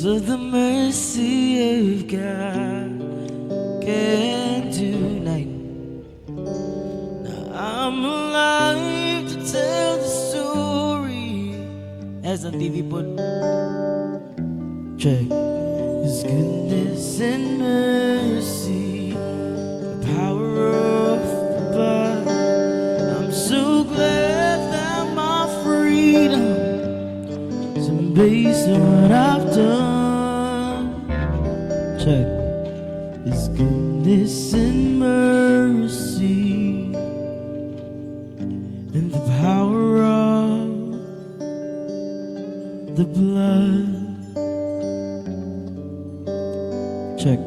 What the mercy of God can do. Nine. Now I'm alive to tell the story. As on TV po. Check. His goodness and mercy, the power of the blood. I'm so glad that my freedom isn't based on what I've done. Check. His goodness and mercy and the power of the blood. Check.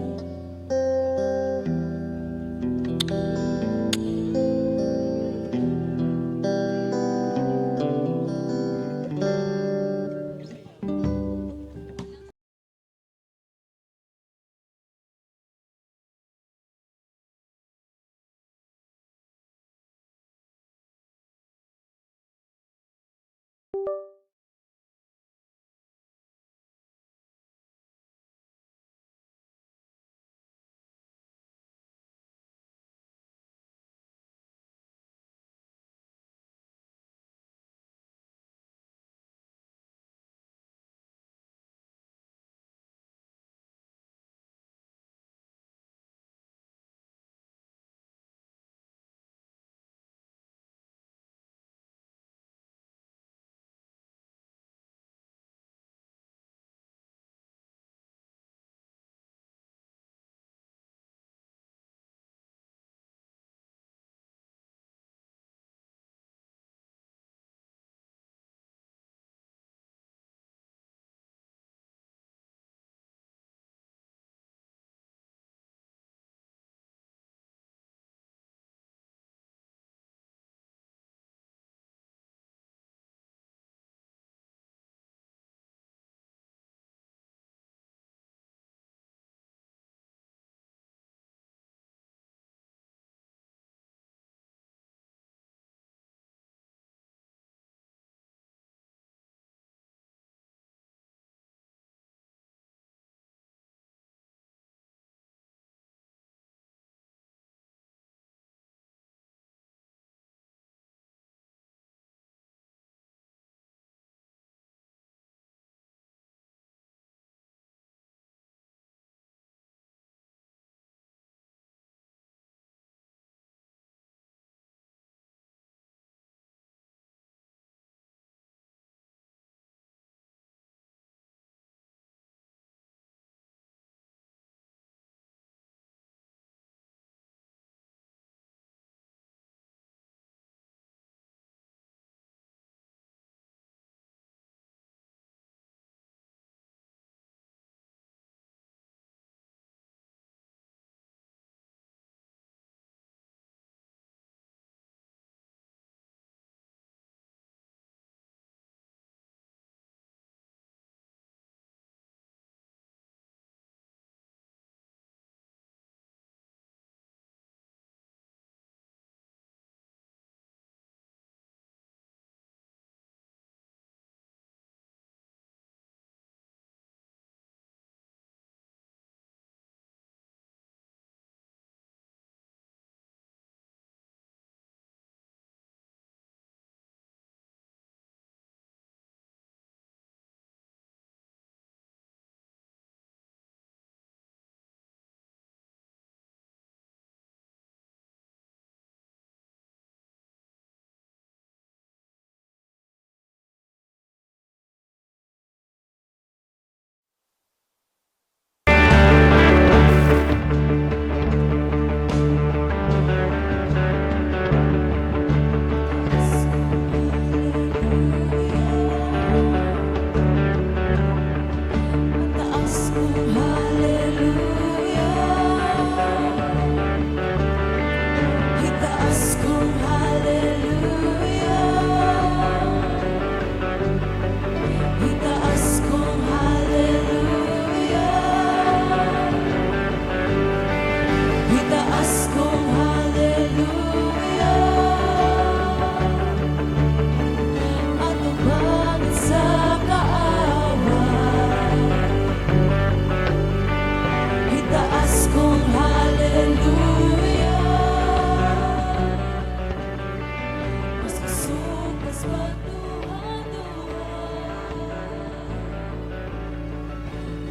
Pagduha-duha.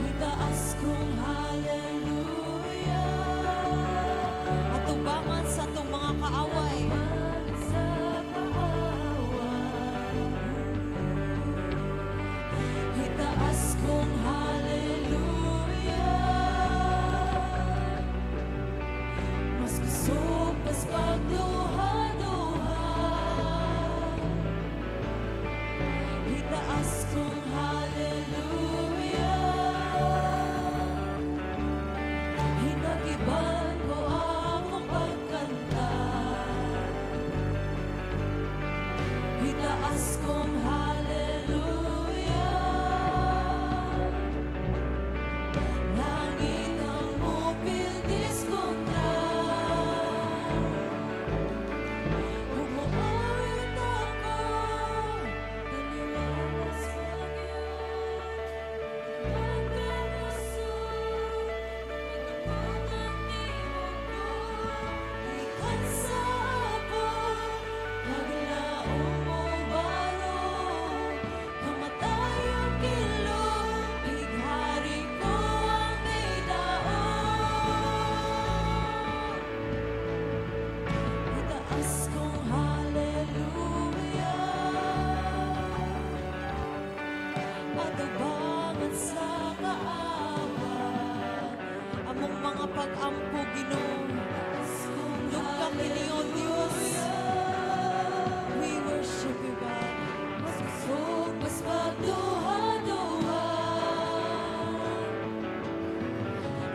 Itaas kong hallelujah. Atubangan sa atong mga kaaway. Sa kaaway. Itaas kong hallelujah. Mas kusog pas pagduha-duha. Itaas kong hallelujah. Hinagiban ko akong pagkanta. Itaas kong hallelujah. Langit ang mupildis kontra. Ug moawit ako, taliwalas bagyo, pagkakusog, madungog ang tingog ko. Gikan sa abot, paglaom mo baro, kamatayon kilo, bighari ko ang may daot. Itaas kong hallelujah. Atubangan sa kaaway. Among mga pag-ampo, Ginoo. Lugak kini, O Dios. We worship you, God. Mas kusog, mas pagduha-duha.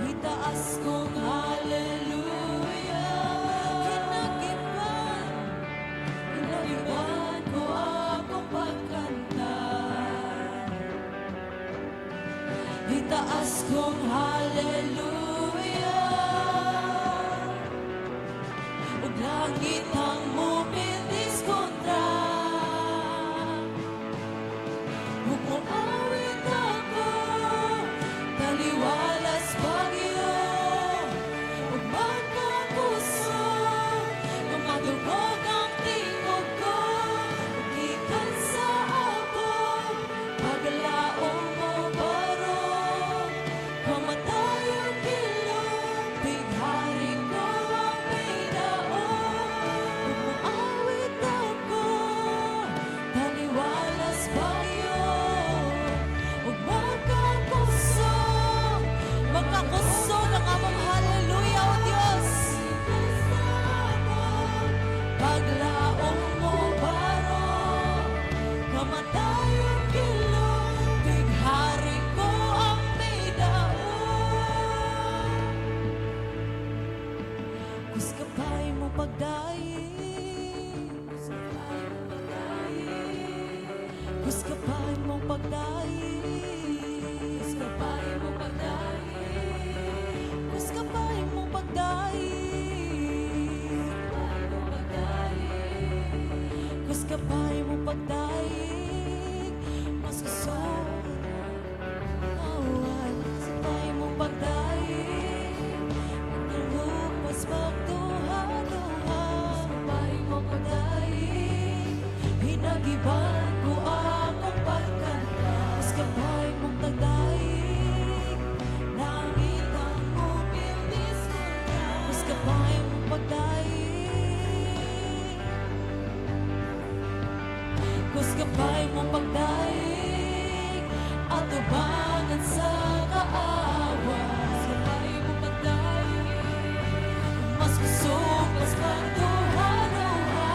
Itaas kong hallelujah. Hinagiban, hinagiban ko akong pagkanta. Itaas kong hallelujah. Ug langit ang mupildis kontra. Ug moawit ako, taliwalas bagyo, ug magkakusog, madungog ang tingog ko. Ug gikan sa abot, paglaom mo baro, kamatayon kilo, bighari ko ang may daot. Ug moawit ako, taliwalas bagyo, ug magkakusog. Magkakusog ang among hallelujah, O Dios. Paglaom mo baro, kamatayon kilo, bighari ko ang may daot. Kuskapay mo pagdaig. Kuskapay mo pagdaig. Kuskapay mo pagdaig. Kuskapay mo pagdaig. Kuskapay mo pagdaig. Kuskapay mo pagdaig. Mas kusog away. Kuskapay mo pagdaig. Pagkalupas magduha-duha. Kuskapay mo pagdaig. Hinagiban ko akong pagkanta. Kuskapay mong pagdaig. Langit ang mupildis kontra. Kuskapay mong pagdaig. Kuskapay mong pagdaig. Atubangan sa kaaway. Kuskapay mong pagdaig. Mas kusog, mas pagduha-duha.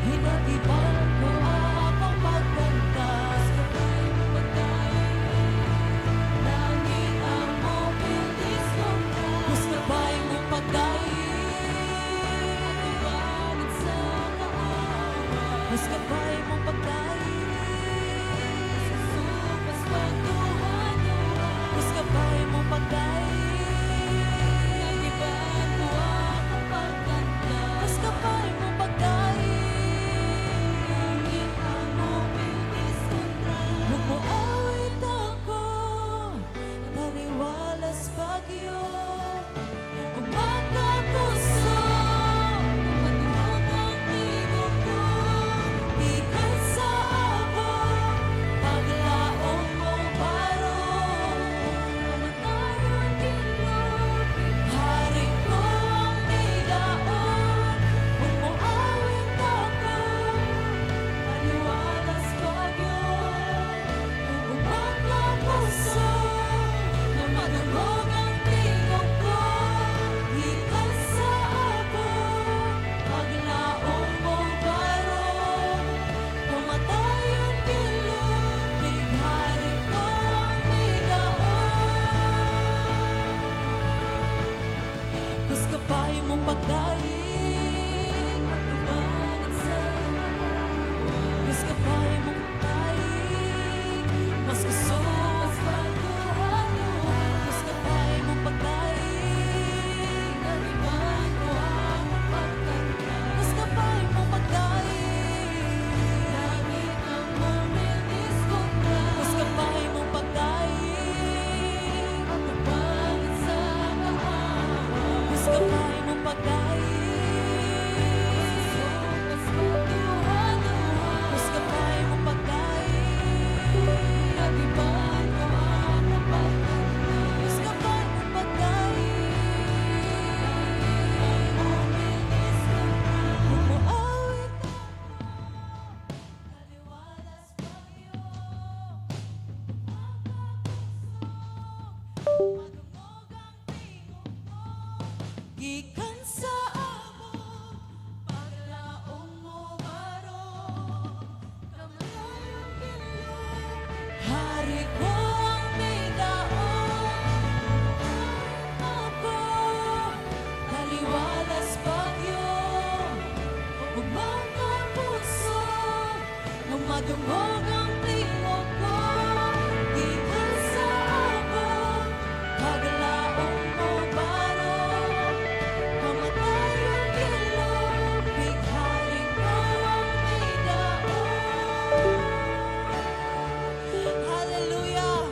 Hinagiban ko akong pagkanta. Kuskapay mong pagdaig. Langit ang mupildis kontra. Kuskapay mong pagdaig. Atubangan sa kaaway. Kuskapay mong pagdaig. Mas pagduha-duha. Kuskapay mong pagdaig. Hinagiban ko akong pagkanta. Kuskapay mong pagdaig. Langit ang mupildis kontra. Ug moawit ako, taliwalas bagyo, ug magkakusog, madungog ang tingog. Madungog ang tingog ko gikan sa abo. Paglaom mo baro, kamatayon kilom, bigharing ko ang midaog. Hallelujah!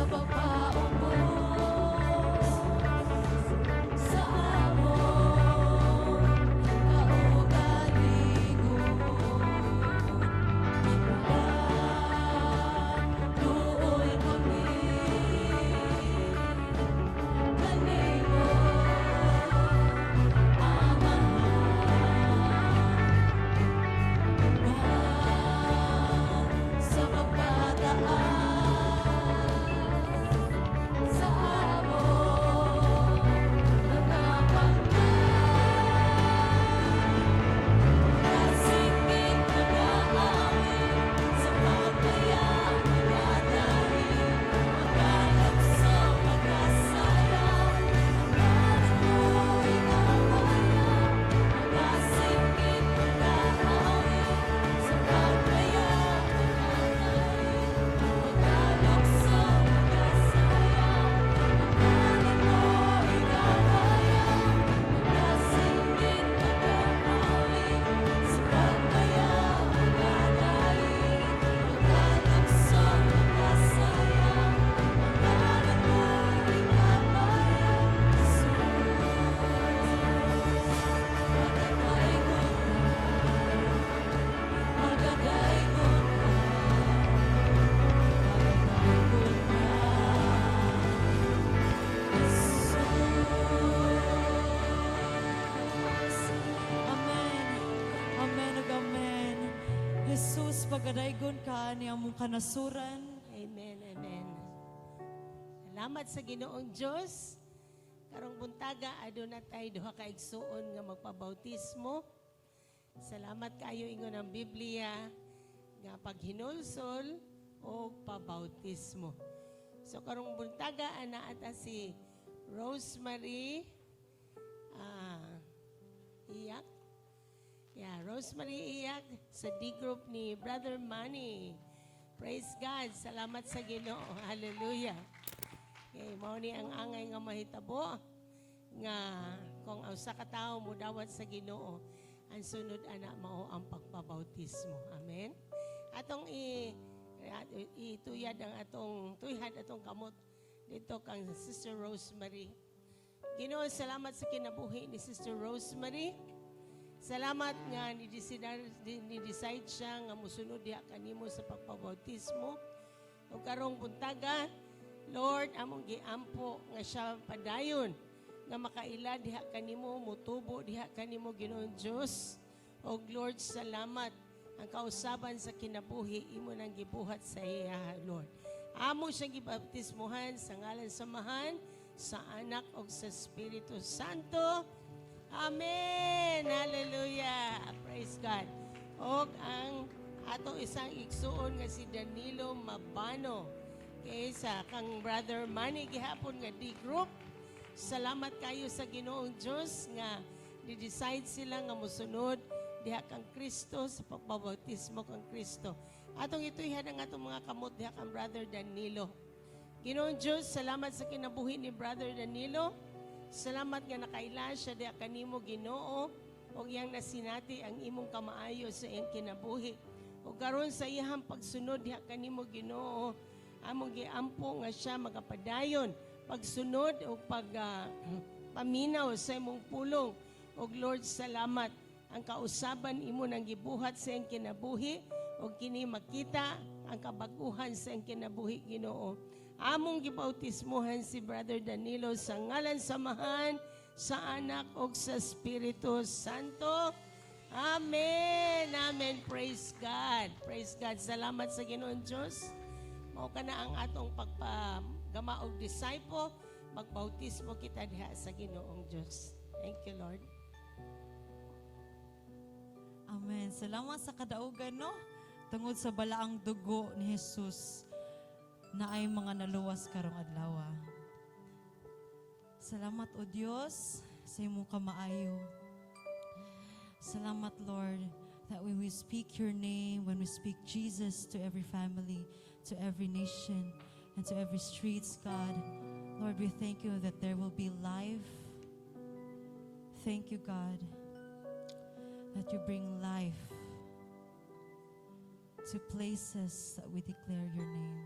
Pagpaubos sa among kaugalingon. Nagaluoy kami kanimo, Amahan, sa pagpataas sa among mga pangkat. Kasikit nag-aawit sa pagpayag nagadaig, Magkalukso magkasala, ang ngalan mo'y kapayag. Magasikit nag-aawit sa pagpayag nagadaig, Magkalukso magkasala, ang ngalan mo'y kapayag. Magasikit nag-aawit sa pagpayag nagadaig, Magkalukso magkasala, ang ngalan mo'y kapayag. Jesus, magadaygon ka, magadaygon ka, magadaygon ka, Jesus. Amen. Amen ug amen. Jesus, pagadaygon ka ni among kanasuran. Amen, amen. Salamat sa Ginoong Diyos. Karong buntaga, aduna tay duha ka igsuon nga magpabautismo. Salamat kayo, ingon ang Biblia nga paghinulsol o pabautismo. So karong buntaga, ana ata si Rosemary Iyak. Yeah, Rosemary Iyak sa D group ni Brother Manny. Praise God. Salamat sa Ginoo. Hallelujah. Okay, mao ni ang angay nga mahitabo nga kung ang usa ka tawo mudawat sa Ginoo, ang sunod ana mao ang pagpabautismo. Amen. Atong i ituyad ang atong tuyhad atong kamot dito kang Sister Rosemary. Ginoo, salamat sa kinabuhi ni Sister Rosemary. Salamat nga ni-decide siya nga musunod diha kanimo sa pagpabautismo. Ug karong buntaga, Lord, among giampo nga siya padayon nga makaila diha kanimo, mutubo diha kanimo, Ginoong Dios. Og Lord, salamat, ang kausaban sa kinabuhi imo nang gibuhat sa iya, Lord. Amo siyang gibaptismuhan sa ngalan sa Amahan, sa Anak ug sa Espiritu Santo. Amen. Hallelujah. Praise God. Og ang atong isang igsuon nga si Danilo Mabano. Okay, sa kang Brother Manny gihapon nga D group. Salamat kayo sa Ginoong Dios nga ni-decide sila nga mosunod diha kang Kristo sa pagpabautismo kang Kristo. Atong ituyhan ang atong mga kamot diha kang Brother Danilo. Ginoong Diyos, salamat sa kinabuhi ni Brother Danilo. Salamat nga nakaila siya diha kanimo, Ginoo, ug iyang nasinati ang imong kamaayo sa iyang kinabuhi. Ug karon sa iyang pagsunod diha kanimo, Ginoo, among giampo nga siya magapadayon pagsunod o pag paminaw sa imong pulong. Ug Lord, salamat, ang kausaban imo nang gibuhat sa iyang kinabuhi ug kini makita ang kabaguhan sa iyang kinabuhi, Ginoo. Among gibautismuhan si Brother Danilo sa ngalan sa Amahan, sa Anak ug sa Espiritu Santo. Amen. Amen. Praise God. Praise God. Salamat sa Ginoong Diyos. Mao kana ang atong pagpagama og disciple, magbautismo kita diha sa Ginoong Diyos. Thank you, Lord. Amen. Salamat sa kadaugan, no? Tungod sa balaang dugo ni Jesus na ay mga naluwas karong adlaw. Salamat, O Dios, sa imong kamaayo. Salamat, Lord, that when we speak your name, when we speak Jesus to every family, to every nation, and to every streets, God, Lord, we thank you that there will be life. Thank you, God, that you bring life to places that we declare your name.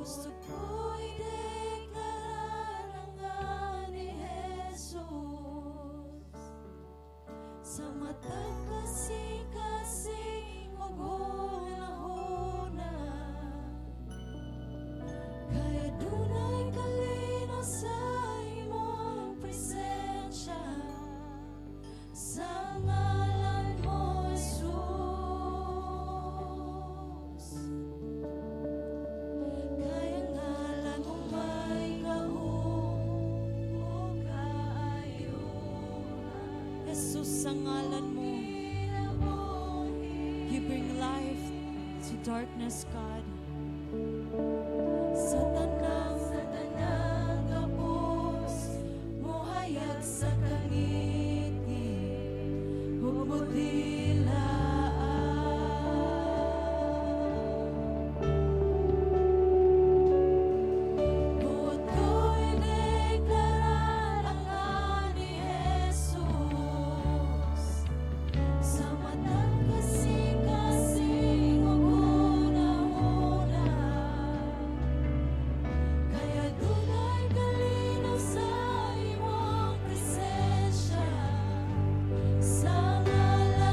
Gusto ko ideklarar ang ngalan ni Jesus sa matag kasing-kasing ug hunahuna. Kaya dunay kalinaw sa imong presensya, sa ngalan mo, Jesus. Kaya ngalan mo may gahom ug kaayuhan. Jesus, sa ngalan mo, you bring life to darkness, God. Sa tanang gapos, mohayag sa kangitngit ug modilaan. Buot ko ideklarar ang ngalan ni Jesus sa matag kasing-kasing ug hunahuna. Kaya dunay kalinaw sa imong presensya, sa ngalan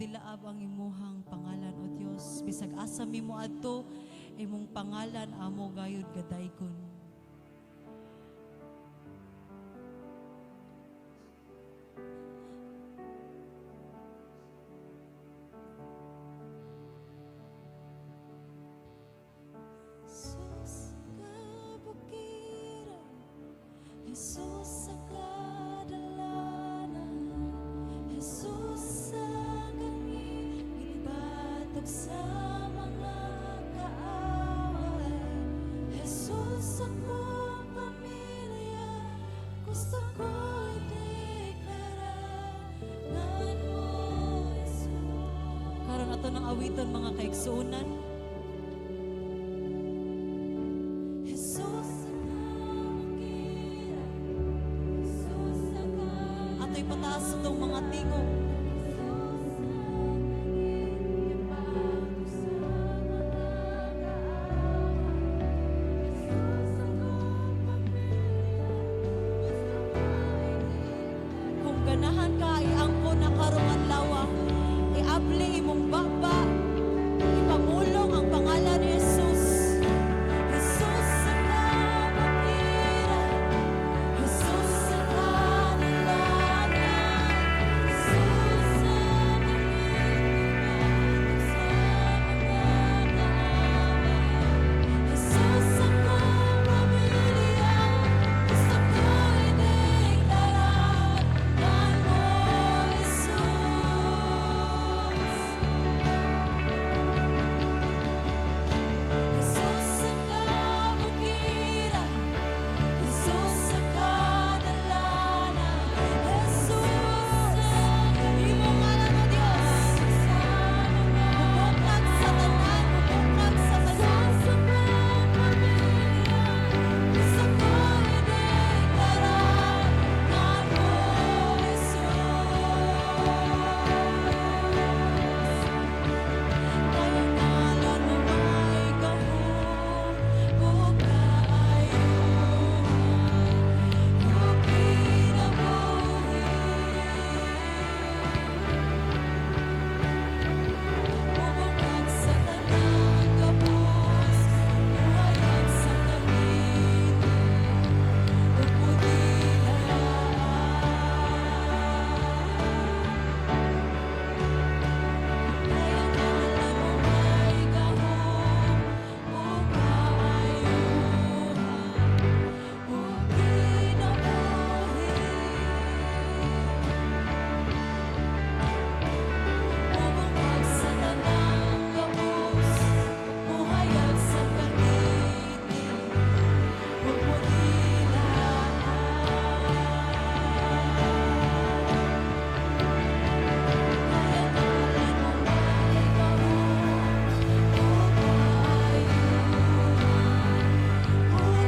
Dilaab ang imuhang pangalan, O Dios. Bisag asa mi moadto, imong pangalan amo gayud gadaygon. Jesus kabukiran, Jesus sa kadalanan, Jesus sa kangit, gibatok sa mga kaaway. Jesus akong pamilya, gusto ko ideklara ngan mo, Jesus. Karon ato nang awiton, mga kaigsuonan. Jesus sa kabukiran, Jesus sa Ato ipataas itong mga tingog. Jesus sa kangit, gibatok sa mga kaaway. Jesus akong pamilya, gusto ko ideklara. Kung ganahan ka, iangko na karong adlaw. Iabli imong baba. Ipamulong ang pangalan ni Jesus. Jesus sa kabukiran, Jesus sa kadalanan, Jesus sa kangit, gibatok sa mga kaaway. Jesus akong pamilya, gusto ko ideklara ngan mo, Jesus. Jesus sa kabukiran, Jesus sa kadalanan, Jesus imong ngalan, O Dios. Mubungkag sa tanan, mubungkag sa tanan. Jesus akong pamilya, gusto ko ideklara ngan mo, Jesus. Kay ang ngalan mo may gahom ug kaayuhan ug kinabuhi. Mubungkag sa tanang kabus, muhayag sa kaminyo, ug mudilaan. Kay ang ngalan mo may gahom ug kaayuhan ug kinabuhi. Mubungkag sa tanang kabus, muhayag sa kaminyo, ug mudilaan. Kay ang ngalan mo may gahom ug kaayuhan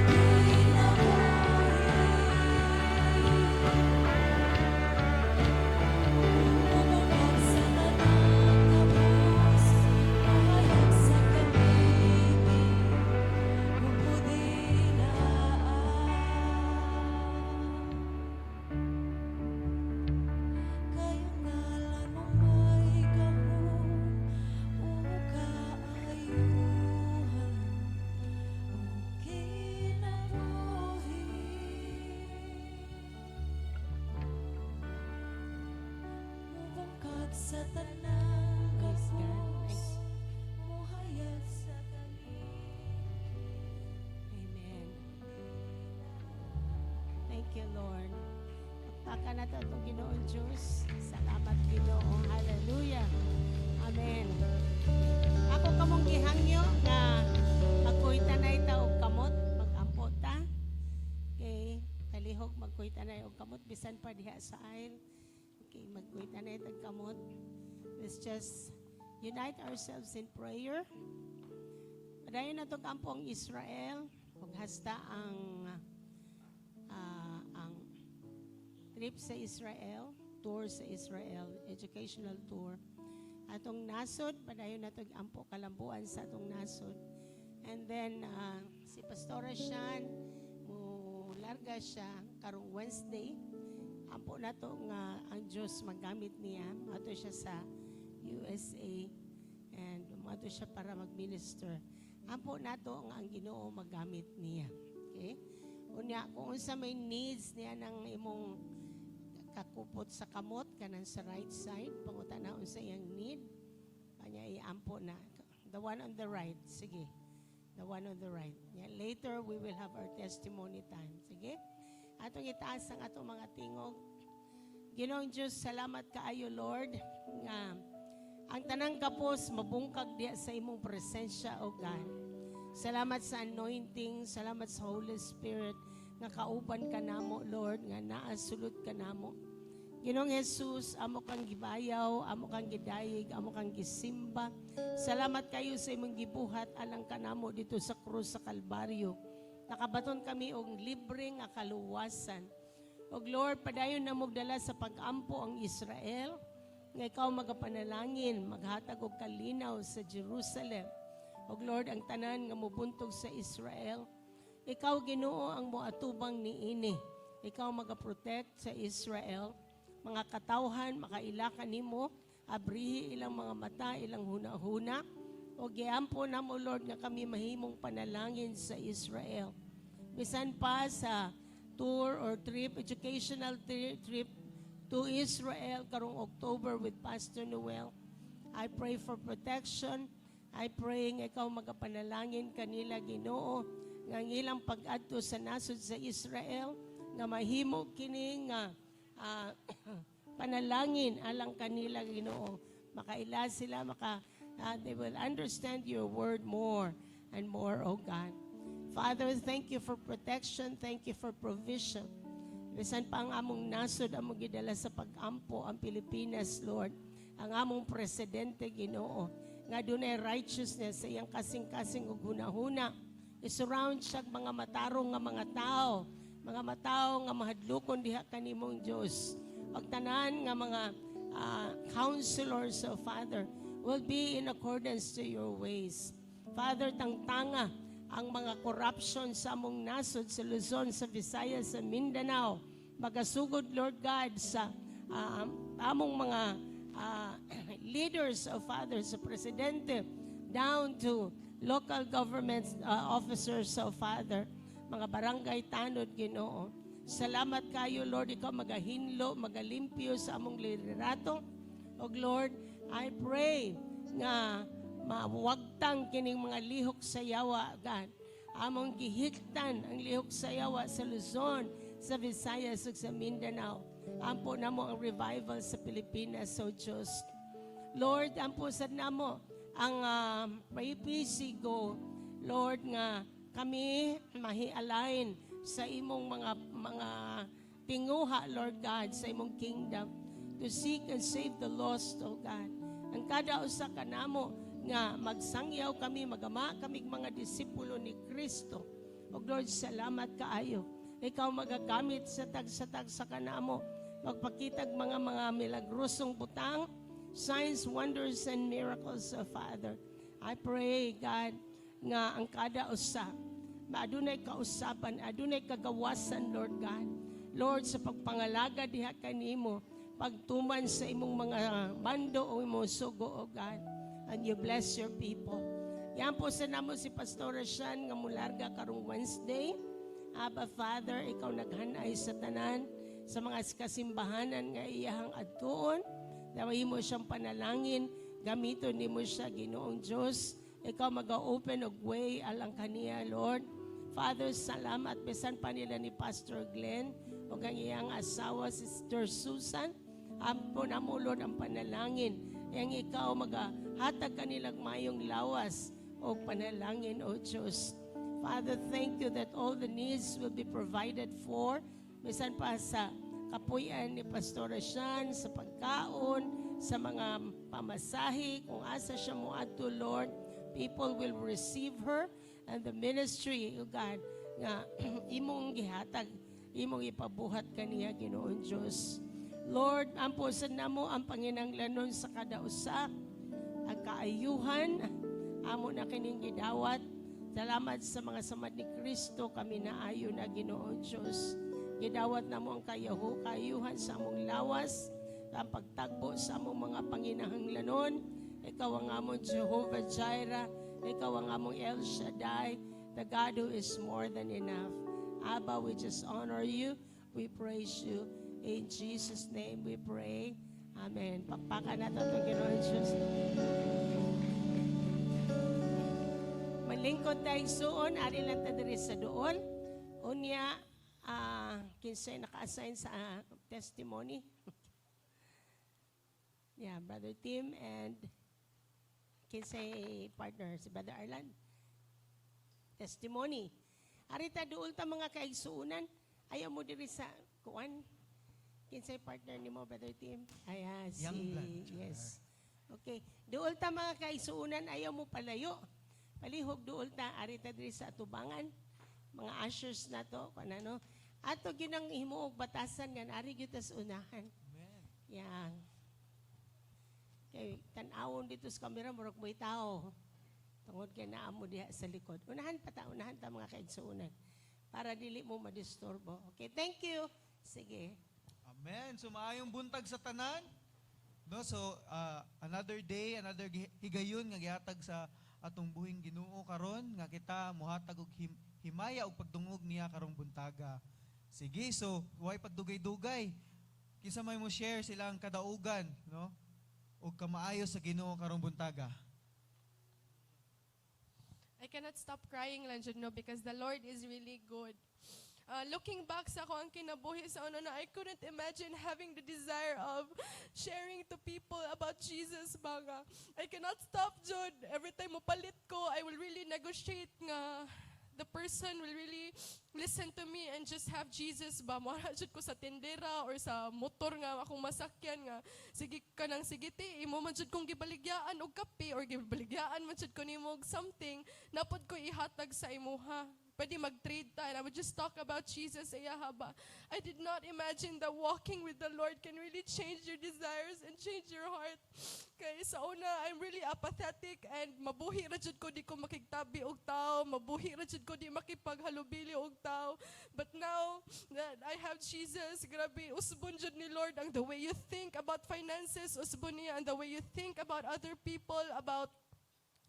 ug kinabuhi. Mubungkag sa tanang kabus, muhayag sa kaminyo, ug mudilaan. Kay ang ngalan mo may gahom ug kaayuhan ug kinabuhi. Mubungkag sa tanang Praise God. kabus, muhayag sa kaminyo. Amen. Thank you, Lord. Pakpakan nato atong Ginoong Diyos. Salamat, Ginoo. Hallelujah. Amen. Ako kamong gihangyo nga magkuy-tanay ta og kamot, magampo ta. Okay, palihog magkuy-tanay og kamot bisan pa diha sa aisle. Okay, magkuy-tanay tag kamot. Let's just unite ourselves in prayer. Padayon nato ampo ang Israel ug hasta ang trip sa Israel, tour sa Israel, educational tour. Atong nasod, padayon nato ampo kalambuan sa atong nasod. And then si Pastora Shan mo larga siya karong Wednesday. Ampo nato nga ang Dios magamit niya. Ato siya sa USA and moadto siya para mag-minister. Ampo nato nga ang Ginoo magamit niya. Okay? Unya kung unsa may needs niya ng imong kakupot sa kamot kanan sa right side, pangutana unsa iyang need. Kanya iampo na the one on the right. Sige. The one on the right. Yeah, later we will have our testimony time. Sige. Atong itaas ang atong mga tingog. Ginoong Diyos, salamat kaayo, Lord, nga ang tanang kapos mabungkag diya sa imong presensya, O God. Salamat sa anointing, salamat sa Holy Spirit nga kauban ka namo, Lord, nga naa sulod ka namo. Ginoong Jesus, amo kang gibayaw, amo kang gidayeg, amo kang gisimba. Salamat kayo sa imong gibuhat alang kanamo dito sa krus sa Kalbaryo. Nakabaton kami og libre nga kaluwasan. Og Lord, padayon na dala sa pag-ampo ang Israel, nga ikaw magapanalangin, maghatag og kalinaw sa Jerusalem. Og Lord, ang tanan nga mubuntog sa Israel, ikaw, Ginoo, ang moatubang niini. Ikaw magaprotect sa Israel. Mga katawhan makaila kanimo, abrihi ilang mga mata, ilang huna-huna. O giampo namo, Lord, nga kami mahimong panalangin sa Israel. Bisan pa sa tour or trip, educational trip to Israel karong October with Pastor Noel. I pray for protection. I pray nga ikaw magapanalangin kanila, Ginoo, nga ang ilang pag-adto sa nasod sa Israel nga mahimo kini nga panalangin alang kanila, Ginoo. Makaila sila, maka they will understand your word more and more, O God. Father, thank you for protection, thank you for provision. Bisan pa ang among nasod, among gidala sa pag-ampo ang Pilipinas, Lord. Ang among presidente, Ginoo, nga dunay righteousness sa iyang kasing-kasing ug hunahuna. I-surround siya og mga matarong nga mga tao, mga matao nga mahadlokon diha kanimong Dios. Ug tanan nga mga counselors, O Father, will be in accordance to your ways. Father, tangtanga ang mga corruption sa among nasod sa Luzon, sa Visayas, sa Mindanao. Magasugod, Lord God, sa among mga leaders, O Father, sa presidente, down to local government officers, O Father, mga barangay tanod, Ginoo. Salamat kayo, Lord, ikaw magahinlo, magalimpyo sa among liderato. O Lord, I pray nga mawagtang kining mga lihok sa yawa, God. Among gihiktan ang lihok sa yawa sa Luzon, sa Visayas ug sa Mindanao. Ampo namo ang revival sa Pilipinas, O Diyos. Lord, ampo sad namo ang PPC Go, Lord, nga kami mahi-align sa imong mga tinguha, Lord God, sa imong kingdom to seek and save the lost, O God. Ang kada usa kanamo nga magsangyaw kami, magama kami mga disipulo ni Kristo. O Lord, salamat kaayo. Ikaw magagamit sa tagsa-tagsa kanamo. Magpakitag mga milagrosong butang, signs, wonders, and miracles, O Father. I pray, God, nga ang kada usa, maadunay kausaban, adunay kagawasan, Lord God. Lord, sa pagpangalaga diha kanimo, pagtuman sa imong mga mando o imong sugo, O God. And you bless your people. Yan po sa namo si Pastor Sean nga mularga karong Wednesday. Abba Father, ikaw naghanay sa tanan sa mga kasimbahanan nga iyahang adtuon. Daway mo siyang panalangin, gamiton nimo siya, Ginoong Diyos. Ikaw mag-open og way alang kaniya, Lord. Father, salamat bisan pa nila ni Pastor Glenn ug ang iyang asawa, Sister Susan. Ampo namo, Lord, ang panalangin. Yang ikaw magahatag kanilang mayong lawas o panalangin, O Diyos. Father, thank you that all the needs will be provided for. Bisan pa sa kapuyan ni Pastor Sean, sa pagkaon, sa mga pamasahe, kung asa siya moadto, Lord, people will receive her and the ministry, O God, nga imong gihatag, imong ipabuhat kaniya, Ginoong Diyos. Lord, ampo sa namo ang panginanglanon sa kada usa, ang kaayuhan, amo na kining gidawat. Salamat sa mga samad ni Kristo, kami naayo na, Ginoong Diyos. Gidawat namo ang kaayuhan sa among lawas, Ang pagtagbo sa among mga panginahanglanon. Ikaw ang among Jehovah Jireh. Ikaw ang among El Shaddai, the God who is more than enough. Abba, we just honor you. We praise you. In Jesus' name we pray. Amen. Pakpakan nato itong Ginoong Diyos. Malingkod tayong suon, ari lang ta diri sa duol. Unya, kinsay naka-assign sa testimony. Yeah, Brother Tim and kinsay partner, si Brother Arlan. Testimony. Ari ta duol ta, mga kaigsuunan. Ayaw mo diri sa kuan. Kinsay partner nimo, Brother Tim? Ayan, si Youngblood. Yes. Okay. Duol ta, mga kaigsuunan, ayaw mo palayo. Palihog duol ta, ari ta diri sa atubangan. Mga ushers na to, kuan ano. Ato ginang himuog batasan nga ari gyud ta sa unahan. Amen. Yan. Kay tan-awon dito sa kamera, murag mo'y tao. Tungod kay naa mo diha sa likod. Unahan pa ta, unahan ta, mga kaigsuonan. Para dili mo madisturbo. Okay, thank you. Sige. Amen. So maayong buntag sa tanan. No, so another day, another higayon nga gihatag sa atong buhing Ginoo karon nga kita mohatag og himaya og pagdungog niya karong buntaga. Sige, so way pagdugay-dugay. Kinsa may mo share silang kadaugan, no? Og kamaayo sa Ginoo karong buntaga. I cannot stop crying lang jud, no, because the Lord is really good. Looking back sa akoang kinabuhi sa una na, I couldn't imagine having the desire of sharing to people about Jesus ba nga. I cannot stop jud. Every time mo palit ko, I will really negotiate nga the person will really listen to me and just have Jesus ba. Mo jud ko sa tendera or sa motor nga akong masakyan nga sige ka nang sige ti, imo man jud kong gibaligyaan og kape or gibaligyaan man jud ko nimo og something napod ko ihatag sa imuha, pwede mag-trade ta, and I would just talk about Jesus sa iyaha ba. I did not imagine that walking with the Lord can really change your desires and change your heart. Kay sa una, I'm really apathetic and mabuhi ra jud ko di ko makigtabi og tao, mabuhi ra jud ko di makipaghalubili og tao. But now that I have Jesus, grabe, usbon jud ni Lord ang the way you think about finances, usbon niya ang the way you think about other people, about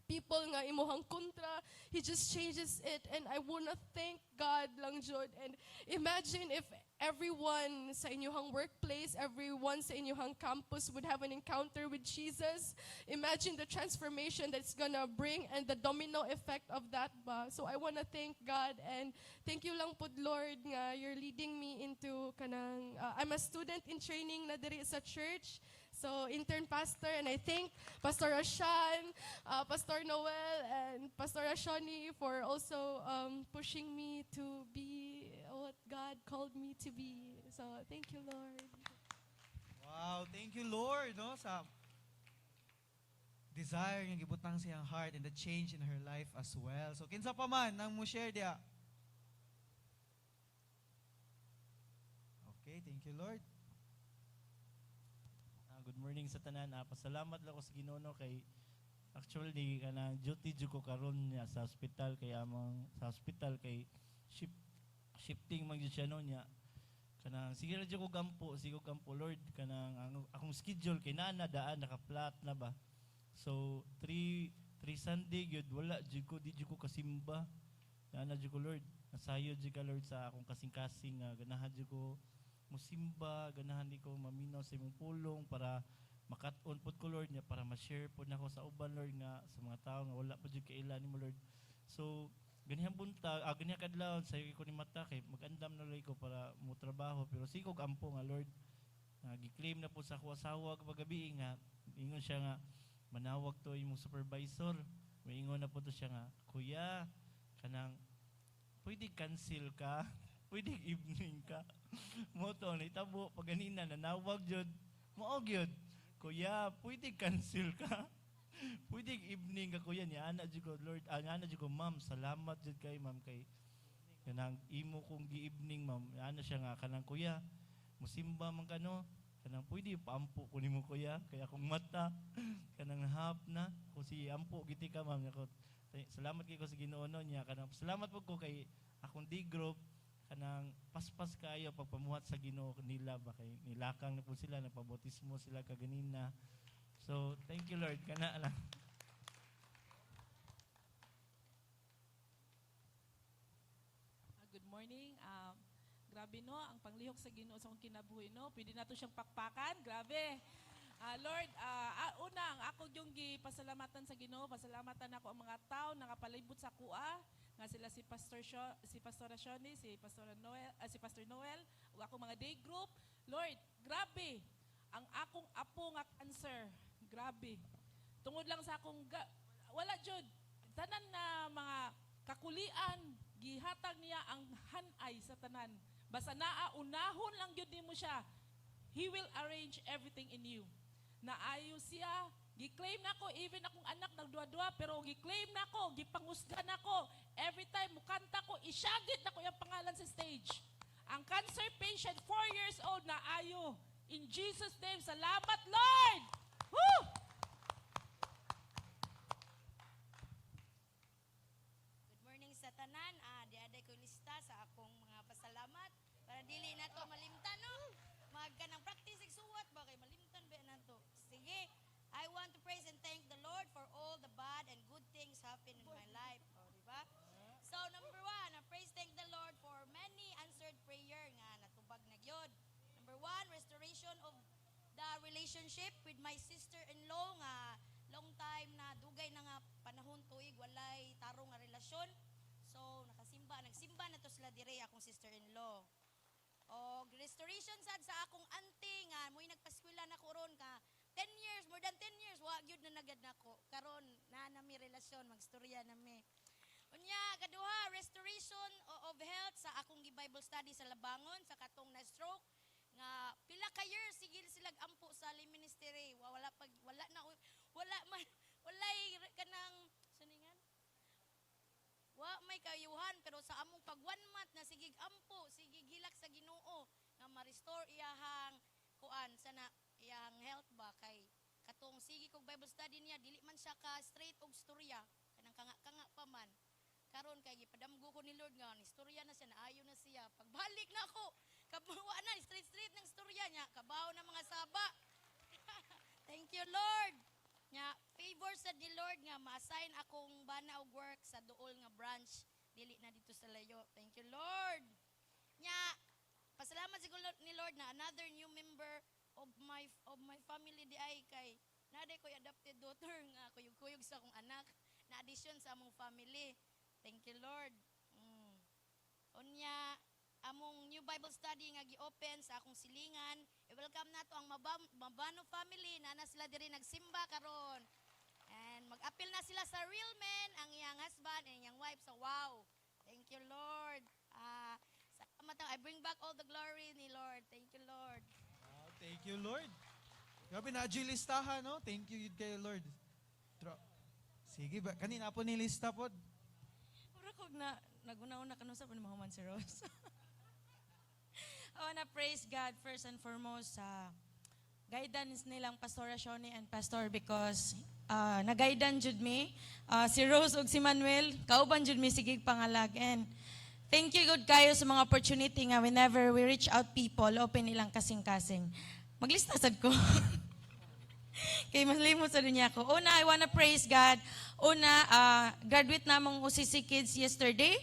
people nga imuhang kontra. He just changes it, and I wanna thank God lang jud. And imagine if everyone sa inyong workplace, everyone sa inyong campus would have an encounter with Jesus. Imagine the transformation that's gonna bring and the domino effect of that ba. So I wanna thank God and thank you lang pod, Lord, nga you're leading me into kanang I'm a student in training na diri sa church. So, intern pastor, and I thank Pastor Ashan, Pastor Noel, and Pastor Ashani for also pushing me to be what God called me to be. So, thank you, Lord. Wow, thank you, Lord, no, sa desire nga gibutang siyang heart and the change in her life as well. So kinsa pa man nang mo share diya? Okay, thank you, Lord. Good morning sa tanan. Pasalamat lang ko sa Ginoo, no, kay actually kanang duty jud ko karon niya sa hospital kay among sa hospital kay shifting man jud siya, no, niya. Kanang sige ra jud ko gampo, sige ko gampo, Lord, kanang ang akong schedule kay naa na daan, naka-flat na ba. So three Sunday gyud wala jud ko, di jud ko kasimba. Naa na jud ko, Lord. Nasayod jud ka, Lord, sa akong kasing-kasing nga ganahan jud ko musimba, ganahan di ko maminaw sa imong pulong para makat-on pod ko, Lord, niya para ma-share pod nako sa uban, Lord, nga sa mga tao nga wala pa jud kaila nimo, Lord. So ganihang buntag, ganihang kadlawon sayo ko ni mata kay magandam na ko para mo trabaho, pero sige kog ampo nga, Lord, nga gi-claim na po sa ako asawa kapag gabi nga ingon siya nga manawag to imong supervisor. Maingon na po to siya nga, "Kuya, kanang pwede cancel ka, pwede evening ka." Mo to nitabo paganina nanawag jud mao gyud, "Kuya, pwede cancel ka, pwede evening ka, kuya." Niya ana jud ko, "Lord," ana jud ko, "Ma'am, salamat jud kay ma'am kay kanang imo kong gi-evening, ma'am." Ana siya nga kanang, "Kuya, musimba man ka, no? Kanang pwede paampo ko nimo, kuya, kay akong mata kanang half na ko si ampo giti ka, ma'am." Nako, salamat kay ko sa Ginoo, no, niya kanang salamat pud ko kay akong D group kanang Paspas kaayo pagpamuhat sa Ginoo nila ba kay nilakang na po sila, nagpabautismo sila kaganina. So thank you, Lord, kana lang. Good morning. Grabe no, ang panglihok sa Ginoo sa akong kinabuhi no. Pwede nato siyang pakpakan. Grabe. Lord, una ang ako yung gipasalamatan sa Ginoo, pasalamatan ako ang mga tao nakapalibot sa akoa nga sila si Pastor Sho, si Pastora Shoni, si Pastor Noel, si Pastor Noel, ug akong mga day group. Lord, grabe ang akong apo nga cancer. Grabe. Tungod lang sa akong wala jud tanan na mga kakulian, gihatag niya ang hanay sa tanan. Basta naa unahon lang gyud nimo siya. He will arrange everything in you. Naayo siya, gi-claim nako even akong anak nagduwa-duwa pero gi-claim nako, gipangusga nako. Every time mukanta ko, isyagit nako yung pangalan sa stage. Ang cancer patient, 4 years old, naayo. In Jesus' name, salamat, Lord! Woo! Good morning sa tanan. Di aday ko lista sa akong mga pasalamat para dili na to malimtan, no. Magka ng practice og suwat ba kay malimtan ba nato. Sige. I want to praise and thank the Lord for all the bad and good things happen in my life. O, di ba? So, number one, I praise thank the Lord for many answered prayer nga natubag na gyud. Number one, restoration of the relationship with my sister-in-law nga long time na dugay na nga panahon tuig walay tarong nga relasyon. So nakasimba, nagsimba na to sila dire akong sister-in-law. Og restoration sad sa akong auntie nga mo'y nagpaskwela na ko ron ka 10 years, more than 10 years, wa gyud na nagad nako. Karon na nami relasyon, magstorya nami. Unya, kaduha, restoration of health sa akong gi-Bible study sa Labangon sa katong na stroke nga pila ka years sigil sila ampo sa lay ministry. Wala pag wala na wala man walay kanang saningan wa may kayuhan, pero sa among pag one month na sigig ampo, sigig hilak sa Ginoo nga ma-restore iyahang kuan sana iyahang health ba, kay katong sige kog Bible study niya dili man siya ka straight og storya, kanang kanga-kanga pa man. Karon kay gipadamgo ko ni Lord nga ni istorya na siya, naayo na siya. Pagbalik na ako kabawa na straight straight ng istorya niya, kabaw na mga saba. Thank you, Lord. Nya favor sa ni Lord nga ma-assign akong bana og work sa duol nga branch, dili na dito sa layo. Thank you, Lord. Nya pasalamat siguro ni Lord na another new member of my family di ay kay naday ko'y adopted daughter nga kuyog-kuyog sa akong anak na addition sa among family. Thank you, Lord. Unya among new Bible study nga gi-open sa akong silingan. I-welcome nato ang Mabano family na na sila diri nagsimba karon. And mag-apil na sila sa Real Men, ang iyang husband and iyang wife sa Wow. Thank you, Lord. Salamat. I bring back all the glory ni Lord. Thank you, Lord. Wow, thank you, Lord. Grabe na listahan, no? Thank you yun kay Lord. Sige ba, kanina po ni lista pod. Mura kog na naguna-una kanu sa pa mahuman si Rose. I wanna praise God first and foremost sa guidance nilang Pastora Shoni and Pastor because nagaidan jud mi si Rose ug si Manuel, kauban jud mi sige pangalag, and thank you gud kayo sa mga opportunity nga whenever we reach out people, open ilang kasing-kasing. Maglista sad ko. Kay malimot sa niya ako. Una, I wanna praise God. Una, graduate namong OCC Kids yesterday.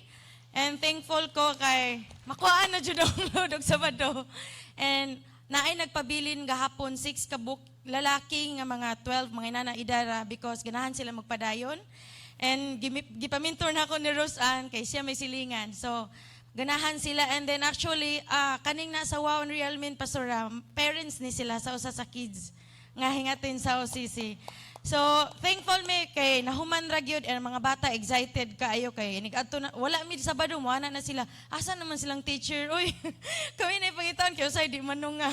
And thankful ko kay makuhaan na jud ang load og Sabado. And naay nagpabilin gahapon, 6 ka buok lalaki nga mga 12, mga inana idara, because ganahan sila magpadayon. And gipamintor na ako ni Rose Ann kay siya may silingan. So ganahan sila, and then actually kaning nasa Wow and Real Men, Pastora, parents ni sila sa usa sa kids nga hingatin sa OCC. So, thankful mi kay nahuman ra gyud and mga bata excited kaayo kay inig-adto na wala mi Sabado, moana na sila. Asa naman silang teacher? Uy, kami na ipangitan kay usay di man nga.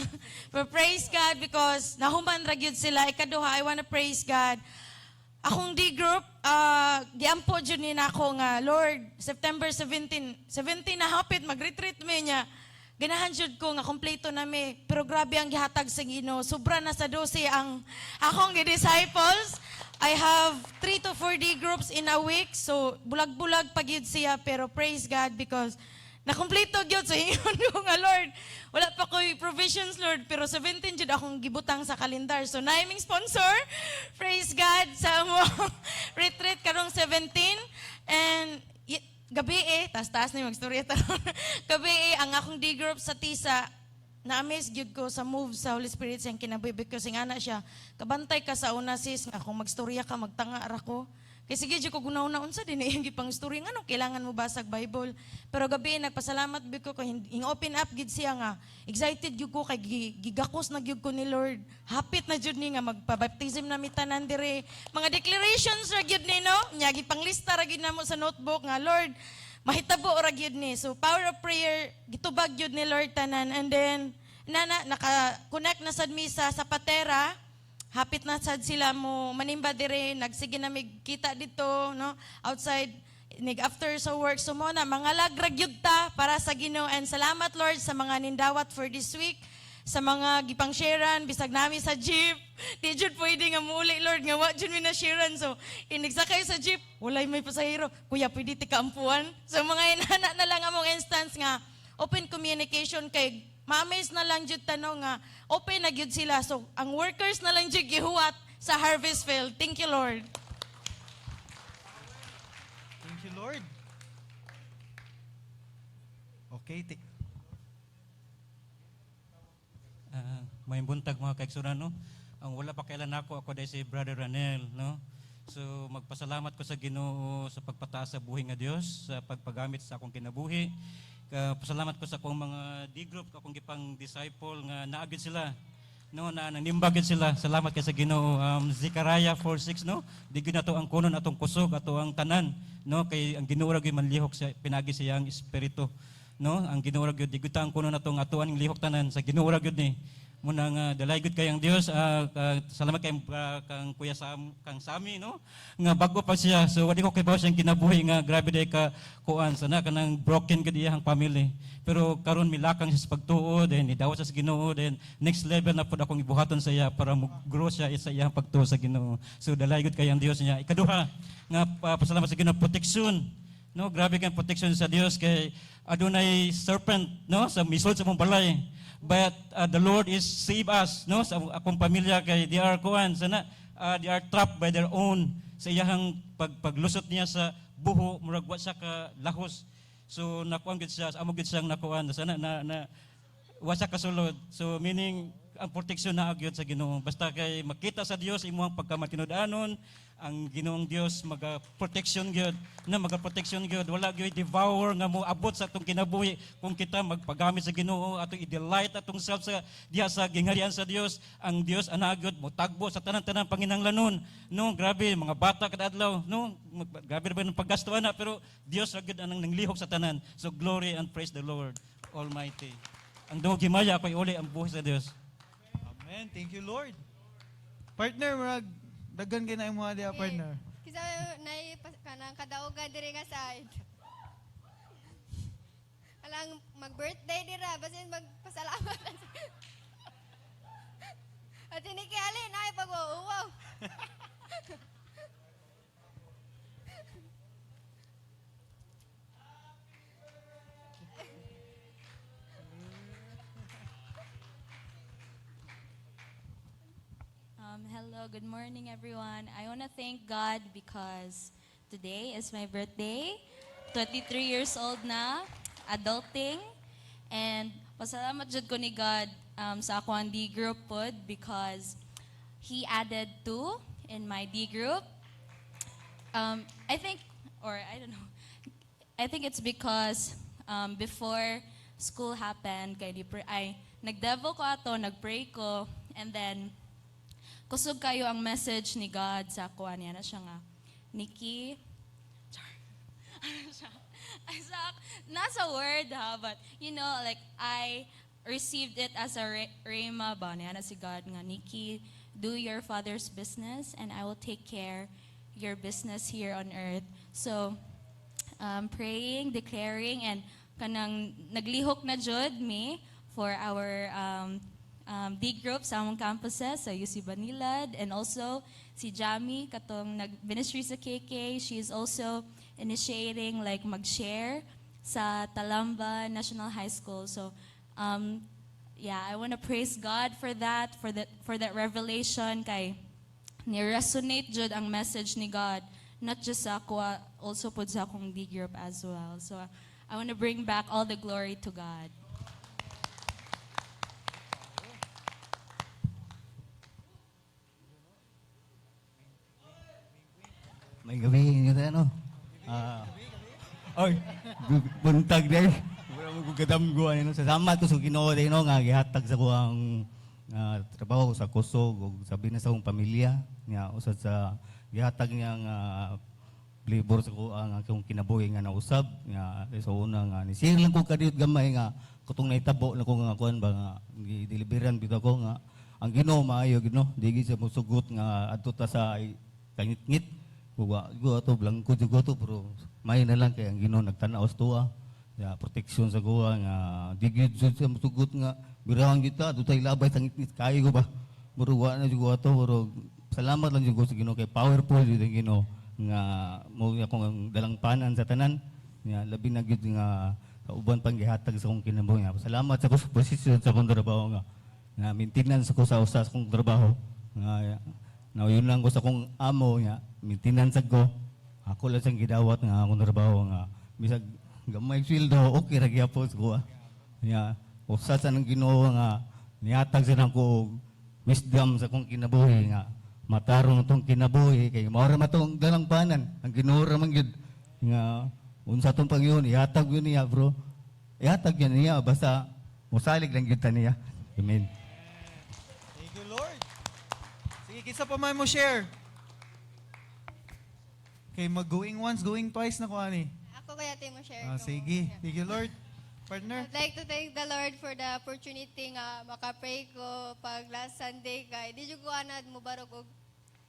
But praise God because nahuman ra gyud sila. Ikaduha, I wanna praise God. Akong D group, giampo jud ni nako nga Lord, September 17, 17 na hapit mag-retreat mi niya. Ganahan jud ko nga kompleto na mi, pero grabe ang gihatag sa Ginoo. Sobra na sa 12 ang akong disciples. I have 3 to 4 D groups in a week. So bulag-bulag pa gyud siya, pero praise God because Nakumpleto gyud, so ingon ko nga, "Lord, wala pa ko'y provisions, Lord," pero 17 jud akong gibutang sa kalendar. So naay ming sponsor. Praise God sa among retreat karong 17 and gabi eh, taas-taas na yung magstorya taron. Gabi eh, ang akong D group sa Tisa, na-amaze gyud ko sa move sa Holy Spirit sa iyang kinabuhi because ingana siya, "Kabantay ka sa una, sis, nga kung magstorya ka, magtanga ra ko." Kay sige jud ko guna-una, unsa din iyang gipang istorya, nganong kailangan mo basag Bible. Pero gabi nagpasalamat gyud ko kay ing open up gid siya nga excited gyud ko kay gigakos na gyud ko ni Lord. Hapit na jud ni nga magpa-baptism na mi tanan dire. Mga declarations ra gyud ni, no? Nya gipanglista ra gyud namo sa notebook nga, "Lord, mahitabo ra gyud ni." So power of prayer, gitubag gyud ni Lord tanan, and then nana naka-connect na sad mi sa Patera. Hapit na sad sila mo manimba dire, nagsige na mig kita dito, no, outside nig after sa work. So mo na mga lagrag gyud ta para sa Ginoo, and salamat, Lord, sa mga nindawat for this week, sa mga gipang sharean bisag nami sa jeep. Di jud pwede nga muuli, Lord, nga wa jud mi na sharean. So inigsakay sa jeep, walay may pasahero, "Kuya, pwede ti kaampuan?" So mga inana na lang among instance nga open communication, kay ma-amaze na lang jud tanong nga open na gyud sila. So ang workers na lang jud gihuwat sa harvest field. Thank you, Lord. Thank you, Lord. Okay, May buntag, mga kaigsunan, no. Ang wala pa kailan nako, ako dahil si Brother Ranel, no. So magpasalamat ko sa Ginoo sa pagpataas sa buhi nga Dios, sa pagpagamit sa akong kinabuhi. Pasalamat ko sa akong mga D group, akong gipang disciple nga naa gyud sila. No, na nanimbag gyud sila. Salamat kay sa Ginoo. Zechariah 4:6, no. Di gyud nato ang kunon atong kusog, ato ang tanan, no, kay ang Ginoo ra gyud manlihok sa pinagi sa iyang espiritu. No, ang Ginoo ra gyud, di gyud ta ang kunon atong atuan lihok tanan, sa Ginoo ra gyud ni. Muna nga dalay gyud kay ang Dios. Salamat kay kang Kuya Sam, kang Sami, no, nga bago pa siya, so wali ko kibaw siyang kinabuhi nga grabe day ka kuan sana, kanang broken gid iyang family, pero karon milakang siya sa pagtuo, then nidawat sa Ginoo, then next level na pud akong ibuhaton sa iya para mo grow siya sa iyang pagtuo sa Ginoo. So dalay gud kay ang Dios niya. Ikaduha nga pasalamat sa Ginoo, protection, no. Grabe kang protection sa Dios kay adunay serpent, no, sa misod sa mong balay, but the Lord is save us, no, sa akong pamilya kay they are kuan sana, they are trapped by their own sa iyahang paglusot niya sa buho, murag wa siya ka lahos. So nakuan gid siya, amo gid siyang nakuan sana na, na wa siya kasulod. So meaning ang protection na gyud sa Ginoo, basta kay makita sa Dios imong pagkamatinud-anon, ang Ginoong Dios maga protection gyud na, maga protection gyud. Wala gyud devour nga mo abot sa atong kinabuhi kung kita magpagamit sa Ginoo, atong i-delight atong self sa diha sa gingharian sa Dios. Ang Dios ana gyud mo tagbo sa tanan-tanan panginahanglanon, no. Grabe mga bata kada adlaw, no. Grabe ba ng paggasto ana, pero Dios ra gyud anang nanglihok sa tanan. So glory and praise the Lord Almighty. Ang dungog himaya ako iuli ang buhi sa Dios. Amen. Thank you, Lord. Partner, murag daghan kay na imo diha, partner. Kisa nay kanang kadaugan diri nga side. Alang mag-birthday dira basin magpasalamat. At ini kay alin ay pag wow. Hello, good morning, everyone. I want to thank God because today is my birthday. 23 years old na, adulting. And pasalamat jud ko ni God sa ako ang D group pod because He added two in my D group. I think, or I don't know, I think it's because before school happened, kay di ay, nagdevo ko ato, nagpray ko, and then kusog kayo ang message ni God sa ako. Niya na siya nga, "Nikki," char. Ano siya? Ay, nasa word ha, but like I received it as a rhema ba, niya na si God nga, "Nikki, do your father's business and I will take care your business here on earth." So, praying, declaring, and kanang naglihok na jud me for our D group sa among campuses sa UC Banilad, and also si Jami katong nag-ministry sa KK, she is also initiating like mag-share sa Talamba National High School. So, yeah, I want to praise God for that revelation kay ni-resonate jud ang message ni God, not just sa ako, also pod sa akong D group as well. So, I want to bring back all the glory to God. May gabi inyo tayo, no? Ah. Oy, buntag day. Wala mo gadamgo ano. Salamat ko sa Ginoo day no nga gihatag sa kuang trabaho sa kusog ug sabi na sa akong pamilya nga usad sa gihatag niya nga labor sa kuang akong kinabuhi nga nausab nga sa una nga ni share lang ko kadiyot gamay nga kutong nahitabo na ko nga kuan ba nga gideliveran bitaw ko nga ang Ginoo maayo Ginoo di gid siya mosugot nga adto ta sa kangitngit. Wa go ato blangko jud ko to, pero may na lang kay ang Ginoo nagtan-aw sa tuwa ya protection sa kuha nga di gyud jud siya mosugot nga birahan kita adto tay labay sa ngitngit kayo ko ba muro wa na jud ko ato, pero salamat lang jud ko sa Ginoo kay powerful jud ang Ginoo nga mo akong dalangpanan sa tanan nga labi na gyud nga sa uban pang gihatag sa akong kinabuhi nga salamat sa akong posisyon sa akong trabaho nga nga maintenance ko sa usa sa akong trabaho nga nauyon lang ko sa akong amo nga maintenance ko ako lang siyang gidawat nga akong trabaho nga bisag gamay sweldo okay ra gyapon sa kuha nga usa sa nang Ginoo nga nihatag sa nako og wisdom sa akong kinabuhi nga matarong tong kinabuhi kay mao ra man tong dalangpanan ang Ginoo ra man gyud nga unsa tong pangyon ihatag yun niya, bro, ihatag yun niya basta mosalig lang gyud ta niya. Amen. Thank you, Lord. Sige, kinsa pa may mo share? Okay, mag-going once, going twice na ko ani. Ako kaya tayo mo share Ah, ko. sige. Thank you, Lord. Partner? I'd like to thank the Lord for the opportunity nga makapray ko pag last Sunday kay di jud ko anad mo barog og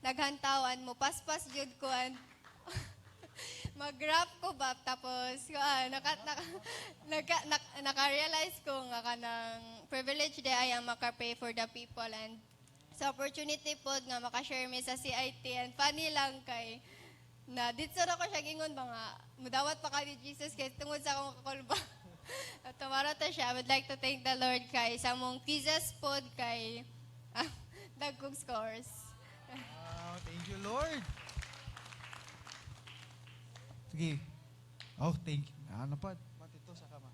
naghantawan mo paspas jud ko and mag-rap ko ba tapos naka-realize ko nga kanang privilege day ay ang maka-pray for the people and sa opportunity pod nga maka-share mi sa CIT. And funny lang kay na dito ra ko siya gingon ba nga mudawat pa ka ni Jesus kay tungod sa akong kakulba. At tumara ta siya. I would like to thank the Lord kay sa mong quizzes pod kay dagkong scores. Wow, thank you, Lord. Sige. Oh, thank you. Ano pa? Matito sa kama.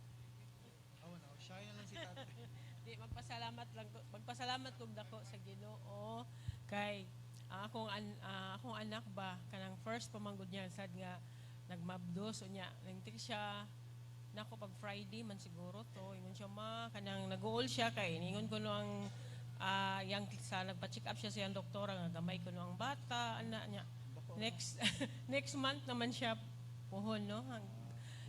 Oh, no. Shy na lang si tate. Di magpasalamat lang ko, magpasalamat kog dako sa Ginoo kay ang akong anak ba kanang first pamanggod niya sad nga nagmabdos unya nang siya nako pag Friday man siguro to. Ingon siya, "Ma," kanang nag-uol siya kay ningon ko no ang yang sa nagpa-check up siya sa iyang doktora nga gamay ko no ang bata ana niya. Next next month naman siya puhon no.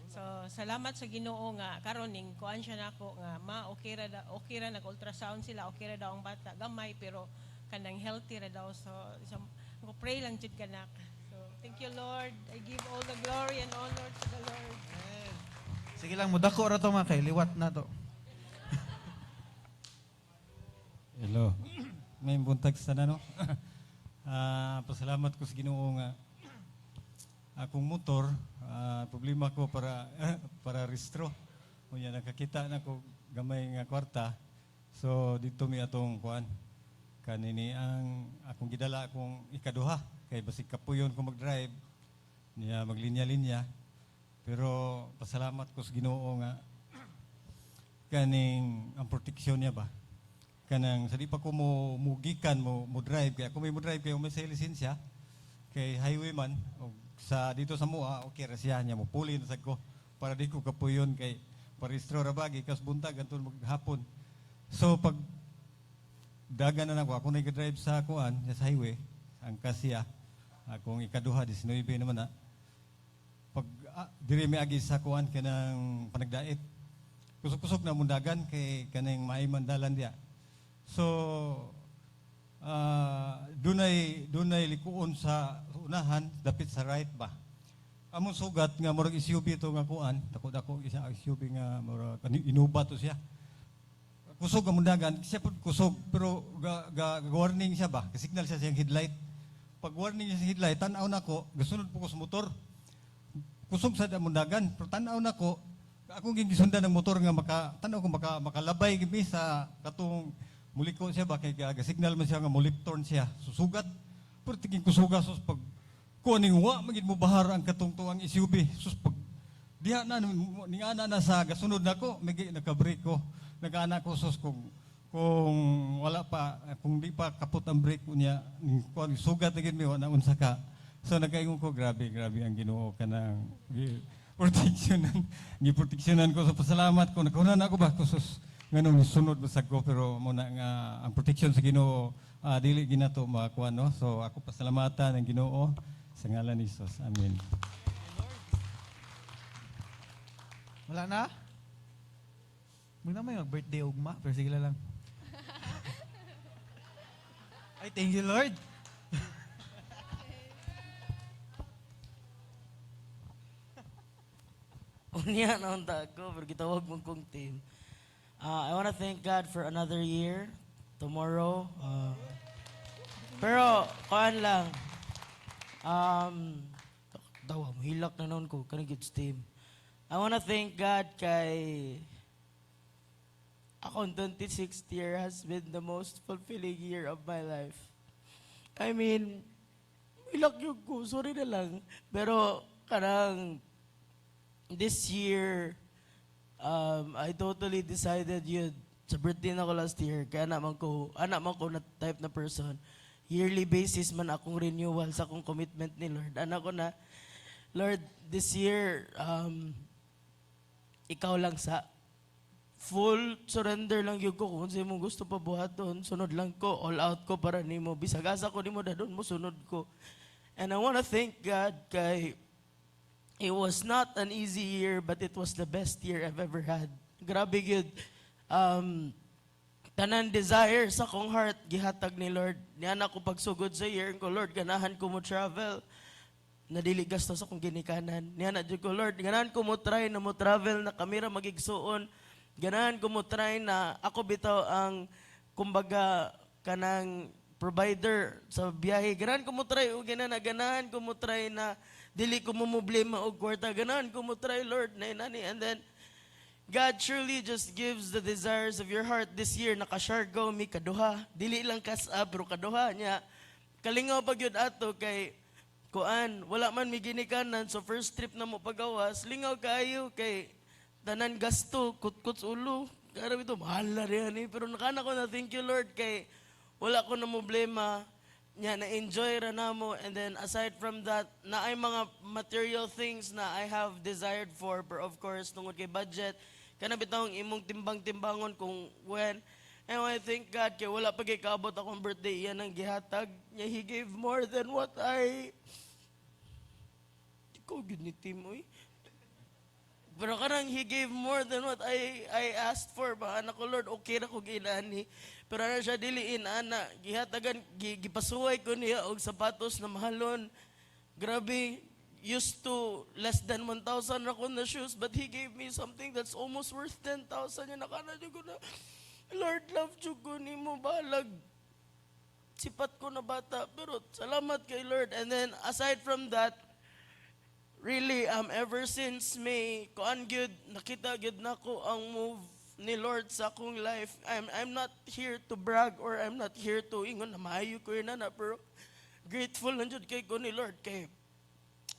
So salamat sa Ginoo nga karon ning kuan siya nako nga, "Ma, okay ra da, okay ra." Nag-ultrasound sila, okay ra daw ang bata, gamay pero kanang healthy ra daw. So ko pray lang jud kanak. So thank you, Lord. I give all the glory and honor to the Lord. Sige lang, mudako ra to mga kay liwat na to. Hello. May buntag sa no. Pasalamat ko sa Ginoo nga akong motor, problema ko para para restro. Unya nakakita na ko gamay nga kwarta. So dito mi atong kuan. Kanini ang akong gidala akong ikaduha kay basig kapuyon ko mag-drive niya maglinya-linya. Pero pasalamat ko sa Ginoo nga kaning ang proteksyon niya ba kanang sa di pa ko mo mugikan mo mo drive kay ako may mo drive kay may sa lisensya kay highway man og sa dito sa mua okay ra siya niya mo puli na sad ko para di ko kapuyon kay parehistro ra ba gikas buntag anton maghapon. So pag dagan na nako ako na drive sa kuan sa highway ang kasiya akong ikaduha 19 naman na pag diri mi agi sa kuan kanang panagdait kusog-kusog na mundagan kay kaning maayman dalan diya. So dunay likuon sa unahan dapit sa right ba. Among sugat nga murag SUV to nga kuan, dako-dako isa SUV nga murag Innova to siya. Kusog ang mundagan, siya pud kusog pero ga warning siya ba? Signal siya sa iyang headlight. Pag warning niya sa headlight, tan-aw nako, gasunod po ko sa motor. Kusog sa mundagan, pero tan-aw nako, Akong gisundan ng motor nga maka tan-aw ko maka makalabay gimi sa katong muliko siya ba kay signal man siya nga mo-left turn siya. Susugat. Pero tiging kusuga, sus, pag kuan ning wa magid mo bahar ang katong tuang SUV. Sus, pag diha na ning ana na sa gasunod nako, may naka-brake ko. Nagaana ko, sus, kung wala pa, kung di pa kapot ang brake ko niya, ning kuan sugat na gid mi, wa na unsa ka. So nakaingon ko, grabe, grabe ang Ginoo, kanang proteksyonan, gi proteksyonan ko. Sa pasalamat ko, nakahuna na ako ba ko, sus, nganong sunod basag ko, pero mo na nga ang protection sa Ginoo, dili ginato makakuha, no. So ako pasalamatan ang Ginoo sa ngalan ni Jesus. Amen. Wala na? Muna may mag-birthday ugma, pero sige lang. Ay, thank you, Lord. Unya na unta ko, pero gitawag mong kong team. I wanna thank God for another year. Tomorrow. Pero, kuan lang. Dawa, mahilak na noon ko. Kanang good team. I wanna thank God kay akong 26th year has been the most fulfilling year of my life. I mean, hilak yung ko. Sorry na lang. Pero, kanang, this year, I totally decided yun, sa birthday na ko last year, kaya anak man ko na type na person, yearly basis man akong renewal sa akong commitment ni Lord. Anak ko na, Lord, this year, ikaw lang sa full surrender lang yun ko kung sa imong gusto pa buhaton, sunod lang ko, all out ko para nimo, bisag asa ko nimo dadon mo, sunod ko. And I wanna thank God kay it was not an easy year, but it was the best year I've ever had. Grabe gyud. Tanan desire sa akong heart gihatag ni Lord. Niana ko pagsugod sa year ko, Lord, ganahan ko mo travel. Na dili gasto sa akong ginikanan. Niana jud ko, Lord, ganahan ko mo try na mo travel na kamera magigsuon. Ganahan ko mo try na ako bitaw ang kumbaga kanang provider sa biyahe. Ganahan ko mo try og ginana, ganahan ko mo try na dili ko mo problema og kwarta. Ganahan ko mo try, Lord, na inani. And then God truly just gives the desires of your heart. This year, naka-Siargao mi kaduha. Dili lang kasa, pero kaduha niya. Kalingaw pag yun ato kay kuan, wala man mi ginikanan, so first trip na mo pagawas, lingaw kaayo kay tanan gasto, kutkot sa ulo. Kaya ito, mahal na rin eh. Pero nakana ko na, thank you Lord, kay wala ko na problema niya, na-enjoy ra namo. And then aside from that, na ay mga material things na I have desired for, pero of course, tungod kay budget, kana bitawng imong timbang-timbangon kung when. And I thank God kay wala pa kay kaabot akong birthday, iyan ang gihatag niya. He gave more than what I ikaw gyud ni Tim, oy. Pero kanang he gave more than what I asked for. Ba anak ko, Lord, okay ra ko ginani. Pero ano siya dili ana gihatagan gipasuway ko niya og sapatos na mahalon. Grabe, used to less than 1,000 ra ko na shoes, but he gave me something that's almost worth 10,000. Yan nakana jud ko na, Lord, love jud ko nimo, balag sipat ko na bata, pero salamat kay Lord. And then aside from that, really, ever since May, kuan gyud, nakita gyud nako ang move ni Lord sa akong life. I'm not here to brag or I'm not here to ingon na maayo ko yun na, pero grateful lang jud kay ko ni Lord kay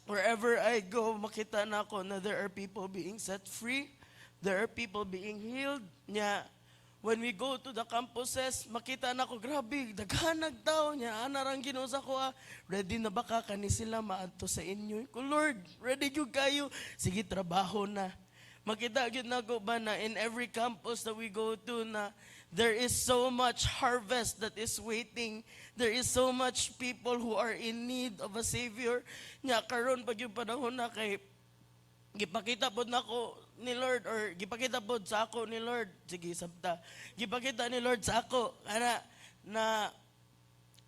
wherever I go, makita na ako na there are people being set free, there are people being healed. Nya, when we go to the campuses, makita na ko, grabe, daghanag tao niya, ana rang Ginoo sa ko, ah, ready na ba ka kani sila maadto sa inyo? Ko, Lord, ready gyud kayo. Sige, trabaho na. Makita gyud nako ba na in every campus that we go to na there is so much harvest that is waiting. There is so much people who are in need of a savior. Nya karon pag yung panahon na kay gipakita pod nako ni Lord or gipakita pod sa ako ni Lord, sige sabta, gipakita ni Lord sa ako ana na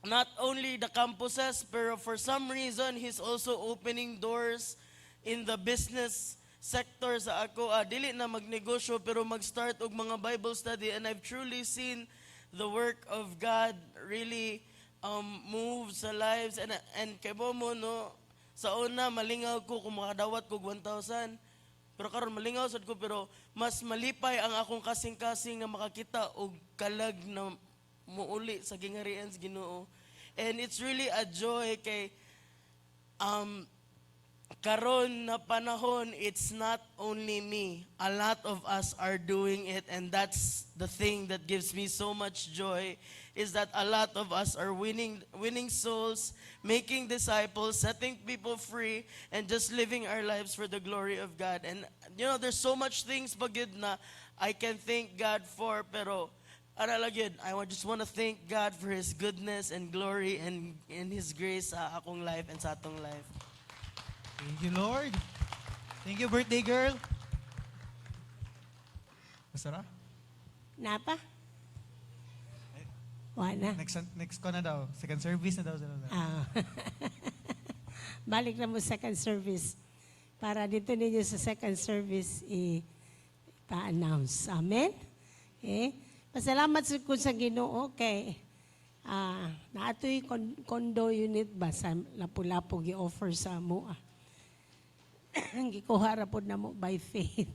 not only the campuses, pero for some reason he's also opening doors in the business sector sa ako, dili na magnegosyo pero mag-start og mga Bible study. And I've truly seen the work of God really move sa lives. And kay mo no, sa una malingaw ko kung makadawat ko 1,000. Pero karon malingaw sad ko, pero mas malipay ang akong kasing-kasing nga makakita og kalag na muuli sa gingharian sa Ginoo. And it's really a joy kay karon na panahon, it's not only me. A lot of us are doing it, and that's the thing that gives me so much joy, is that a lot of us are winning souls, making disciples, setting people free, and just living our lives for the glory of God. And there's so much things pa gyud na I can thank God for, pero ara lang yun, I just want to thank God for His goodness and glory and His grace sa akong life and sa atong life. Thank you, Lord. Thank you, birthday girl. Masara? Napa? Wala na. Next ko na daw. Second service na daw sila. Ah. Balik na mo second service. Para dito ninyo sa second service i-pa-announce. Amen? Eh, pasalamat sa ko sa Ginoo kay naatoy condo unit ba sa Lapu-Lapu gi-offer sa amo. Gikuha ra pod namo by faith.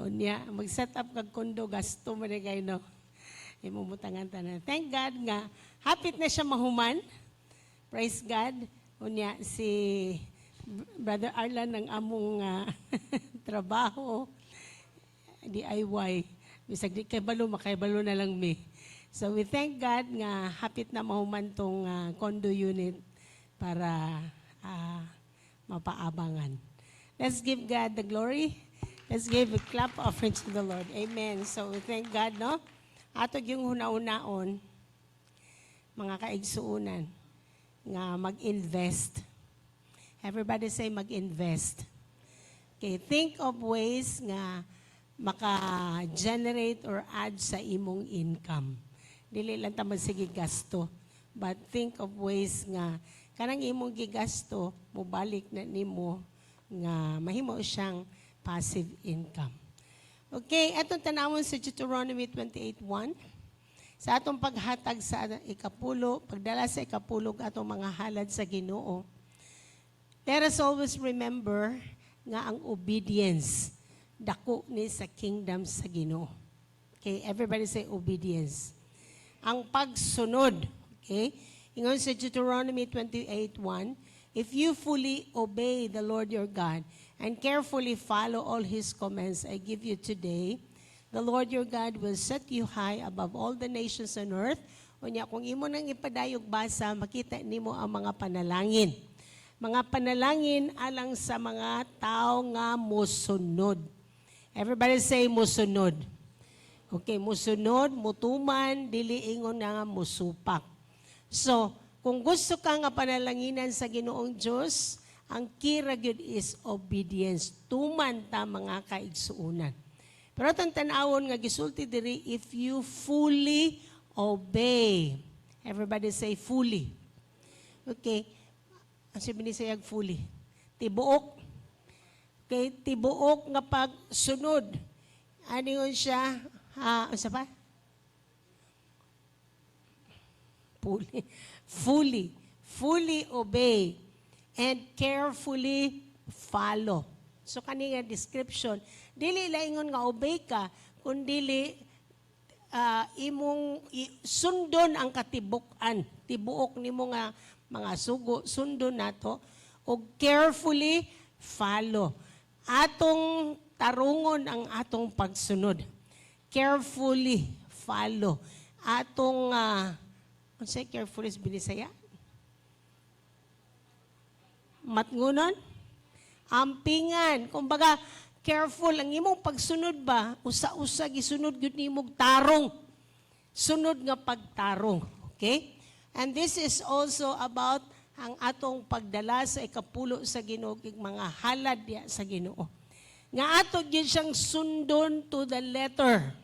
Unya, mag-set up kag condo, gasto man ni kayo, no. Imo butangan tanan. Thank God nga hapit na siya mahuman. Praise God. Unya si Brother Arlan ang among trabaho DIY. Bisag di kay balo, makaybalo na lang mi. So we thank God nga hapit na mahuman tong condo unit para mapaabangan. Let's give God the glory. Let's give a clap offering to the Lord. Amen. So we thank God, no? Ato yung huna-hunaon, mga kaigsuunan, nga mag-invest. Everybody say mag-invest. Okay, think of ways nga maka-generate or add sa imong income. Dili lang ta magsige gasto, but think of ways nga kanang imong gigasto mobalik na nimo nga mahimo siyang passive income. Okay, atong tanawon sa Deuteronomy 28:1. Sa atong paghatag sa ikapulo, pagdala sa ikapulo atong mga halad sa Ginoo. Let us always remember nga ang obedience dako ni sa kingdom sa Ginoo. Okay, everybody say obedience. Ang pagsunod, okay? Ingon sa Deuteronomy 28:1, "If you fully obey the Lord your God and carefully follow all His commands I give you today, the Lord your God will set you high above all the nations on earth." Unya, kung imo nang ipadayog basa, makita nimo ang mga panalangin. Mga panalangin alang sa mga tao nga mosunod. Everybody say mosunod. Okay, musunod, mutuman, dili ingon na nga musupak. So, kung gusto ka nga panalanginan sa Ginoong Diyos, ang key ra gyud is obedience. Tuman ta, mga kaigsuunan. Pero atong tan-awon nga gisulti diri, if you fully obey. Everybody say fully. Okay. Ang sabi ni sayag fully. Tibuok. Okay, tibuok nga pagsunod. Ano yun siya? Ha, unsa pa? Fully. Fully. Fully obey and carefully follow. So kani nga description, dili laingon nga obey ka, kun dili imong sundon ang katibuk-an, tibuok nimo nga mga sugo, sundon nato og carefully follow. Atong tarungon ang atong pagsunod. Carefully follow. Atong unsay carefully sa Binisaya? Matngunon? Ampingan. Kumbaga, careful. Ang imong pagsunod ba, usa-usa gisunod gyud nimong tarong. Sunod nga pagtarong. Okay? And this is also about ang atong pagdala sa ikapulo sa Ginoo, kig mga halad diya sa Ginoo. Nga ato gyud siyang sundon to the letter.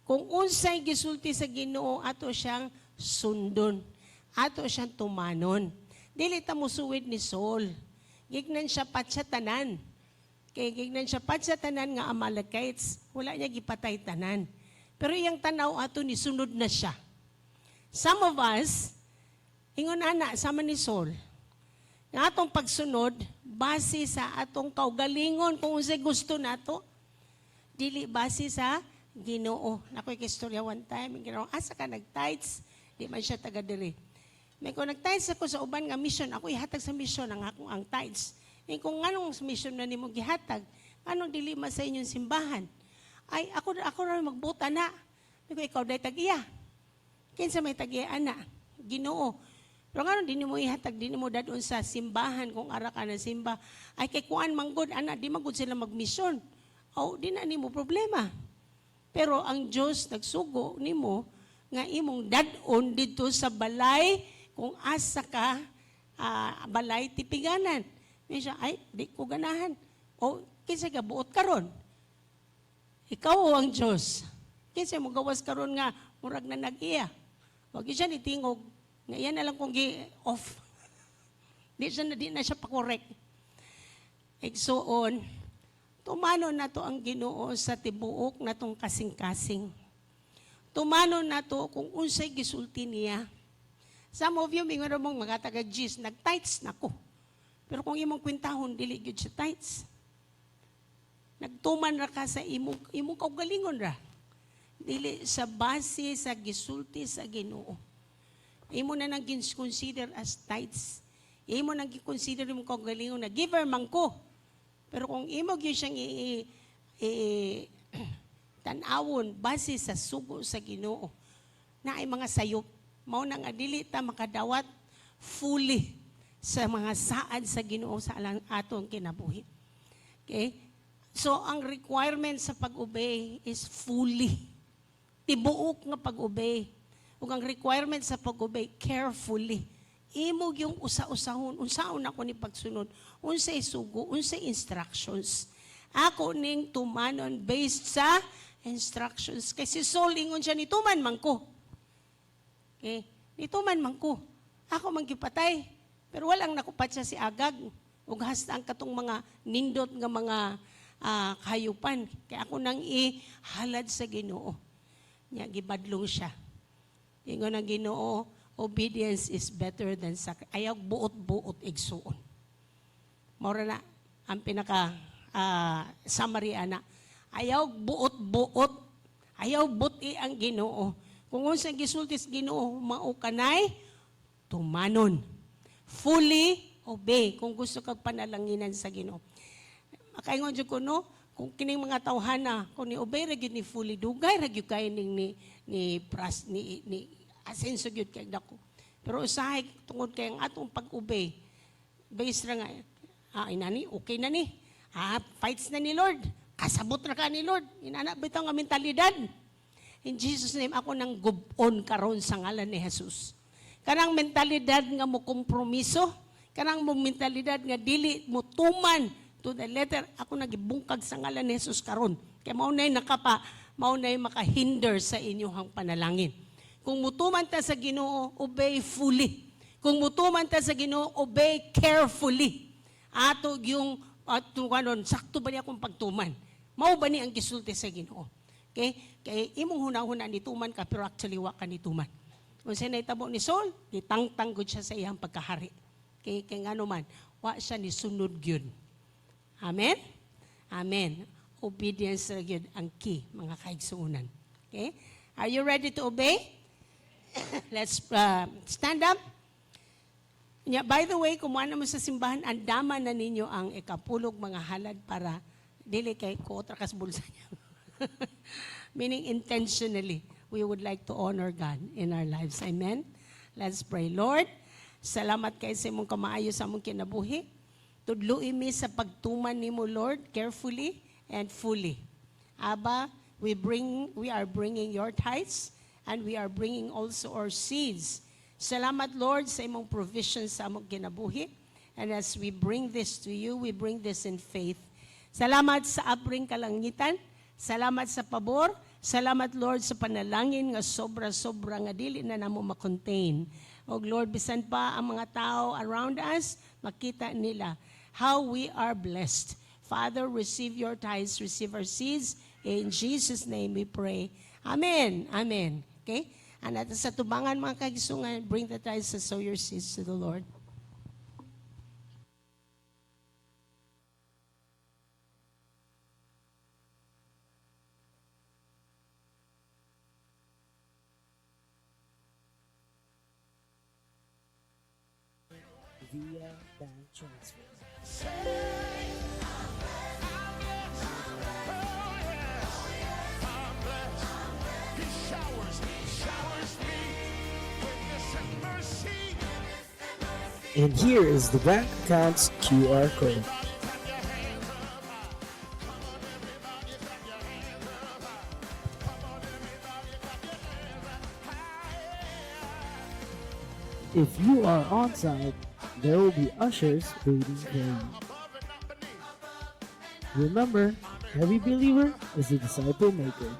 Kung unsay gisulti sa Ginoo, ato siyang sundon. Ato siyang tumanon. Dili ta mosuwid ni Saul. Gignan siya pat sa tanan. Kay gignan siya pat sa tanan nga Amalekites, wala niya gipatay tanan. Pero iyang tanaw ato ni sunod na siya. Some of us, ingon ana, sama ni Saul, nga atong pagsunod, Base sa atong kaugalingon kung unsay gusto nato. Dili base sa Ginoo. Nakoy istorya one time, Ginoo, asa ka nag-tithes? Di man siya taga diri. May kung nag-tithes ako sa uban nga mission, ako ihatag sa mission ang akong ang tithes. Eh, kung nganong mission na nimo gihatag, anong dili man sa inyong simbahan? Ay, ako ra magbuta na. May ko ikaw day tag-iya. Kinsa may tag-iya ana? Ginoo. Pero ngano di nimo ihatag, di nimo dadon sa simbahan kung ara ka na simba. Ay kay kuan manggod ana, di man gud sila magmisyon. O di na nimo problema. Pero ang Dios nagsugo nimo nga imong dad-on didto sa balay kung asa ka balay tipiganan. May siya, ay, di ko ganahan. O, kinsa ka buot karon? Ikaw o ang Diyos? Kinsa mo gawas karon nga murag na nag-iya? Wag yun siya ni tingog. Nga iyan na lang kung gi-off. Di na siya pa-correct. Igsuon, tumano na to ang Ginoo sa tibuok na tong kasing-kasing. Tumano na to kung unsay gisulti niya. Some of you, mingon mong mga taga-Gis, nag-tithes na ko. Pero kung imong kwentahon, dili gyud siya tithes. Nagtuman ra ka sa imong kaugalingon ra. Dili sa base sa gisulti sa Ginoo. Imo na nang consider as tithes. Imo nang gi-consider imong kaugalingon na giver man ko. Pero kung imo gyud siyang tan-awon base sa sugo sa Ginoo, na ay mga sayop, mao na nga dili ta makadawat fully sa mga saad sa Ginoo sa alang atong kinabuhi. Okay? So ang requirement sa pag-obey is fully. Tibuok nga pag-obey. Ug ang requirement sa pag-obey, carefully. Imo yung usa-usahon, unsaon ako ni pagsunod, unsay sugo, unsay instructions. Ako ning tumanon based sa instructions. Kay si Saul ingon siya, nituman man ko. Okay? Nituman man ko. Ako man gipatay. Pero walang nakupat siya si Agag. Ug hasta ang katong mga nindot nga mga kahayupan. Kaya ako nang ihalad sa Ginoo. Nya gibadlong siya. Ingon ang Ginoo, obedience is better than sacrifice. Ayaw buot-buot igsuon. Mora na ang pinaka summary ana. Ayaw buot-buot, ayaw buti ang Ginoo. Kung unsa gisulti sa Ginoo, mao kanay tumanon. Fully obey kung gusto kag panalanginan sa Ginoo. Makaingon jud ko, no, kung kining mga tawhana, kung ni obey ra gyud ni fully, dugay ra gyud kay ning ni pras ni asenso gyud kay dako. Pero usahay tungod kay ang atong pag-obey based ra nga inani okay na ni. Fights na ni Lord. Kasabot ra ka ni Lord. Inana bitaw nga mentalidad. In Jesus' name, ako nang gubon karon sa ngalan ni Jesus. Kanang mentalidad nga mo kompromiso, kanang mo mentalidad nga dili mo tuman to the letter, ako nagibungkag sa ngalan ni Jesus karon. Kay mao nay makahinder sa inyong panalangin. Kung mutuman ta sa Ginoo, obey fully. Kung mutuman ta sa Ginoo, obey carefully. Ato yung ato kanon, sakto ba niya akong pagtuman? Mao ba ni ang gisulti sa Ginoo? Okay? Kay imong hunahuna nituman ka pero actually wa ka nituman. Kung sa nahitabo ni Saul, gitangtang gud siya sa iyang pagkahari. Kay ngano man, wa siya ni sunod gyud. Amen? Amen. Obedience ra gyud ang key, mga kaigsuonan. Okay? Are you ready to obey? Let's stand up. Nya, by the way, kung mo sa simbahan, andama na ninyo ang ikapulog mga halad para dili kay kuotra kas bulsa niya. Meaning intentionally, we would like to honor God in our lives. Amen? Let's pray. Lord, salamat kay sa imong kamaayo sa among kinabuhi. Tudloi mi sa pagtuman nimo, Lord, carefully and fully. Abba, we are bringing your tithes and we are bringing also our seeds. Salamat, Lord, sa imong provision sa among kinabuhi. And as we bring this to you, we bring this in faith. Salamat sa abring kalangitan. Salamat sa pabor. Salamat, Lord, sa panalangin nga sobra-sobra nga dili na namo makontain. O Lord, bisan pa ang mga tao around us, makita nila how we are blessed. Father, receive your tithes, receive our seeds. In Jesus' name we pray. Amen. Amen. Okay? And at sa tubangan, mga kagisungan, bring the tithes and sow your seeds to the Lord. via bank transfer. He showers me goodness and mercy. And here is the bank account's QR code. If you are on site, there will be ushers waiting for you. Remember, every believer is a disciple maker.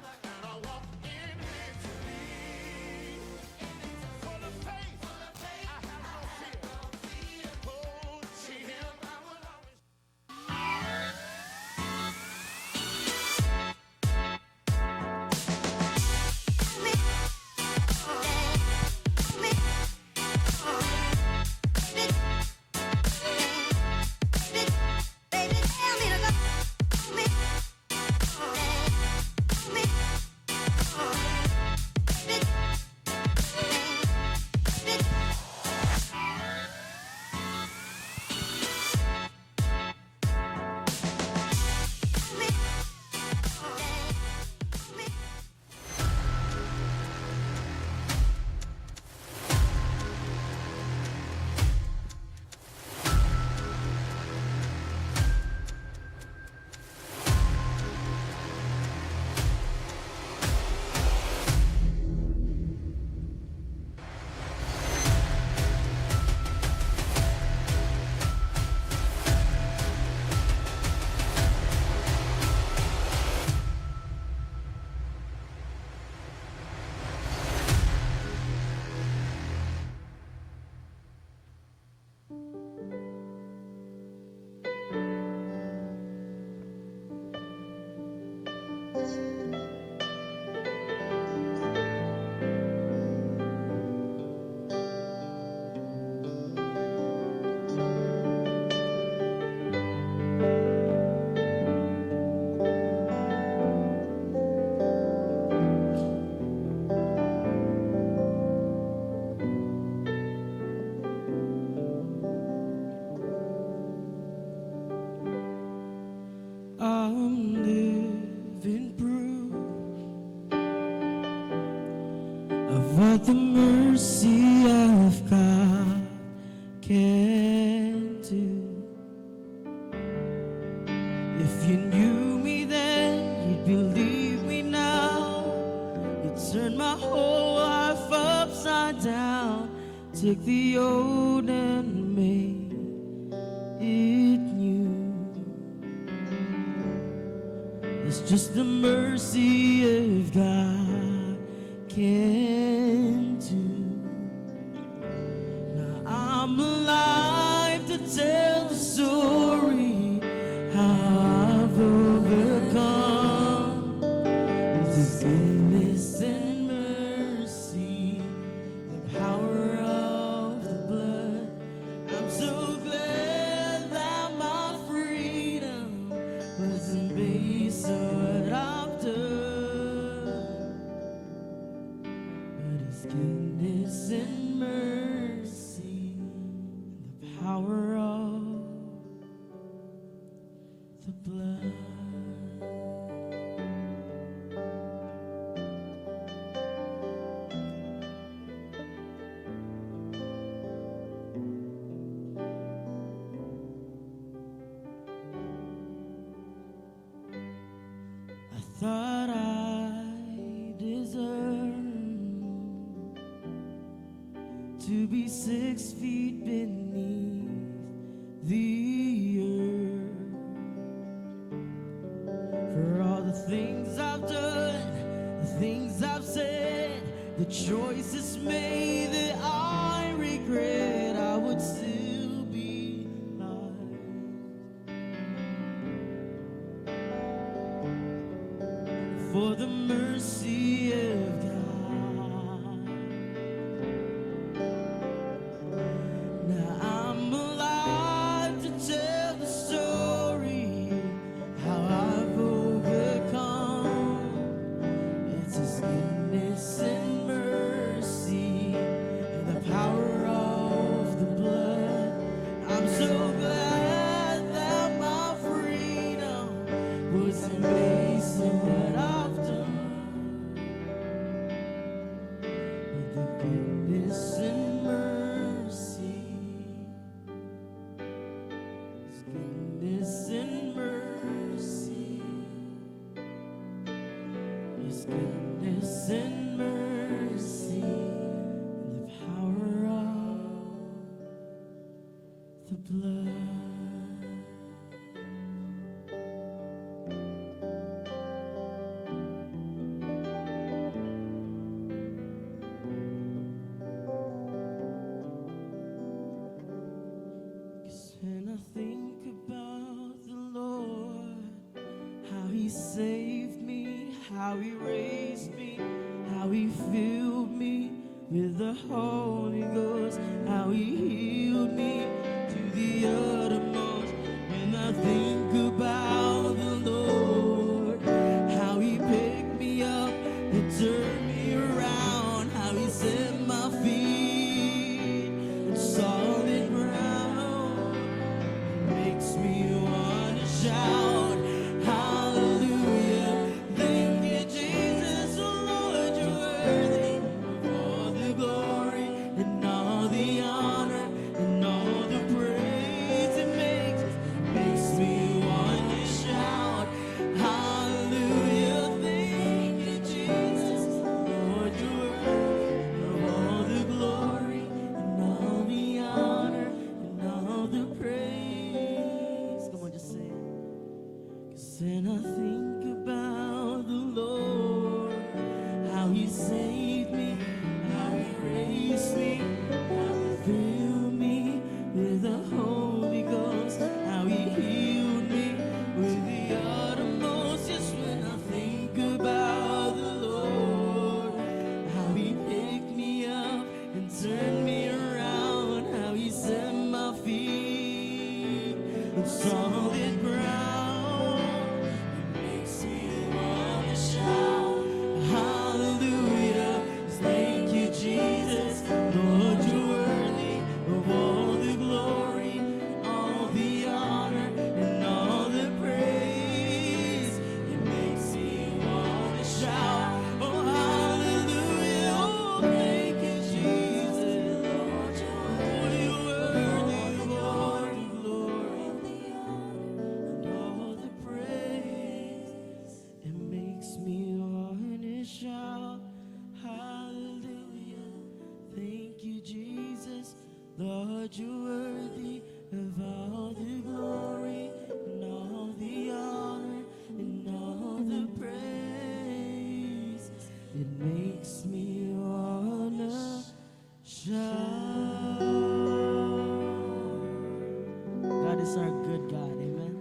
I'm living proof of what the mercy of God can do. If you knew me then, you'd believe me now. You turned my whole life upside down, took the old and made it new. It's just the mercy of God can do. Now I'm alive to tell the story how I've overcome. It's His goodness and mercy, the power of the blood. I'm so glad that my freedom wasn't based on what I've done, but His goodness and mercy and the power of the blood. I thought I deserved to be 6 feet beneath the earth for all the things I've done, the things I've said, the choices made that I regret. I would still be lost. For the mercy of God. Now I'm alive to tell the story how I've overcome. It's His goodness and mercy and the power of the blood. His goodness and mercy and the power of the blood. 'Cause when I think about the Lord, how He saved me, how He raised me, how He filled me with the Holy Ghost, how He healed me to the uttermost. When I think about the Lord, how He picked me up and turned me around, how He set my feet on solid ground, makes me wanna shout, "Hallelujah. Thank you, Jesus. Oh Lord, you're worthy of all the glory and all the honor and all the praise." It makes me wanna shout, "Hallelujah. Thank you, Jesus. Lord, you're worthy of all the glory and all the honor and all the praise." Come on, just say it. 'Cause when I think about the Lord, how He saved me, how He raised me, how He filled me with the Holy Ghost, how He healed me with the uttermost. Yes, when I think about the Lord, how He picked me up and turned me around, how He set my feet on solid ground, it makes me wanna shout, "Hallelujah. Thank you, Jesus. Lord, you're worthy of all the glory, all the honor, and all the praise." It makes me wanna shout, "Oh, hallelujah. Oh, thank you, Jesus. Lord, you're worthy of all the glory and all the praise." It makes me wanna shout, "Hallelujah. Thank you, Jesus. Lord, you're worthy of all the glory and all the honor and all the praise." It makes me wanna shout. God is our good God. Amen.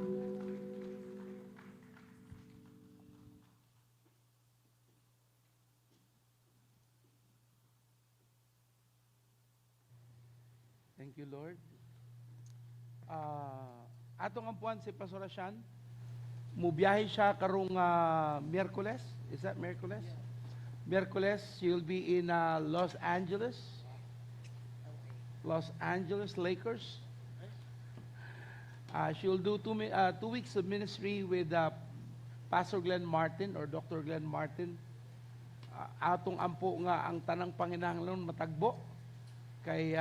Thank you, Lord. Atong ampuan si Pastor Ashan. Mubiyahe siya karong Miyerkules. Is that Miyerkules? Miyerkules, she'll be in Los Angeles. Los Angeles Lakers. She'll do 2 weeks of ministry with Pastor Glenn Martin or Dr. Glenn Martin. Atong ampo nga ang tanang panginahanglan matagbo. Kay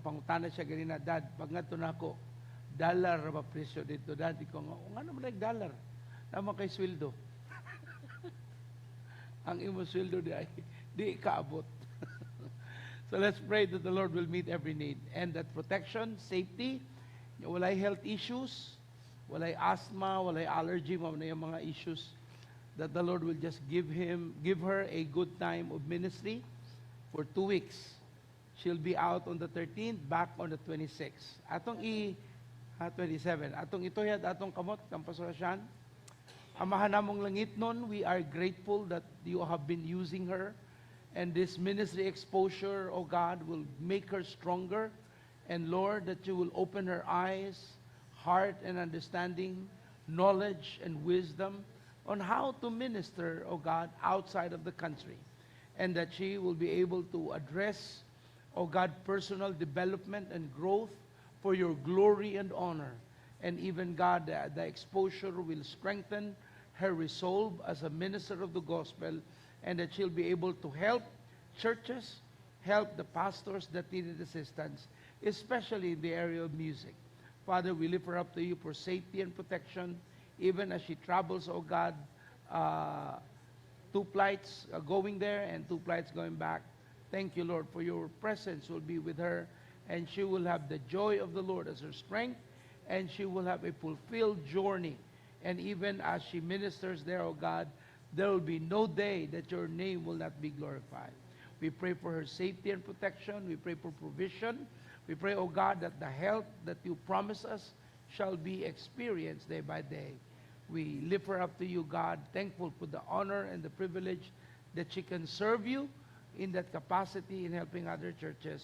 pangutana siya ganina, "Dad, pag ngadto nako, dollar ba presyo dito, Dad?" Ko nga, "Nga naman like dollar. Naman kay sweldo. Ang imo sweldo di ay di kaabot." So let's pray that the Lord will meet every need and that protection, safety, walay health issues, walay asthma, walay allergy, mao na yung mga issues, that the Lord will just give her a good time of ministry for 2 weeks. She'll be out on the 13th, back on the 26th. Atong i ha, 27. Atong ituyad atong kamot kang Pastor Shan. Amahan namong langitnon, we are grateful that you have been using her, and this ministry exposure, O God, will make her stronger. And Lord, that you will open her eyes, heart and understanding, knowledge and wisdom on how to minister, O God, outside of the country. And that she will be able to address, O God, personal development and growth for your glory and honor. And even, God, the exposure will strengthen her resolve as a minister of the gospel, and that she'll be able to help churches, help the pastors that needed assistance, especially in the area of music. Father, we lift her up to you for safety and protection, even as she travels, O God, Two flights going there and two flights going back. Thank you, Lord, for your presence will be with her, and she will have the joy of the Lord as her strength, and she will have a fulfilled journey. And even as she ministers there, O God, there will be no day that your name will not be glorified. We pray for her safety and protection. We pray for provision. We pray, O God, that the health that you promise us shall be experienced day by day. We lift her up to you, God, thankful for the honor and the privilege that she can serve you in that capacity in helping other churches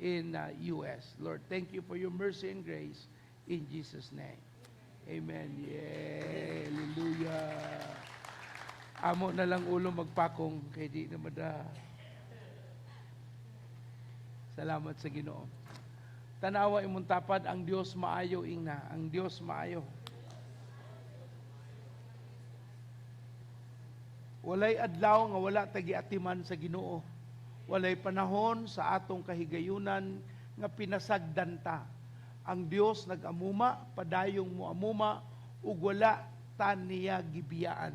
in U.S. Lord, thank you for your mercy and grace in Jesus' name. Amen. Yeah. Hallelujah. Amo na lang ulo magpakong kay di na mada. Salamat sa Ginoo. Tanawa imong tapad, ang Dios maayo, ingna, ang Dios maayo. Walay adlaw nga wala ta giatiman sa Ginoo. Walay panahon sa atong kahigayunan nga pinasagdan ta. Ang Dios nag-amuma, padayong moamuma ug wala ta niya gibiyaan.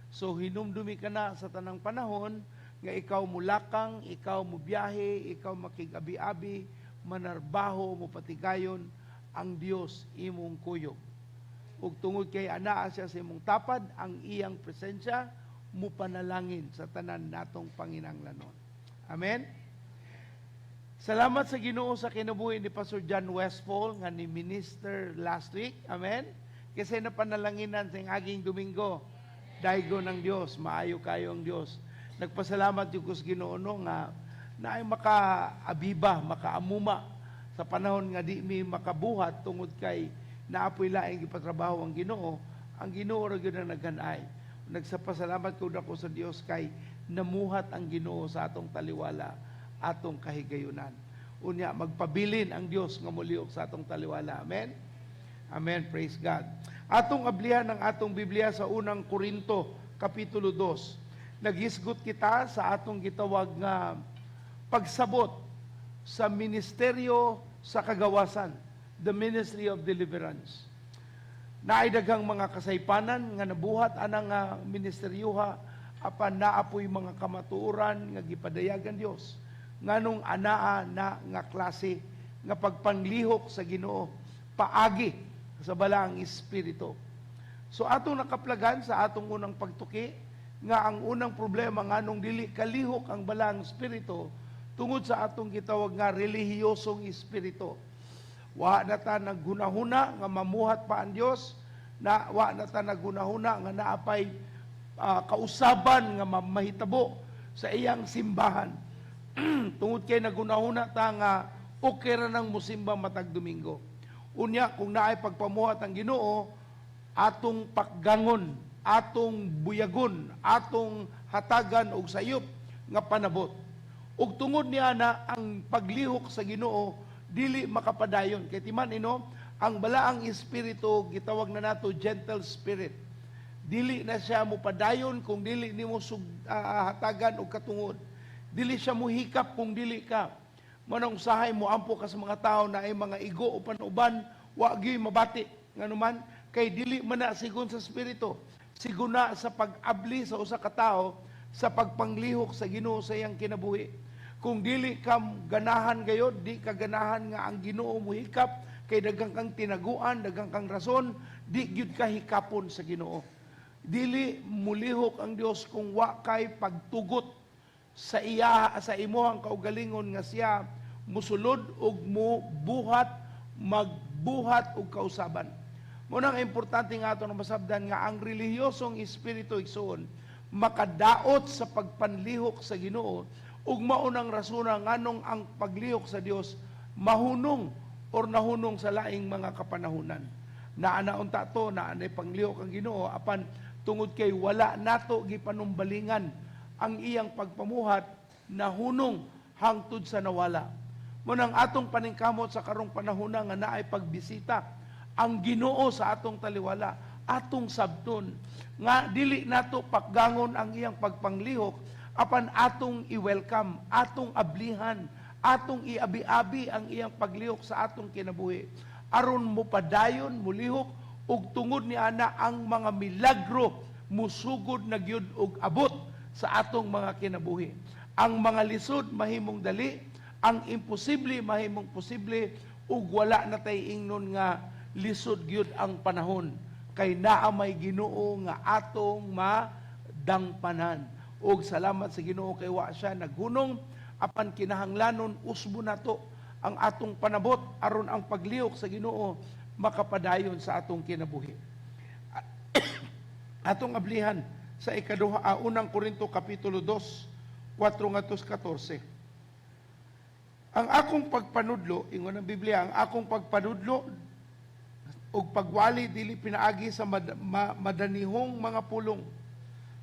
So hinumdumi ka na sa tanang panahon nga ikaw mulakang, ikaw mubiyahe, ikaw makigabi-abi, manarbaho, mopatigayon, ang Dios imong kuyog. Ug tungod kay anaa siya sa imong tapad, ang iyang presensya mupanalangin sa tanan natong panginanglanon. Amen? Salamat sa Ginoo sa kinabuhi ni Pastor John Westfall nga ni minister last week. Amen? Kasi napanalanginan sa aging Domingo. Daigo ng Dios, maayo kayo ang Dios. Nagpasalamat yung sa Ginoo no nga naay makaabiba, makaamuma sa panahon nga di mi makabuhat tungod kay naapoy laing gipatrabaho ang Ginoo. Ang Ginoo ra gyud ang naghanay. Nagsapasalamat ko dako sa Dios kay namuhat ang Ginoo sa atong taliwala, atong kahigayunan. Unya magpabilin ang Dios nga molihok sa atong taliwala. Amen. Amen. Praise God. Atong ablihan ang atong Biblia sa unang Korinto kapitulo 2. Naghisgot kita sa atong gitawag nga pagsabot sa ministeryo sa kagawasan, the ministry of deliverance. Naay daghang mga kasaypanan nga nabuhat anang nga ministeryuha apan naapoy mga kamatuoran nga gipadayagan Dios nganong anaa na nga klase nga pagpanglihok sa Ginoo paagi sa balaang espiritu. So atong nakaplagan sa atong unang pagtuki nga ang unang problema nganong dili kalihok ang balaang espiritu tungod sa atong gitawag nga relihiyosong espiritu. Wa na ta naghunahuna nga mamuhat pa ang Dios, na wa na ta naghunahuna nga naapay kausaban nga mahitabo sa iyang simbahan. Tungod kay naghunahuna ta nga okay ra nang musimba matag Domingo. Unya kung naay pagpamuhat ang Ginoo, atong pakgangon, atong buyagon, atong hatagan og sayop nga panabot. Ug tungod niya na ang paglihok sa Ginoo dili makapadayon. Kay timan ino, ang balaang espiritu gitawag na nato gentle spirit. Dili na siya mopadayon kung dili nimo hatagan og katungod. Dili siya mohikap kung dili ka. Manong usahay mo ampo ka sa mga tao na ay mga igo o panuban, wa gyud mabati. Nganuman kay dili man na sigon sa espiritu, sigon na sa pag-abli sa usa ka tawo sa pagpanglihok sa Ginoo sa iyang kinabuhi. Kung dili ka ganahan gayod, di ka ganahan nga ang Ginoo mohikap kay daghang kang tinaguan, daghang kang rason, di gyud ka hikapon sa Ginoo. Dili mulihok ang Dios kung wa kay pagtugot sa iya sa imuhang kaugalingon nga siya musulod og mubuhat, magbuhat og kausaban. Muna ang importante nga ato na masabdan nga ang relihiyosong espiritu igsuon makadaot sa pagpanlihok sa Ginoo ug mao nang rasona nganong ang paglihok sa Dios mahunong or nahunong sa laing mga kapanahunan. Naa na unta to, naa na panglihok ang Ginoo apan tungod kay wala nato gipanumbalingan ang iyang pagpamuhat, nahunong hangtod sa nawala. Munang atong paningkamot sa karong panahona nga naay pagbisita ang Ginoo sa atong taliwala, atong sabton nga dili nato pakgangon ang iyang pagpanglihok apan atong i-welcome, atong ablihan, atong iabi-abi ang iyang paglihok sa atong kinabuhi aron mopadayon mulihok ug tungod ni ana ang mga milagro musugod na gyud og abot sa atong mga kinabuhi. Ang mga lisod mahimong dali, ang imposible mahimong posible, ug wala na tay ingnon nga lisod gyud ang panahon kay naa may Ginoo nga atong madangpanan. Ug salamat sa Ginoo kay wa siya naghunong, apan kinahanglanon usbo nato ang atong panabot aron ang paglihok sa Ginoo makapadayon sa atong kinabuhi. Atong ablihan sa ikaduha, unang Korinto kapitulo 2, 4 ngadto 14. Ang akong pagpanudlo, ingon ang Biblia, ang akong pagpanudlo ug pagwali dili pinaagi sa madanihong mga pulong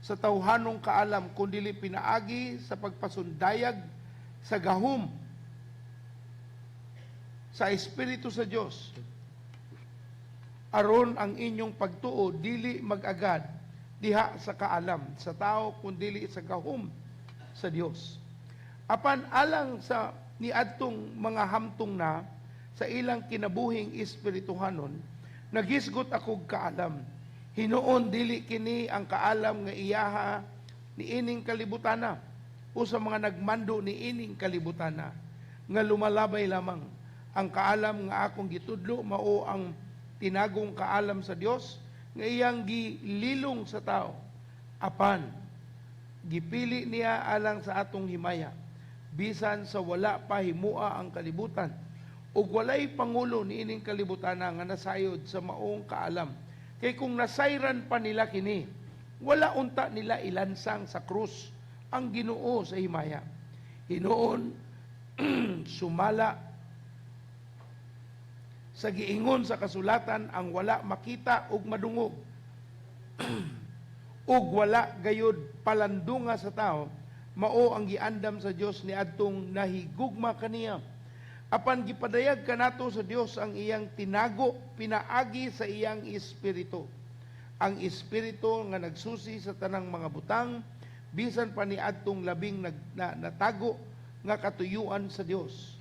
sa tawhanong kaalam, kundili pinaagi sa pagpasundayag sa gahom sa Espiritu sa Dios, aron ang inyong pagtuo dili mag-agad diha sa kaalam sa tao, kundili sa gahom sa Dios. Apan alang sa niadtong mga hamtong na sa ilang kinabuhing espirituhanon, nagisgot akog kaalam. Hinuon dili kini ang kaalam nga iyaha ni ining kalibutana o sa mga nagmando ni ining kalibutana nga lumalabay lamang. Ang kaalam nga akong gitudlo mao ang tinagong kaalam sa Dios nga iyang gililong sa tao. Apan gipili niya alang sa atong himaya bisan sa wala pa himua ang kalibutan, ug walay pangulo niining kalibutana nga nasayod sa maong kaalam. Kay kung nasayran pa nila kini, wala unta nila ilansang sa krus ang Ginoo sa himaya. Hinuon sumala sa giingon sa kasulatan, ang wala makita ug madungog ug wala gayud palandunga sa tao, mao ang giandam sa Dios niadtong nahigugma kaniya. Apan gipadayag kanato sa Dios ang iyang tinago pinaagi sa iyang Espiritu. Ang Espiritu nga nagsusi sa tanang mga butang, bisan pa niadtong labing natago nga katuyuan sa Dios.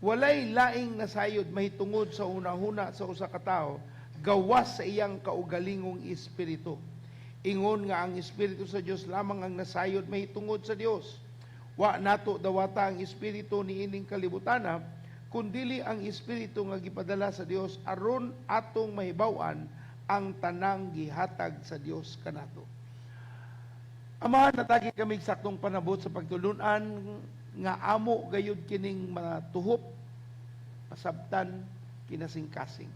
Walay laing nasayod mahitungod sa hunahuna sa usa ka tawo gawas sa iyang kaugalingong espiritu. Ingon nga ang Espiritu sa Dios lamang ang nasayod mahitungod sa Dios. Wa nato dawata ang espiritu niining kalibutana, kundili ang espiritu nga gipadala sa Dios aron atong mahibaw-an ang tanang gihatag sa Dios kanato. Amahan, natagi kami saktong panabot sa pagtulunan nga amo gayud kining matuhop, pasabtan, kinasingkasing.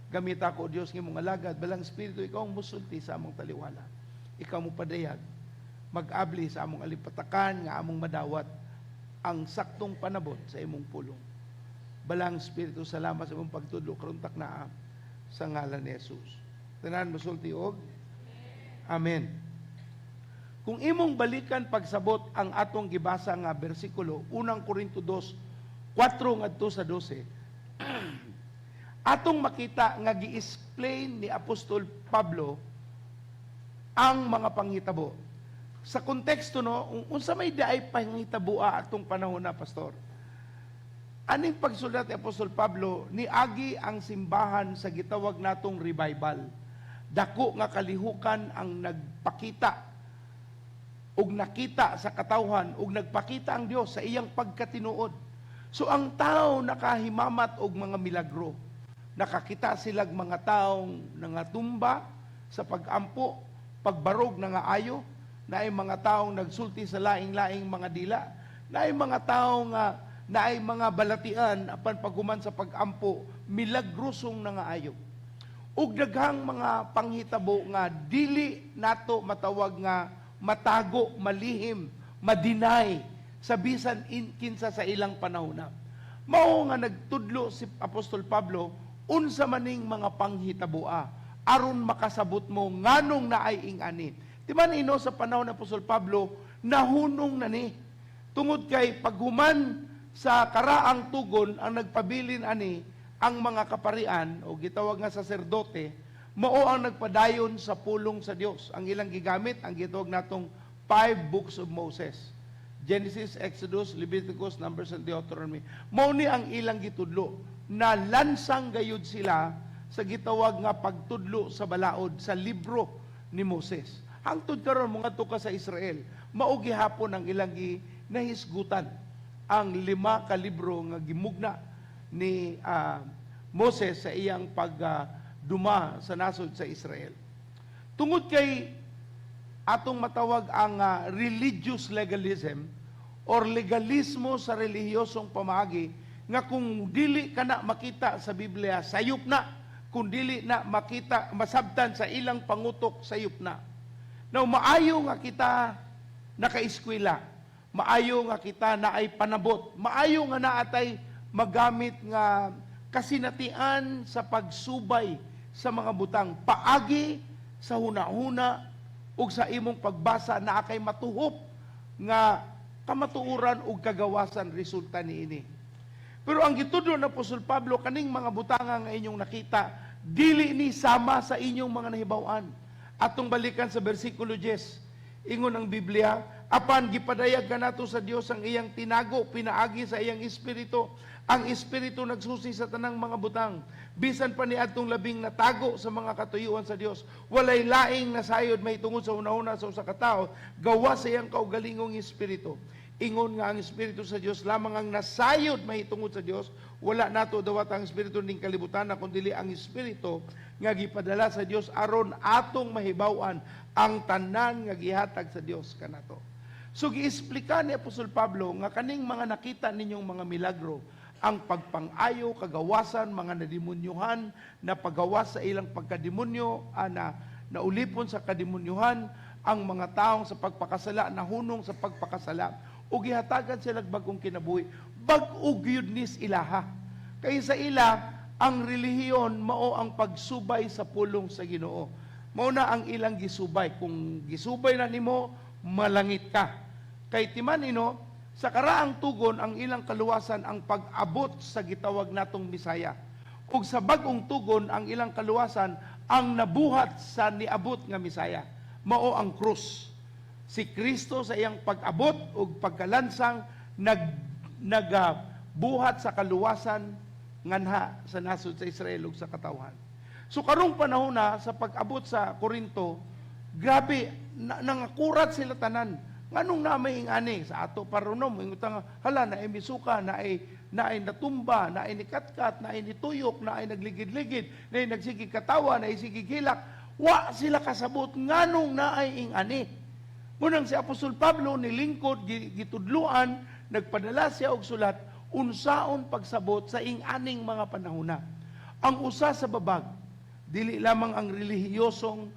Gamit ako, Dios, ng imong alagad, balang Espiritu, ikaw ang musulti sa among taliwala. Ikaw mo padayag, mag-abli sa among alipatakan nga among madawat ang saktong panabot sa imong pulong. Balang Espiritu, salamat sa imong pagtudlo karon taknaa sa ngalan ni Jesus. Tanan musulti og Amen. Kung imong balikan pagsabot ang atong gibasa nga bersikulo, unang Korinto 2, 4 ngadto sa 12, atong makita nga gi-explain ni Apostol Pablo ang mga panghitabo. Sa konteksto, no, unsa may diay panghitaboa atong panahon na, pastor? Aning pagsulat ni Apostol Pablo, niagi ang simbahan sa gitawag natong revival. Dako nga kalihukan ang nagpakita ug nakita sa katawhan ug nagpakita ang Dios sa iyang pagkatinuod. So ang tao nakahimamat og mga milagro. Nakakita silag mga taong nangatumba sa pag-ampo, pagbarog nangaayo, naay mga taong nagsulti sa laing-laing mga dila, naay mga taong nga naay mga balatian apan paghuman sa pag-ampo milagrosong nangaayo. Ug daghang mga panghitabo nga dili nato matawag nga matago, malihim, madinay sa bisan kinsa sa ilang panahona. Mao nga nagtudlo si Apostol Pablo unsa maning mga panghitaboa aron makasabot mo nganong naay ing-ani. Di man ino sa panahon ni Apostol Pablo nahunong na ni tungod kay paghuman sa karaang tugon ang nagpabilin ani ang mga kaparian o gitawag nga saserdote, mao ang nagpadayon sa pulong sa Dios. Ang ilang gigamit ang gitawag natong five books of Moses. Genesis, Exodus, Leviticus, Numbers, and Deuteronomy. Mao ni ang ilang gitudlo. Nalansang gayud sila sa gitawag nga pagtudlo sa balaod sa libro ni Moses. Hangtod karon moadto ka sa Israel, mao gihapon ang ilang nahisgutan ang 5 ka libro nga gimugna ni Moses sa iyang pagduma sa nasod sa Israel. Tungod kay atong matawag ang religious legalism or legalismo sa relihiyosong pamaagi nga kung dili ka na makita sa Biblia, sayop na. Kung dili na makita, masabtan sa ilang pangutok, sayop na. Now, maayo nga kita nakaeskwela, maayo nga kita na ay panabot, maayo nga naatay magamit nga kasinatian sa pagsubay sa mga butang, paagi sa hunahuna ug sa imong pagbasa naa kay matuhop nga kamatuoran ug kagawasan resulta niini. Pero ang gitudlo ng Apostol Pablo, kaning mga butanga nga inyong nakita, dili ni sama sa inyong mga nahibaw-an. Atong balikan sa bersikulo 10. Ingon ang Biblia, apan gipadayag kanato sa Dios ang iyang tinago pinaagi sa iyang espiritu. Ang espiritu nagsusi sa tanang mga butang, bisan pa niadtong labing natago sa mga katuyuan sa Dios. Walay laing nasayod mahitungod sa hunahuna sa usa ka tawo gawas sa iyang kaugalingong espiritu. Ingon nga ang espiritu sa Dios lamang ang nasayod mahitungod sa Dios. Wala nato dawat ang espiritu ning kalibutan, kundi ang espiritu nga gipadala sa Dios aron atong mahibaw-an ang tanan nga gihatag sa Dios kanato. So giesplika ni Apostol Pablo nga kaning mga nakita ninyong mga milagro, ang pagpang-ayo, kagawasan, mga nademonyohan, na pagawas sa ilang pagkademonyo, na naulipon sa kademonyohan, ang mga taong sa pagpakasala, nahunong sa pagpakasala, ug gihatagan sila bagong kinabuhi, bag-o gyud nis ilaha. Kay sa ila, ang relihiyon mao ang pagsubay sa pulong sa Ginoo. Mao na ang ilang gisubay. Kung gisubay na nimo, malangit ka. Kay timan ino, sa karaang tugon, ang ilang kaluwasan ang pag-abot sa gitawag natong Misaya. Ug sa bag-ong tugon, ang ilang kaluwasan ang nabuhat sa niabot nga Misaya. Mao ang krus. Si Kristo sa iyang pag-abot ug pagkalansang nagbuhat sa kaluwasan nganha sa nasod sa Israel ug sa katawhan. So karong panahon na sa pag-abot sa Korinto, grabe na, nangakurat sila tanan. Nganong na may ingani sa ato parunom, ingon nga hala na ay misuka, na ay natumba, na ay nikatkat, na ay nituyok, na ay nagligid-ligid, na ay nagsigig katawa, na ay sigig hilak. Wa sila kasabot nganong na ay ingani. Munang si Apostol Pablo nilingkod, gitudluan, nagpadala siya og sulat unsaon pagsabot sa ing-aning mga panahona. Ang usa sa babag, dili lamang ang relihiyosong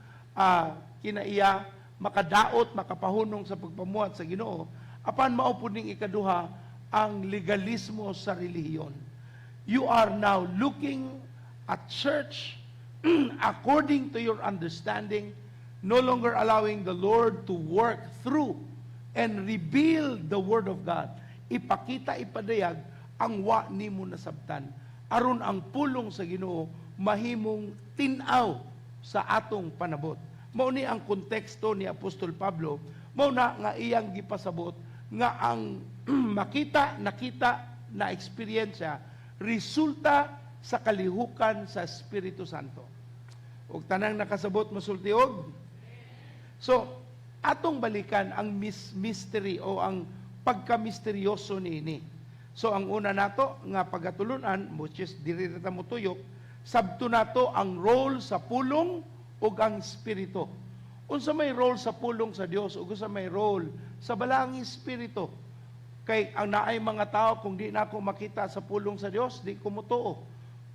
kinaiya makadaot, makapahunong sa pagpamuhat sa Ginoo, apan mao pud ning ikaduha, ang legalismo sa relihiyon. You are now looking at church according to your understanding, no longer allowing the Lord to work through and reveal the Word of God. Ipakita, ipadayag ang wa nimo nasabtan. Aron ang pulong sa Ginoo mahimong tin-aw sa atong panabot. Mao ni ang konteksto ni Apostol Pablo, mao na nga iyang gipasabot nga ang makita, nakita na eksperyensya resulta sa kalihukan sa Espiritu Santo. Ug tanang nakasabot mosulti og. So, atong balikan ang mystery o ang pagka-misteryoso niini. So, ang una nato nga pagatulunan, which is diri ra ta motuyok, sabto nato ang role sa pulong ug ang espiritu. Unsa may role sa pulong sa Dios ug unsa may role sa balaang espiritu? Kay ang naay mga tao, kung di na ako makita sa pulong sa Dios, di ko motuo.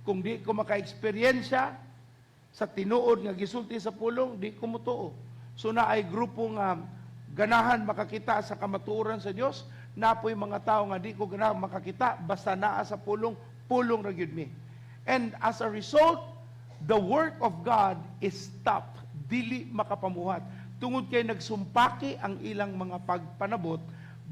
Kung di ko maka-eksperyensya sa tinuod nga gisulti sa pulong, di ko motuo. So naay grupo nga ganahan makakita sa kamatuoran sa Dios, napoy mga tao nga di ko ganahan makakita basta naa sa pulong, pulong ra gyud mi. And as a result, the work of God is stopped, dili makapamuhat. Tungod kay nagsumpaki ang ilang mga pagpanabot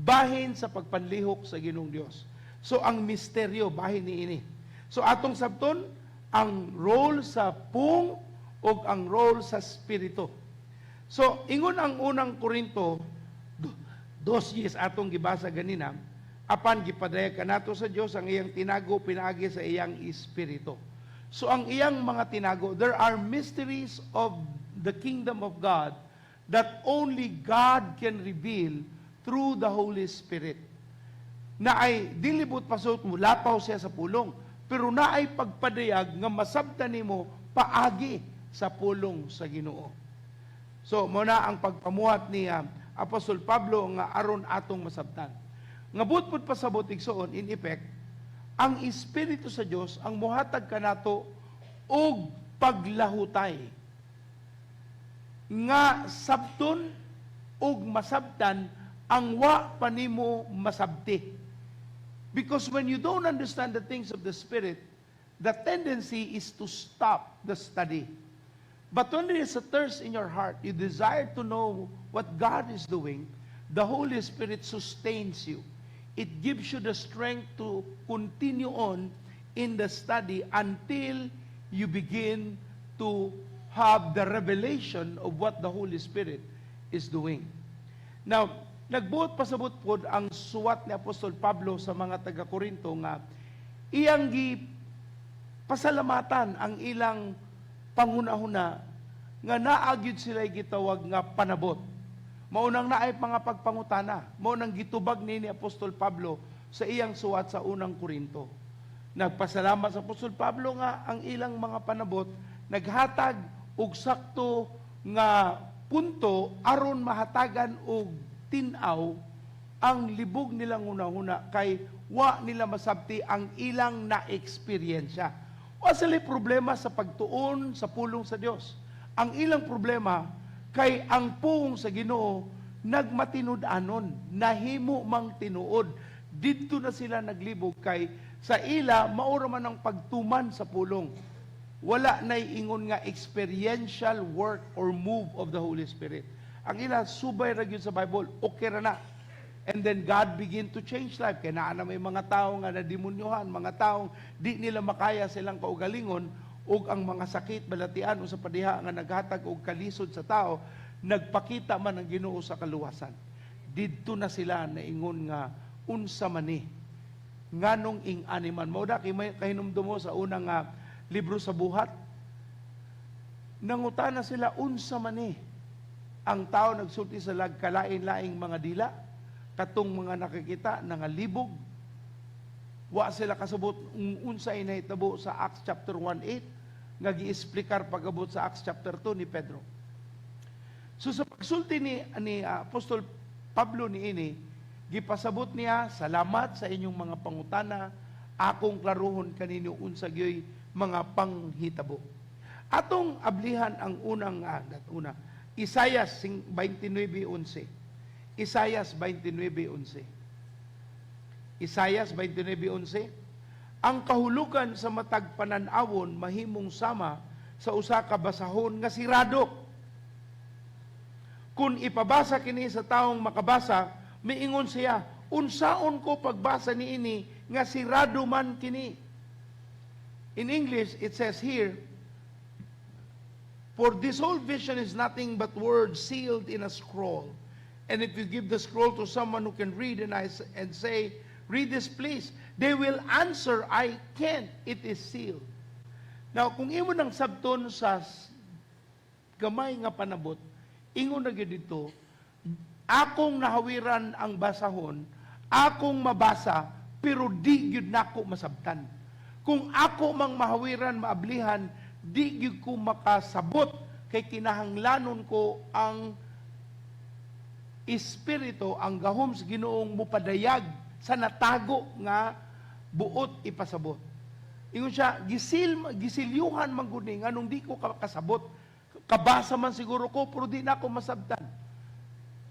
bahin sa pagpanlihok sa Ginoong Dios. So ang misteryo bahin niini. So atong sabton ang role sa pung ug ang role sa spirito. So ingon ang unang Korinto 2:10 atong gibasa ganina, apan gipadayag kanato sa Dios ang iyang tinago pinaagi sa iyang espiritu. So ang iyang mga tinago, there are mysteries of the kingdom of God that only God can reveal through the Holy Spirit. Naay dili buot pasabot mo lapaw siya sa pulong, pero naay pagpadayag nga masabtan nimo paagi sa pulong sa Ginoo. So mao na ang pagpamuhat ni Apostol Pablo nga aron atong masabtan. Nga buot pud pasabot, igsoon, in effect, ang Espiritu sa Dios ang muhatag kanato og paglahutay nga sabton ug masabtan ang wa pa nimo masabti. Because when you don't understand the things of the Spirit, the tendency is to stop the study. But when there is a thirst in your heart, you desire to know what God is doing, the Holy Spirit sustains you. It gives you the strength to continue on in the study until you begin to have the revelation of what the Holy Spirit is doing. Now, nagbuot pasabot pod ang suwat ni Apostol Pablo sa mga taga-Korinto nga iyang gi pasalamatan ang ilang panghunahuna nga naa gyud sila gitawag nga panabot. Mao nang naay mga pagpangutana, mao nang gitubag ni Apostol Pablo sa iyang suwat sa unang Korinto. Nagpasalamat sa Apostol Pablo nga ang ilang mga panabot naghatag og sakto nga punto aron mahatagan og tin-aw ang libog nilang hunahuna kay wa nila masabti ang ilang na-eksperyensya. Wa sila problema sa pagtuon sa pulong sa Dios. Ang ilang problema kay ang pulong sa Ginoo nagmatinud-anon, nahimo mang tinuod. Didto na sila naglibog kay sa ila mao ra man ang pagtuman sa pulong. Wala nay ingon nga experiential work or move of the Holy Spirit. Ang ila subay ra gyud sa Bible, okay ra na. And then God begin to change life. Kaya naa na may mga tao nga nademonyohan, mga taong di nila makaya silang kaugalingon, ug ang mga sakit, balatian o sa padiha nga naghatag og kalisod sa tao, nagpakita man ang Ginoo sa kaluwasan. Didto na sila naingon nga unsa man ni nganong ing-ani man. Mao da kay may kahinumdum mo sa unang nga libro sa Buhat. Nangutana sila unsa man ni ang tao nagsulti sa kalain-laing mga dila, katong mga nakikita nangalibog. Wa sila kasabot unsay nahitabo sa Acts chapter 1:8 nga giesplikar pag-abot sa Acts chapter 2 ni Pedro. So sa pagsulti ni Apostol Pablo niini, gipasabot niya, "Salamat sa inyong mga pangutana, akong klaruhon kaninyo unsa gyoy mga panghitabo." Atong ablihan ang unang una, Isayas 29:11. Isayas 29:11. Isayas 29:11. Ang kahulugan sa matag panan-awon mahimong sama sa usa ka basahon nga sirado. Kung ipabasa kini sa taong makabasa, miingon siya, "Unsaon ko pagbasa niini nga sirado man kini?" In English, it says here, "For this whole vision is nothing but words sealed in a scroll. And if you give the scroll to someone who can read and say, 'Read this, please,' they will answer, 'I can't, it is sealed.'" Now, kung imo nang sabton sa gamay nga panabot, ingon na gyud dito, akong nahawiran ang basahon, akong mabasa, pero di gyud nako masabtan. Kung ako mang mahawiran, maablihan, di gyud ko makasabot kay kinahanglanon ko ang Espiritu, ang gahom sa Ginoong mupadayag sa natago nga buot ipasabot. Ingon siya, gisilyuhan man gud ni nganong di ko kasabot. Kabasa man siguro ko pero di na ako masabtan.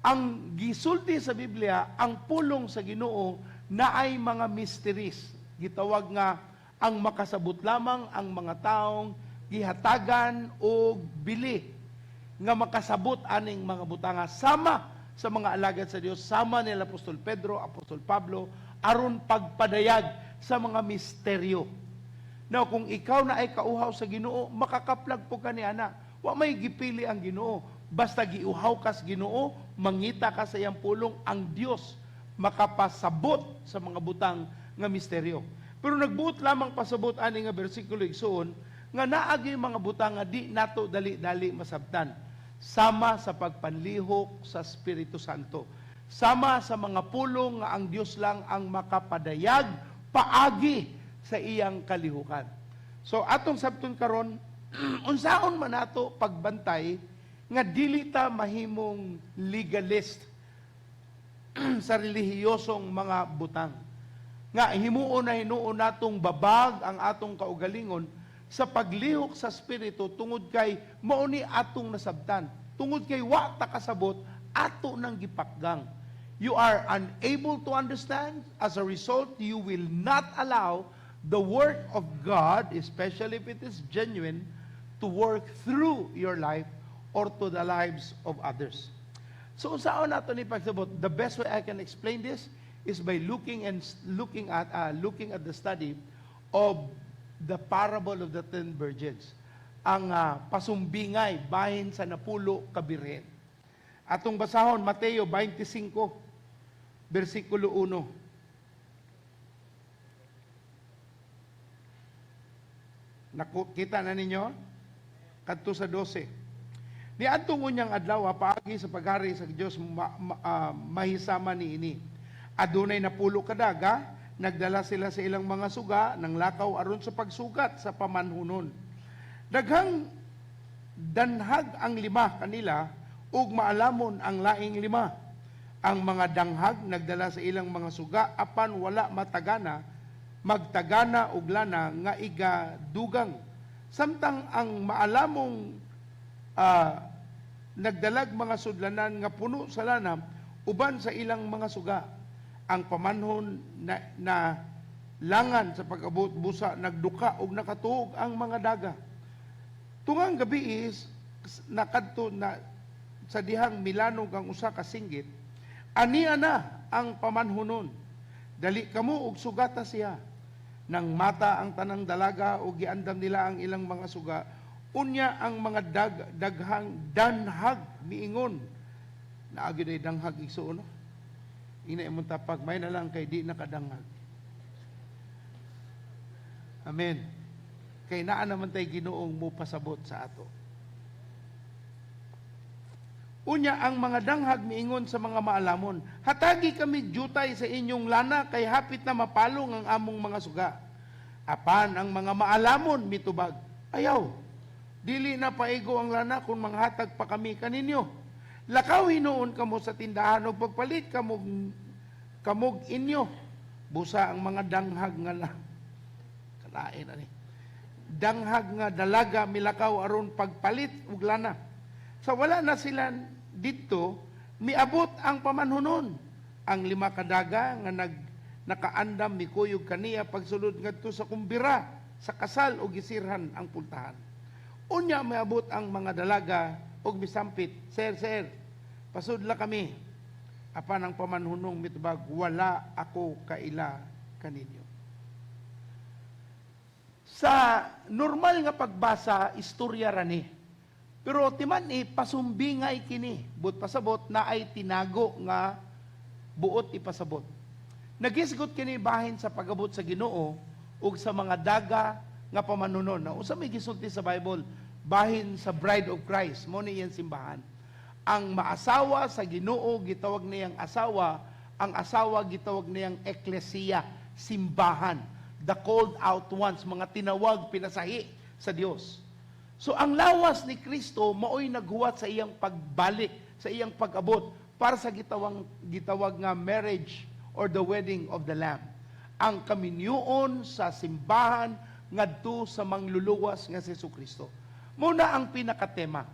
Ang gisulti sa Biblia, ang pulong sa Ginoo naay mga mysteries. Gitawag nga ang makasabot lamang ang mga taong gihatagan og bili nga makasabot aning mga butanga, sama sa mga alagad sa Dios, sama nila Apostol Pedro, Apostol Pablo, aron pagpadayag sa mga misteryo. Now, kung ikaw na ay kauhaw sa Ginoo, makakaplag po ka ni ana. Wa may gipili ang Ginoo. Basta giuhaw ka sa Ginoo, mangita ka sa iyang pulong, ang Dios makapasabot sa mga butang nga misteryo. Pero nagbuot lamang pasabot ani nga bersikulo, igsuon, nga naagi mga butang nga di nato dali-dali masabtan. Sama sa pagpanlihok sa Espiritu Santo. Sama sa mga pulong nga ang Dios lang ang makapadayag paagi sa iyang kalihukan. So atong sabton karon, unsaon man nato pagbantay nga dili ta mahimong legalist sa relihiyosong mga butang? Nga himuon na hinuon natong babag ang atong kaugalingon sa paglihok sa Espiritu tungod kay mao ni atong nasabtan. Tungod kay wa ta kasabot, ato nang gipakgang. You are unable to understand. As a result, you will not allow the work of God, especially if it is genuine, to work through your life or to the lives of others. So unsaon nato ni pagsabot? The best way I can explain this is by looking at the study of the parable of the 10 virgins. Ang pasumbingay bahin sa 10 ka birhen. Atong basahon Mateo 25 bersikulo 1. Naku, kita na ninyo? Kadto sa 12. Niadtong unyang adlaw, paagi sa paghari sa Dios mahisama niini. Adunay 10 ka daga, nagdala sila sa ilang mga suga nang lakaw aron sa pagsugat sa pamanhunon. Daghang danhag ang lima kanila ug maalamon ang laing lima. Ang mga danghag nagdala sa ilang mga suga apan wala matagana, magtagana og lana nga igadugang. Samtang ang maalamong nagdalag mga sudlanan nga puno sa lana uban sa ilang mga suga. Ang pamanhon na langan sa pag-abot busa nagduka og nakatuog ang mga daga. Tungang gabi is nakadto na sa dihang milanog ang usa ka singgit, ania na ang pamanhunon. Dali kamo og sugata siya. Nang mata ang tanang dalaga og giandam nila ang ilang mga suga, unya ang mga daghang danhag miingon. Naagi day danghag igsuon, no? Ina imong tapag, may na lang kay di nakadanghag. Amen. Kay naa naman tay Ginoong mupasabot sa ato. Unya ang mga danghag miingon sa mga maalamon, hatagi kami jutay sa inyong lana kay hapit na mapalong ang among mga suga. Apan ang mga maalamon mitubag, ayaw, dili na paigo ang lana kung manghatag pa kami kaninyo. Lakaw hinuon kamo sa tindahan og pagpalit kamog inyo. Busa ang mga danghag nga kalain ani. Danghag nga dalaga milakaw aron pagpalit og lana. Sa wala na sila didto, miabot ang pamanhunon. Ang lima kadaga nga nakaandam mikuyog kaniya pagsulod ngadto sa kumbira sa kasal og gisirhan ang pultahan. Unya miabot ang mga dalaga og misampit, "Sir, sir, pasudla kami." Apan ang pamanhunong mitubag, "Wala ako kaila kaninyo." Sa normal nga pagbasa, istorya rani. Pero timan pasumbingay kini, but pasabot na ay tinago nga buot ipasabot. Nagisgot kini bahin sa pagabot sa Ginoo ug sa mga daga nga pamanunon. Na unsa may gisulti sa Bible bahin sa Bride of Christ, mo ni iyang simbahan. Ang maasawa sa Ginoo gitawag niyang asawa, ang asawa gitawag niyang eklesiya, simbahan, the called out ones, mga tinawag pinasahi sa Dios. So ang lawas ni Kristo maoy naghuwat sa iyang pagbalik, sa iyang pag-abot para sa gitawag nga marriage or the wedding of the Lamb. Ang kaminyuon sa simbahan ngadto sa mangluluwas nga si Jesucristo. Muna ang pinakatema.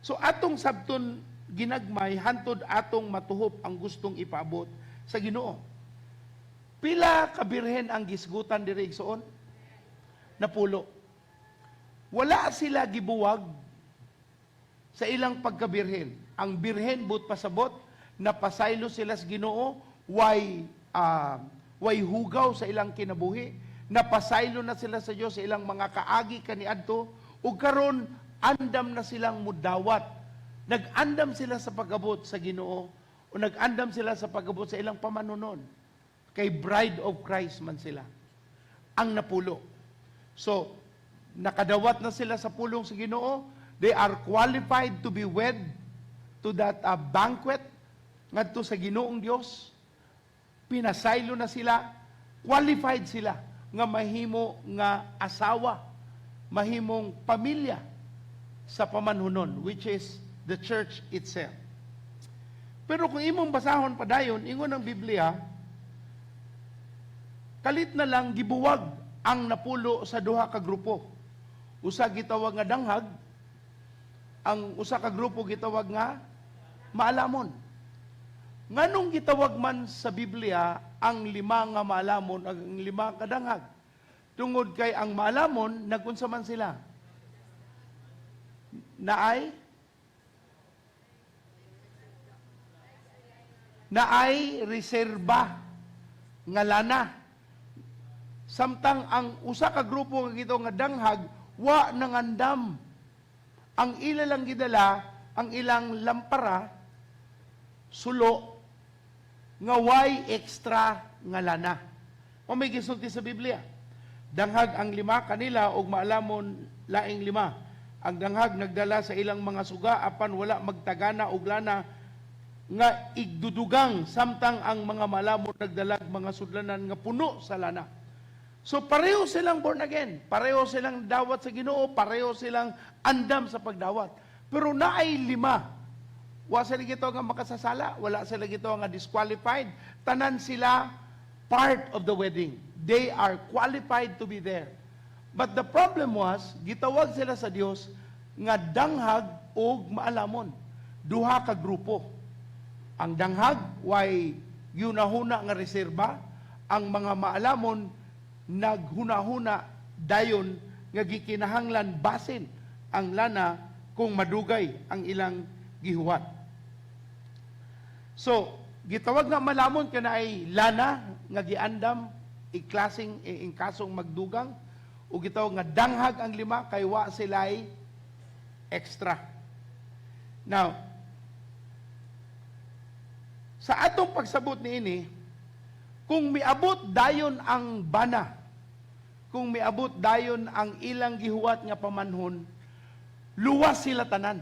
So atong sabton ginagmay hantod atong matuhop ang gustong ipaabot sa Ginoo. Pila ka birhen ang gisgutan diri igsoon? 10. Wala sila gibuwag sa ilang pagkabirhen. Ang birhen but pasabot, napasaylo sila sa Ginoo, way hugaw sa ilang kinabuhi, napasaylo na sila sa Dios sa ilang mga kaagi kaniadto, ug karon andam na silang mudawat. Nag-andam sila sa pag-abot sa Ginoo o nag-andam sila sa pag-abot sa ilang pamanunon. Kay Bride of Christ man sila. Ang 10. So, nakadawat na sila sa pulong sa Ginoo, They are qualified to be wed to that banquet ngadto sa Ginoong Dios. Pinasaylo na sila, qualified sila nga mahimo nga asawa, mahimong pamilya sa pamanhunon, which is the church itself. Pero kung imong basahon padayon, ingon ang Biblia, kalit na lang gibuwag ang napulo sa duha ka grupo. Usa gitawag nga danghag, ang usa ka grupo gitawag nga maalamon. Nganong gitawag man sa Biblia ang lima nga maalamon, ang lima ka danghag? Tungod kay ang maalamon, nagunsa man sila? Naay reserba nga lana. Samtang ang usa ka grupo nga gito nga danghag wa nangandam. Ang ila lang gidala ang ilang lampara, sulo, nga way extra nga lana. O may gisulti sa Biblia. Danghag ang lima kanila og maalamon laing lima. Ang danghag nagdala sa ilang mga suga apan wala magtagana og lana nga igdudugang, samtang ang mga malamon nagdalag mga sudlanan nga puno sa lana. So pareho silang born again, pareho silang dawat sa Ginoo, pareho silang andam sa pagdawat. Pero naay lima. Wa sila gito nga makasasala, wala sila gito nga disqualified. Tanan sila part of the wedding. They are qualified to be there. But the problem was, gitawag sila sa Dios nga danghag og maalamon. Duha ka grupo. Ang danghag way yunahuna nga reserba, ang mga maalamon naghunahuna dayon nga gikinahanglan basin ang lana kung madugay ang ilang gihuwat. So, gitawag nga malamon kana ay lana nga giandam iklasing ingkasong magdugang, o gitawag nga danghag ang lima kay wa sila'y extra. Now, sa atong pagsabot niini, kung miabot dayon ang bana, kung miabot dayon ang ilang gihuwat nga pamanhon, luwas sila tanan.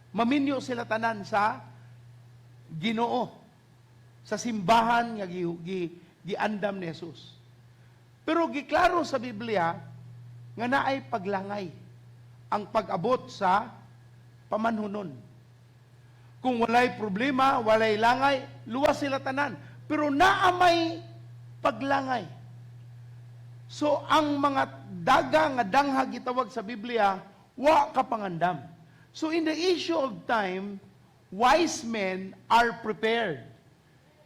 Maminyo sila tanan sa Ginoo, sa simbahan nga giandam ni Jesus. Pero giklaro sa Biblia nga naay paglangay ang pag-abot sa pamanhunon. Kung walay problema, walay langay, luwas sila tanan. Pero naamay paglangay. So ang mga daga nga danghag gitawag sa Biblia, wa ka pangandam. So in the issue of time, wise men are prepared.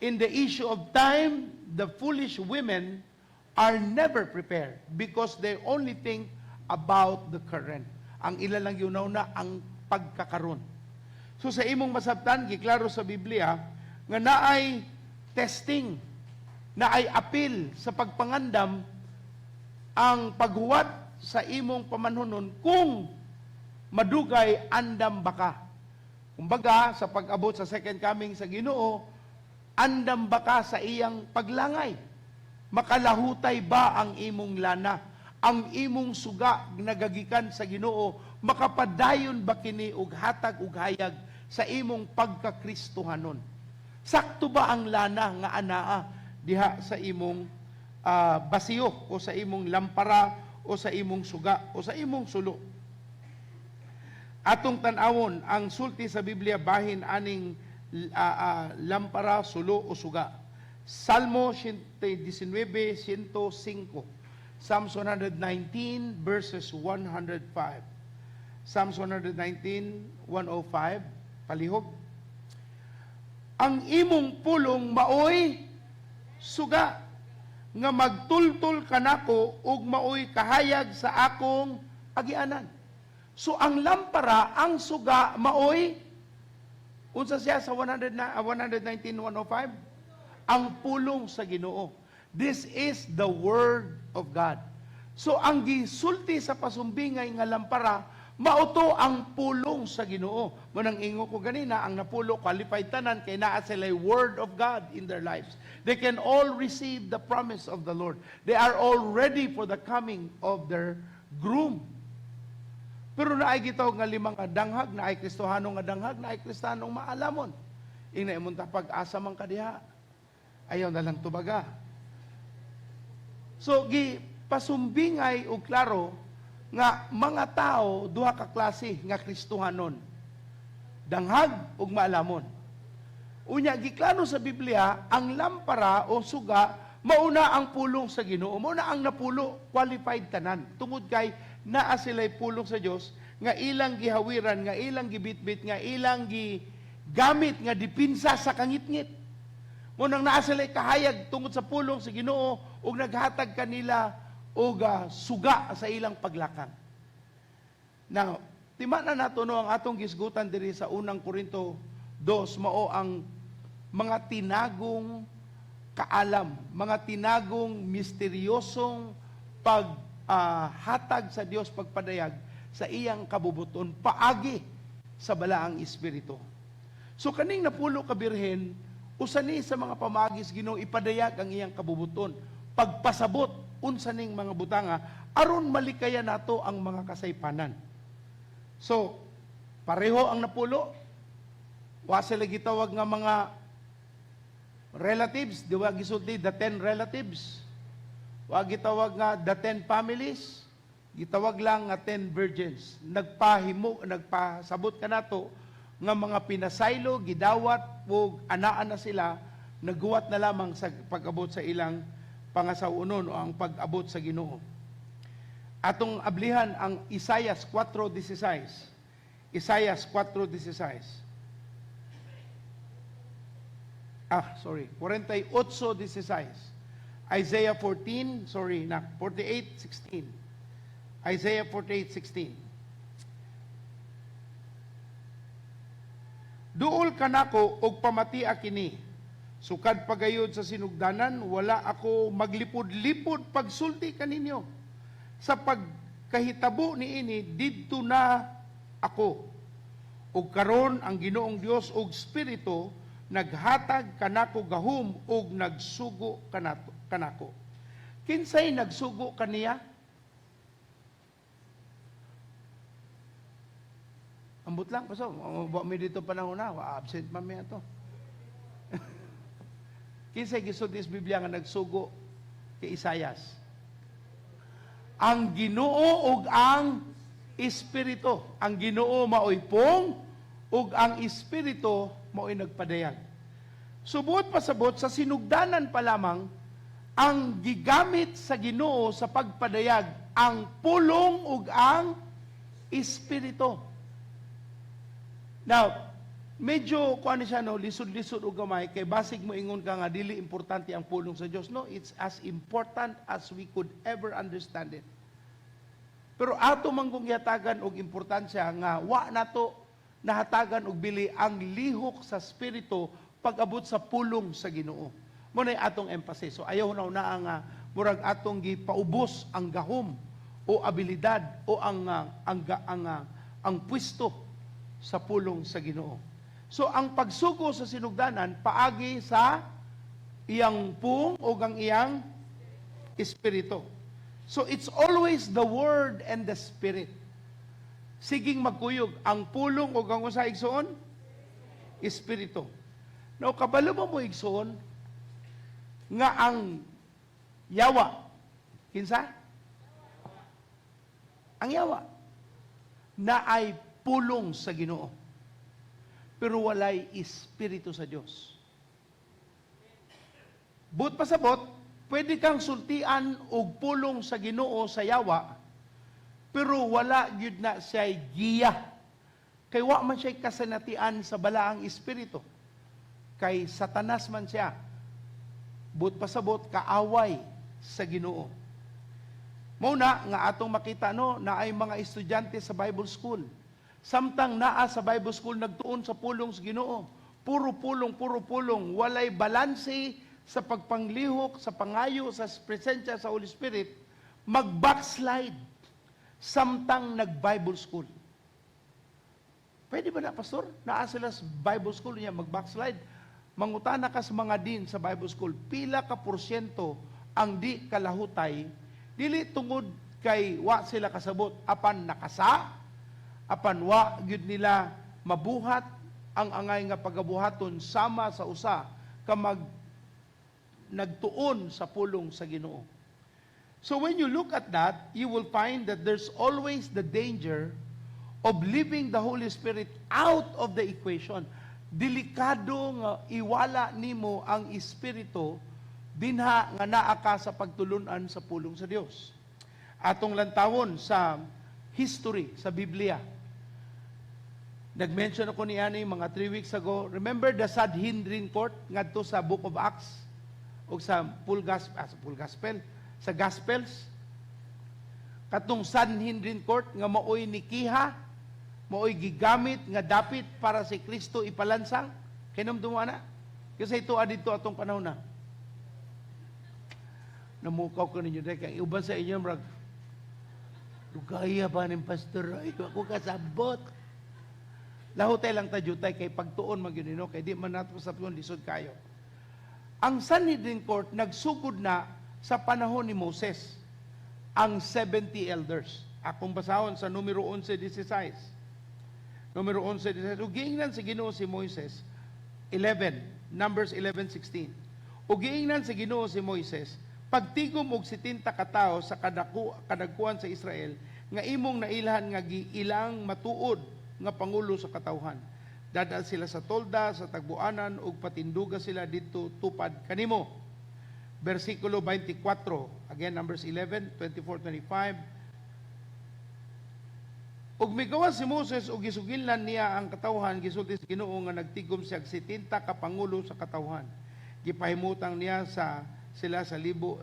In the issue of time, the foolish women are never prepared because they only think about the current. Ang ila lang yunaw na ang pagkakaron. So sa imong masabtan, giklaro sa Biblia, nga naay testing, naay apil sa pagpangandam ang paghuwat sa imong pamanhunon kung madugay andam baka. Kumbaga, sa pag-abot sa second coming sa Ginoo, andam baka sa iyang paglangay? Makalahutay ba ang imong lana? Ang imong suga nagagikan sa Ginoo, makapadayon ba kini og hatag og hayag sa imong pagkakristohanon? Sakto ba ang lana nga anaa diha sa imong basiyo o sa imong lampara o sa imong suga o sa imong sulo? Atong tan-awon ang sulti sa Biblia bahin aning lampara, sulo o suga. Salmo 119, 105. Psalms 119 verses 105. Psalms 119, 105. Palihog. Ang imong pulong maoy suga nga magtultol kanako ug maoy kahayag sa akong agianan. So ang lampara, ang suga maoy unsa siya sa 100 na, 119, 105? Ang pulong sa Ginoo. This is the word of God. So ang gisulti sa pasumbingay nga lampara, mauto ang pulong sa Ginoo. Munang ingo ko ganina, ang napulo qualified tanan kay naa sila word of God in their lives. They can all receive the promise of the Lord. They are all ready for the coming of their groom. Pero naay gitawag nga lima nga danghag, naay Kristohano nga danghag, naay Kristiyanong maalamon. Ingna imong pag-asa man kadiha. Ayaw na lang tubaga. So gi pasumbingay og klaro nga mga tao duha ka klase nga Kristohanon. Danghag ug maalamon. Unya giklaro sa Biblia ang lampara o suga mauna ang pulong sa Ginoo, mauna ang napulo, qualified tanan. Tungod kay naa sila'y pulong sa Dios nga ilang gihawiran, nga ilang gibitbit, nga ilang gigamit nga dipinsa sa kangitngit. Mo nang naa sila'y kahayag tungod sa pulong sa Ginoo ug naghatag kanila og suga sa ilang paglakang. Now, tima na nato no ang atong gisgutan diri sa unang Korinto 2 mao ang mga tinagong kaalam, mga tinagong misteryosong paghatag sa Dios, pagpadayag sa iyang kabubuton paagi sa balaang espiritu. So kaning napulo ka birhen, usa ni sa mga pamagis Ginoo ipadayag ang iyang kabubuton, pagpasabot unsa ning mga butanga aron malikayan nato ang mga kasaypanan. So pareho ang napulo, wa sila gitawag nga mga relatives, di wa gisulti the 10 relatives. Wa gitawag nga the 10 families, gitawag lang nga 10 virgins. Nagpahimo, nagpasabot kanato nga mga pinasaylo, gidawat ug anaan na sila, naguwat na lamang sa pag-abot sa ilang pangasaw-onon o ang pag-abot sa Ginoo. Atong ablihan ang Isaias 4:16. Isaias 4:16. Ah, sorry, 48:16. Isaiah 14, sorry, na 48:16. Isaiah 48:16. Duol kanako og pamatia kini. Sukad pagayod sa sinugdanan, wala ako maglipod-lipod pagsulti kaninyo. Sa pagkahitabo niini didto na ako. Ug karon ang Ginoong Dios og Espiritu naghatag kanako gahom ug nagsugo kanako. Kinsay nagsugo kaniya? Ambot lang, paso. Wa mi dito panahon na, wa absent man mi ato. Kinsay gisulti sa Biblia nga nagsugo kay Isayas? Ang Ginoo ug ang Espiritu. Ang Ginoo maoy pong ug ang Espiritu maoy nagpadayag. Subot pasabot sa sinugdanan pa lamang ang gigamit sa Ginoo sa pagpadayag ang pulong ug ang Espiritu. Now, medyo kuan siya no, lisod-lisod og gamay kay basig mo ingon ka nga dili importante ang pulong sa Dios. No, it's as important as we could ever understand it. Pero ato man kung gihatagan og importansya nga wa nato nahatagan og bili ang lihok sa espiritu pag-abot sa pulong sa Ginoo. Mo na atong emphasis. So ayaw na una nga murag atong gipaubos ang gahom o abilidad o ang pwesto sa pulong sa Ginoo. So ang pagsugo sa sinugdanan paagi sa iyang pung o ang iyang espiritu. So it's always the word and the spirit. Siging magkuyog ang pulong o ang usa igsoon espiritu. Now kabalo mo mo igsoon nga ang yawa kinsa? Ang yawa na ay pulong sa Ginoo. Pero walay espiritu sa Dios. But pasabot, pwede kang sultian og pulong sa Ginoo sa yawa, pero wala gyud na siya'y giya. Kay wa man siya'y kasanatian sa balaang espiritu. Kay Satanas man siya. But pasabot, kaaway sa Ginoo. Muna nga atong makita no, na ay mga estudyante sa Bible School. Samtang naa sa Bible School nagtuon sa pulong sa Ginoo. Puro pulong, puro pulong, walay balanse sa pagpanglihok, sa pangayo, sa presensya sa Holy Spirit, mag-backslide samtang nag-Bible School. Pwede ba na, Pastor? Naa sila sa Bible School niya, mag-backslide. Mangutana ka sa mga din sa Bible School, pila ka porsyento ang di kalahutay, dili tungod kay wa sila kasabot, apan nakasa, Apan wa gyud nila mabuhat ang angay nga pagabuhaton sama sa usa ka mag nagtuon sa pulong sa Ginoo. So when you look at that, you will find that there's always the danger of leaving the Holy Spirit out of the equation. Delikado nga iwala nimo ang Espiritu dinha nga naa ka sa pagtulunan sa pulong sa Dios. Atong lantawon sa history sa Biblia. Nag-mention ako ni ani mga 3 weeks ago. Remember the Sanhedrin Court ngadto sa Book of Acts o sa full gospel, sa full gospel, sa Gospels? Katong Sanhedrin Court nga maoy nikiha, maoy gigamit nga dapit para si Kristo ipalansang. Kinumdum na. Kasi ito dito atong panahon na. Namukaw ko ninyo dahil kay uban sa inyo murag lugaya ba ning pastor, ay ako kasabot. Lahutay lang ta jutay kay pagtuon man gyud, no, kay di man nato sa lisod kayo. Ang Sanhedrin Court nagsugod na sa panahon ni Moses, ang 70 elders. Akong basahon sa Numero 11:16. Numero 11:16. Ug giingnan sa Ginoo si Moises 11, Numbers 11:16. Ug giingnan sa Ginoo si Moises, "Pagtigom og 70 ka tawo sa kadagkuan sa Israel nga imong nailhan nga giilang matuod nga pangulo sa katawhan. Dadal sila sa tolda sa tagbuanan ug patinduga sila didto tupad kanimo." Versikulo 24, again Numbers 11, 24, 25. Ug migawas si Moses ug gisugilnan niya ang katawhan, gisulti sa Ginoo nga nagtigom siya og 70 ka pangulo sa katawhan. Gipahimutang niya sa sila sa libot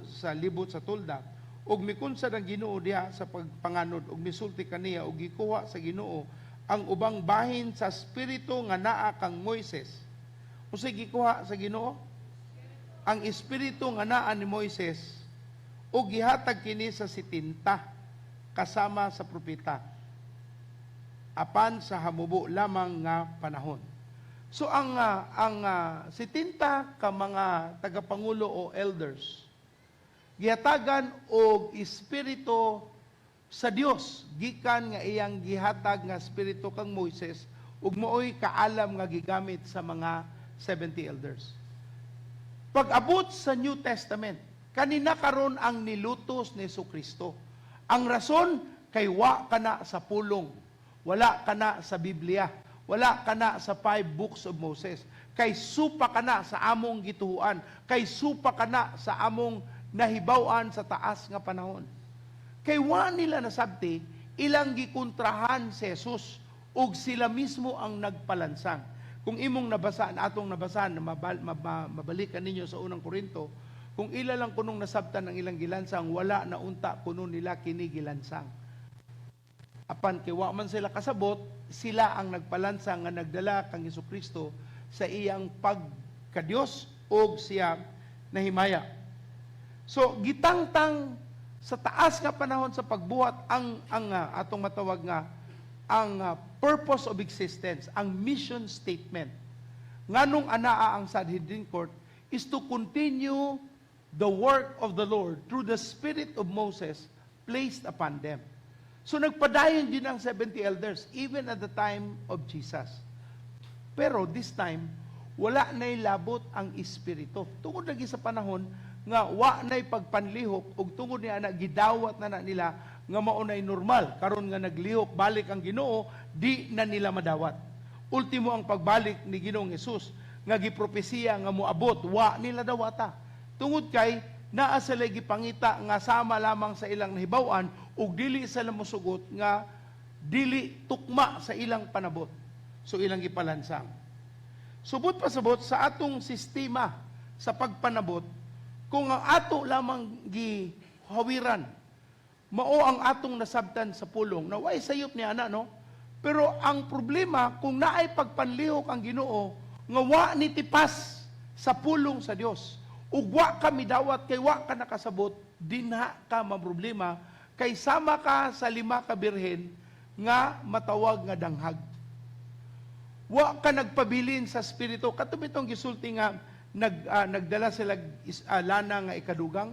sa tolda. Ug mikunsad ang Ginoo diha sa pagpanganod ug misulti kaniya, ug gikuha sa Ginoo ang ubang bahin sa espiritu nga naa kang Moises. Unsay gikuha sa Ginoo? Ang espiritu nga naa ni Moises, ug gihatag kini sa 70 kasama sa propeta apan sa hamubo lamang nga panahon. So ang 70 ka mga tagapangulo o elders gihatagan og espiritu sa Dios gikan nga iyang gihatag nga espiritu kang Moises, ug maoy kaalam nga gigamit sa mga 70 elders. Pag-abot sa New Testament, kanina karon ang nilutos ni Kristo. Ang rason kay wa kana sa pulong, wala kana sa Biblia, wala kana sa five books of Moses. Kay supa kana sa among gituhuan, kay supa kana sa among nahibaw-an sa taas nga panahon. Kay wa nila nasabti, ilang gikontrahan si Jesus ug sila mismo ang nagpalansang. Kung imong nabasaan, atong nabasaan, mabalikan ninyo sa Unang Korinto, kung ila lang kunong nasabtan ang ilang gilansang, wala na unta kuno nila kini gilansang. Apan kay wa man sila kasabot, sila ang nagpalansang nga nagdala kang Kristo sa iyang pagkadiyos og siya nahimaya. So gitangtang sa taas nga panahon sa pagbuhat ang atong matawag nga ang purpose of existence, ang mission statement. Nganong anaa ang Sanhedrin Court is to continue the work of the Lord through the spirit of Moses placed upon them. So nagpadayon din ang 70 elders even at the time of Jesus. Pero this time, wala na'y labot ang espiritu. Tungod lagi sa panahon nga wa na'y pagpanlihok ug tungod niya na gidawat na na nila nga mao na'y normal. Karon nga naglihok balik ang Ginoo, di na nila madawat. Ultimo ang pagbalik ni Ginoong Hesus nga gipropesiya nga moabot, wa nila dawata. Tungod kay naa sila gipangita nga sama lamang sa ilang nahibaw-an ug dili sila mosugot nga dili tukma sa ilang panabot. So ilang gipalansang. Subot pasabot sa atong sistema sa pagpanabot, kung ang ato lamang gihawiran, mao ang atong nasabtan sa pulong, na way sayop ni ana, no? Pero ang problema, kung naay pagpanlihok ang Ginoo, nga wa ni tipas sa pulong sa Dios, ug wa ka midawat kay wa ka nakasabot, dinha ka maproblema, kay sama ka sa 5 ka birhen nga matawag nga danghag. Wa ka nagpabilin sa spirito. Kato bitong gisulti nga nagdala sila lana nga ikadugang.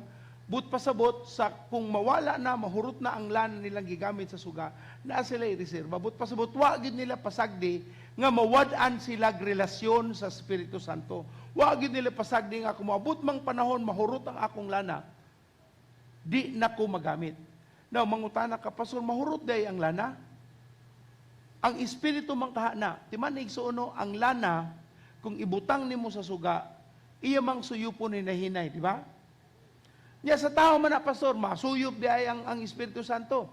But pasabot sa kung mawala na, mahurot na ang lana nilang gigamit sa suga, naa sila reserba. But pasabot, wa gid nila pasagdi nga mawad-an sila relasyon sa Espiritu Santo. Wa gid nila pasagdi nga kung moabot mang panahon mahurot ang akong lana, di na ko magamit. Now, mangutana ka, "Pastor, mahurot diay ang lana?" Ang espiritu man kaha na, timan igsuon, ang lana, kung ibutang nimo sa suga, iya mang suyupon hinahinay, di ba? Nya sa tao man na, Pastor, masuyop diay ang Espiritu Santo?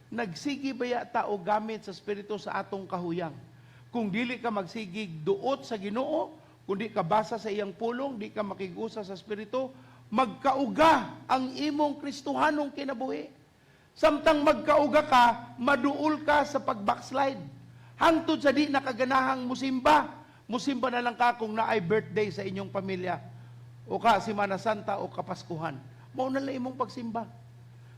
Nagsigi baya ta og gamit sa Espiritu sa atong kahuyang? Kung dili ka magsigig duot sa Ginoo, kung di ka basa sa iyang pulong, di ka makig-usa sa Espiritu, magkauga ang imong Kristohanong kinabuhi. Samtang magkauga ka, maduol ka sa pag-backslide. Hangtod sa di nakaganahang musimba, musimba na lang ka kung naay birthday sa inyong pamilya o ka Simana Santa o Kapaskuhan. Mao na lang imong pagsimba.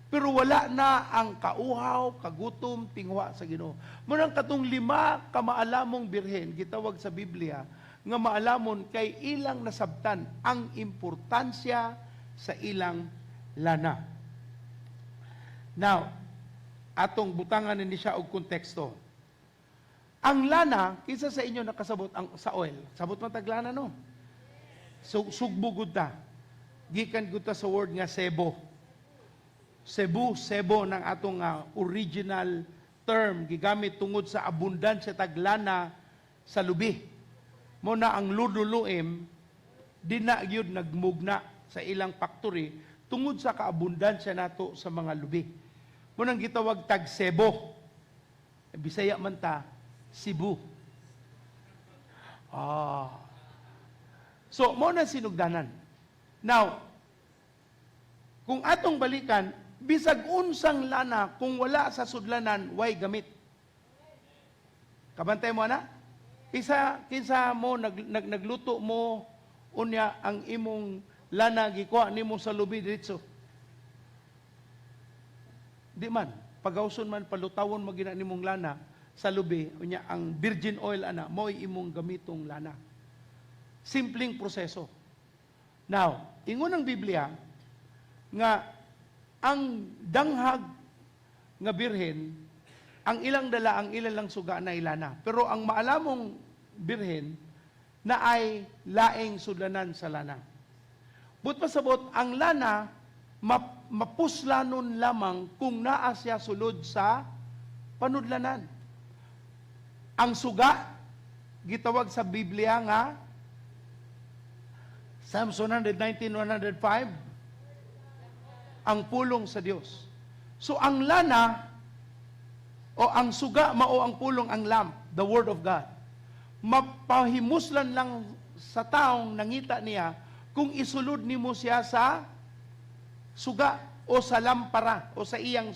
Pero wala na ang kauhaw, kagutom, tingwa sa Ginoo. Mao nang katong 5 ka maalamong birhen gitawag sa Biblia nga maalamon kay ilang nasabtan ang importansya sa ilang lana. Now, atong butangan ni siya og konteksto. Ang lana, kinsa sa inyo nakasabot ang sa oil? Sabot man tag lana, no? So, sugbo gud ta. Gikan gud ta sa word nga sebo. Cebu, sebo ng atong original term gigamit tungod sa abundansya tag lana sa lubi. Mao na ang Luduluem di na gyud nagmugna sa ilang factory tungod sa kaabundansya nato sa mga lubi. Mao nang gitawag tag sebo. Bisaya man ta, Cebu. Ah. So, mao na sinugdanan. Now, kung atong balikan, bisag unsang lana, kung wala sa sudlanan, way gamit. Kabantay mo na? Kinsa, kinsa mo nagluto mo, unya ang imong lana gikuha nimo sa lubi diretso? Di man, pagawson man, palutawon mo gina nimong lana sa lubi, unya ang virgin oil ana mo'y imong gamitong lana. Simpleng proseso. Now, ingon ang Biblia nga ang danghag nga birhen, ang ilang dala, ang ilang lang suga na ilana. Pero ang maalamong birhen na ay laing sudlanan sa lana. But pasabot, ang lana mapuslanon lamang kung naa siya sulod sa panudlanan. Ang suga, gitawag sa Biblia nga Psalms 119, 105, ang pulong sa Dios. So ang lana o ang suga mao ang pulong, ang lamp, the word of God. Mapahimuslan lang sa taong nangita niya kung isulod nimo siya sa suga o sa lampara o sa iyang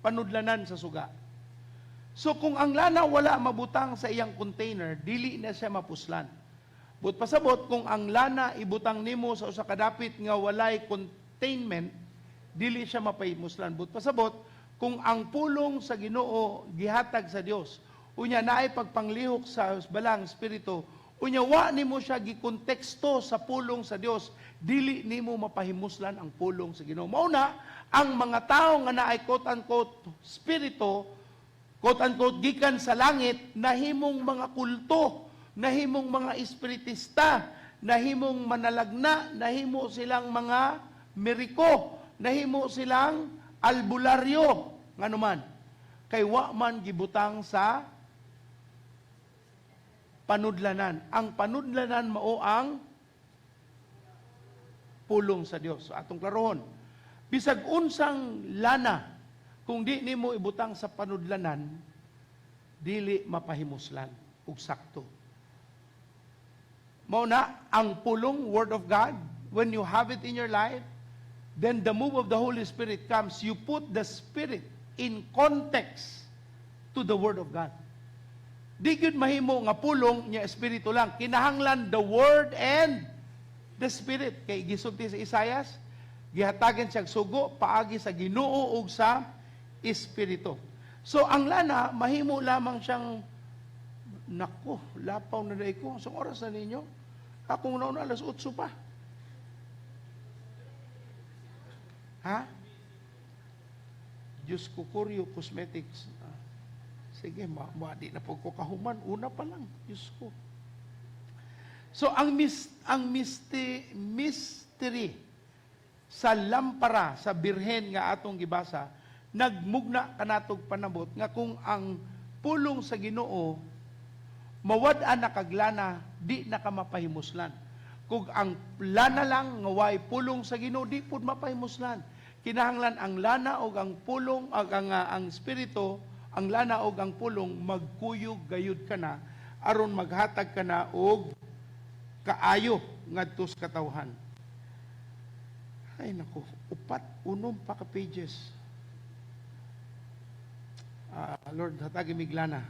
panudlanan sa suga. So kung ang lana wala mabutang sa iyang container, dili na siya mapuslan. But pasabot, kung ang lana ibutang nimo sa usa ka dapit nga walay containment, dili siya mapahimuslan. But pasabot, kung ang pulong sa Ginoo gihatag sa Dios, unya naay pagpanglihok sa balang espiritu, unya wa nimo siya gikonteksto sa pulong sa Dios, dili nimo mapahimuslan ang pulong sa Ginoo. Mao na ang mga tawo nga naay quote unquote spirito, quote unquote gikan sa langit, nahimong mga kulto, nahimong mga espiritista, nahimong manalagna, nahimo silang mga meriko, nahimo silang albularyo, nganuman kay wa man gibutang sa panudlanan. Ang panudlanan mao ang pulong sa Dios. So, atong klarohon. Bisag unsang lana, kung di nimo ibutang sa panudlanan, dili mapahimuslan ug sakto. Mao na ang pulong, word of God, when you have it in your life, then the move of the Holy Spirit comes. You put the Spirit in context to the word of God. Di gyud mahimo nga pulong niya espiritu lang. Kinahanglan the word and the Spirit. Kay gisulti sa Isaias, gihatagan siya sugo paagi sa Ginoo ug sa Espiritu. So ang lana mahimo lamang siyang, nako, lapaw na diay ko. Sa oras na ninyo? Akong nauna alas 8 pa. Ha? Diyos ko, Kuryo Cosmetics. Ah, sige, ma di na po ko kahuman. Una pa lang, Diyos ko. So, ang mystery sa lampara, sa birhen nga atong gibasa, nagmugna kanatog panabot nga kung ang pulong sa Ginoo mawad-an na kag lana, di na ka mapahimuslan. Kung ang lana lang nga way pulong sa Ginoo, di pud mapahimuslan. Kinahanglan ang lana og ang pulong ag ang espiritu, ang lana og ang pulong magkuyog gayud kana aron maghatag kana og kaayo ngadto sa katawhan. Ay nako, upat unom pa ka pages. Ah, Lord, hatagi mig lana.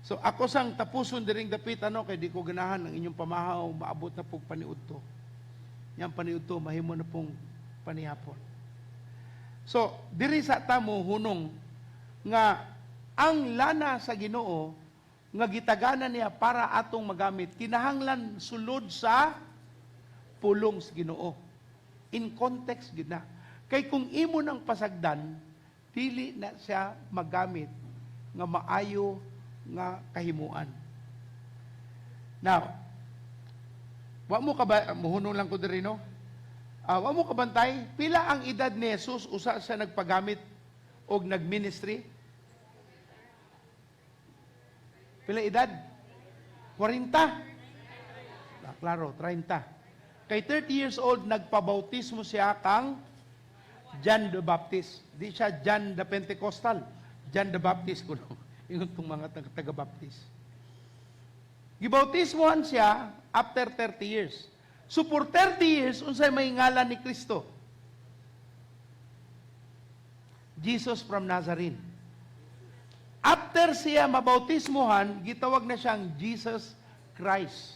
So ako sang tapuson diring dapit ano kay di ko ganahan ang inyong pamahaw maabot na pog paniudto. Yang paniudto mahimo na pong panihapon. So diri sa tamo hunong nga ang lana sa Ginoo nga gitagana niya para atong magamit kinahanglan sulod sa pulong sa Ginoo. In context gyud na. Kay kung imo nang pasagdan, dili na siya magamit nga maayo nga kahimuan. Now, wa mo ka ba, muhunong lang ko diri, no? Wa mo kabantay, pila ang edad ni Jesus usa siya nagpagamit og nagministry? Pila edad? 40. Ah, klaro, 30. Kay 30 years old, nagpabautismo siya kang John the Baptist. Di siya John the Pentecostal. John the Baptist kuno. Ingon tong mga taga-Baptist. Gibautismohan siya after 30 years. So for 30 years, unsay may ngalan ni Kristo? Jesus from Nazarene. After siya mabautismohan, gitawag na siyang Jesus Christ.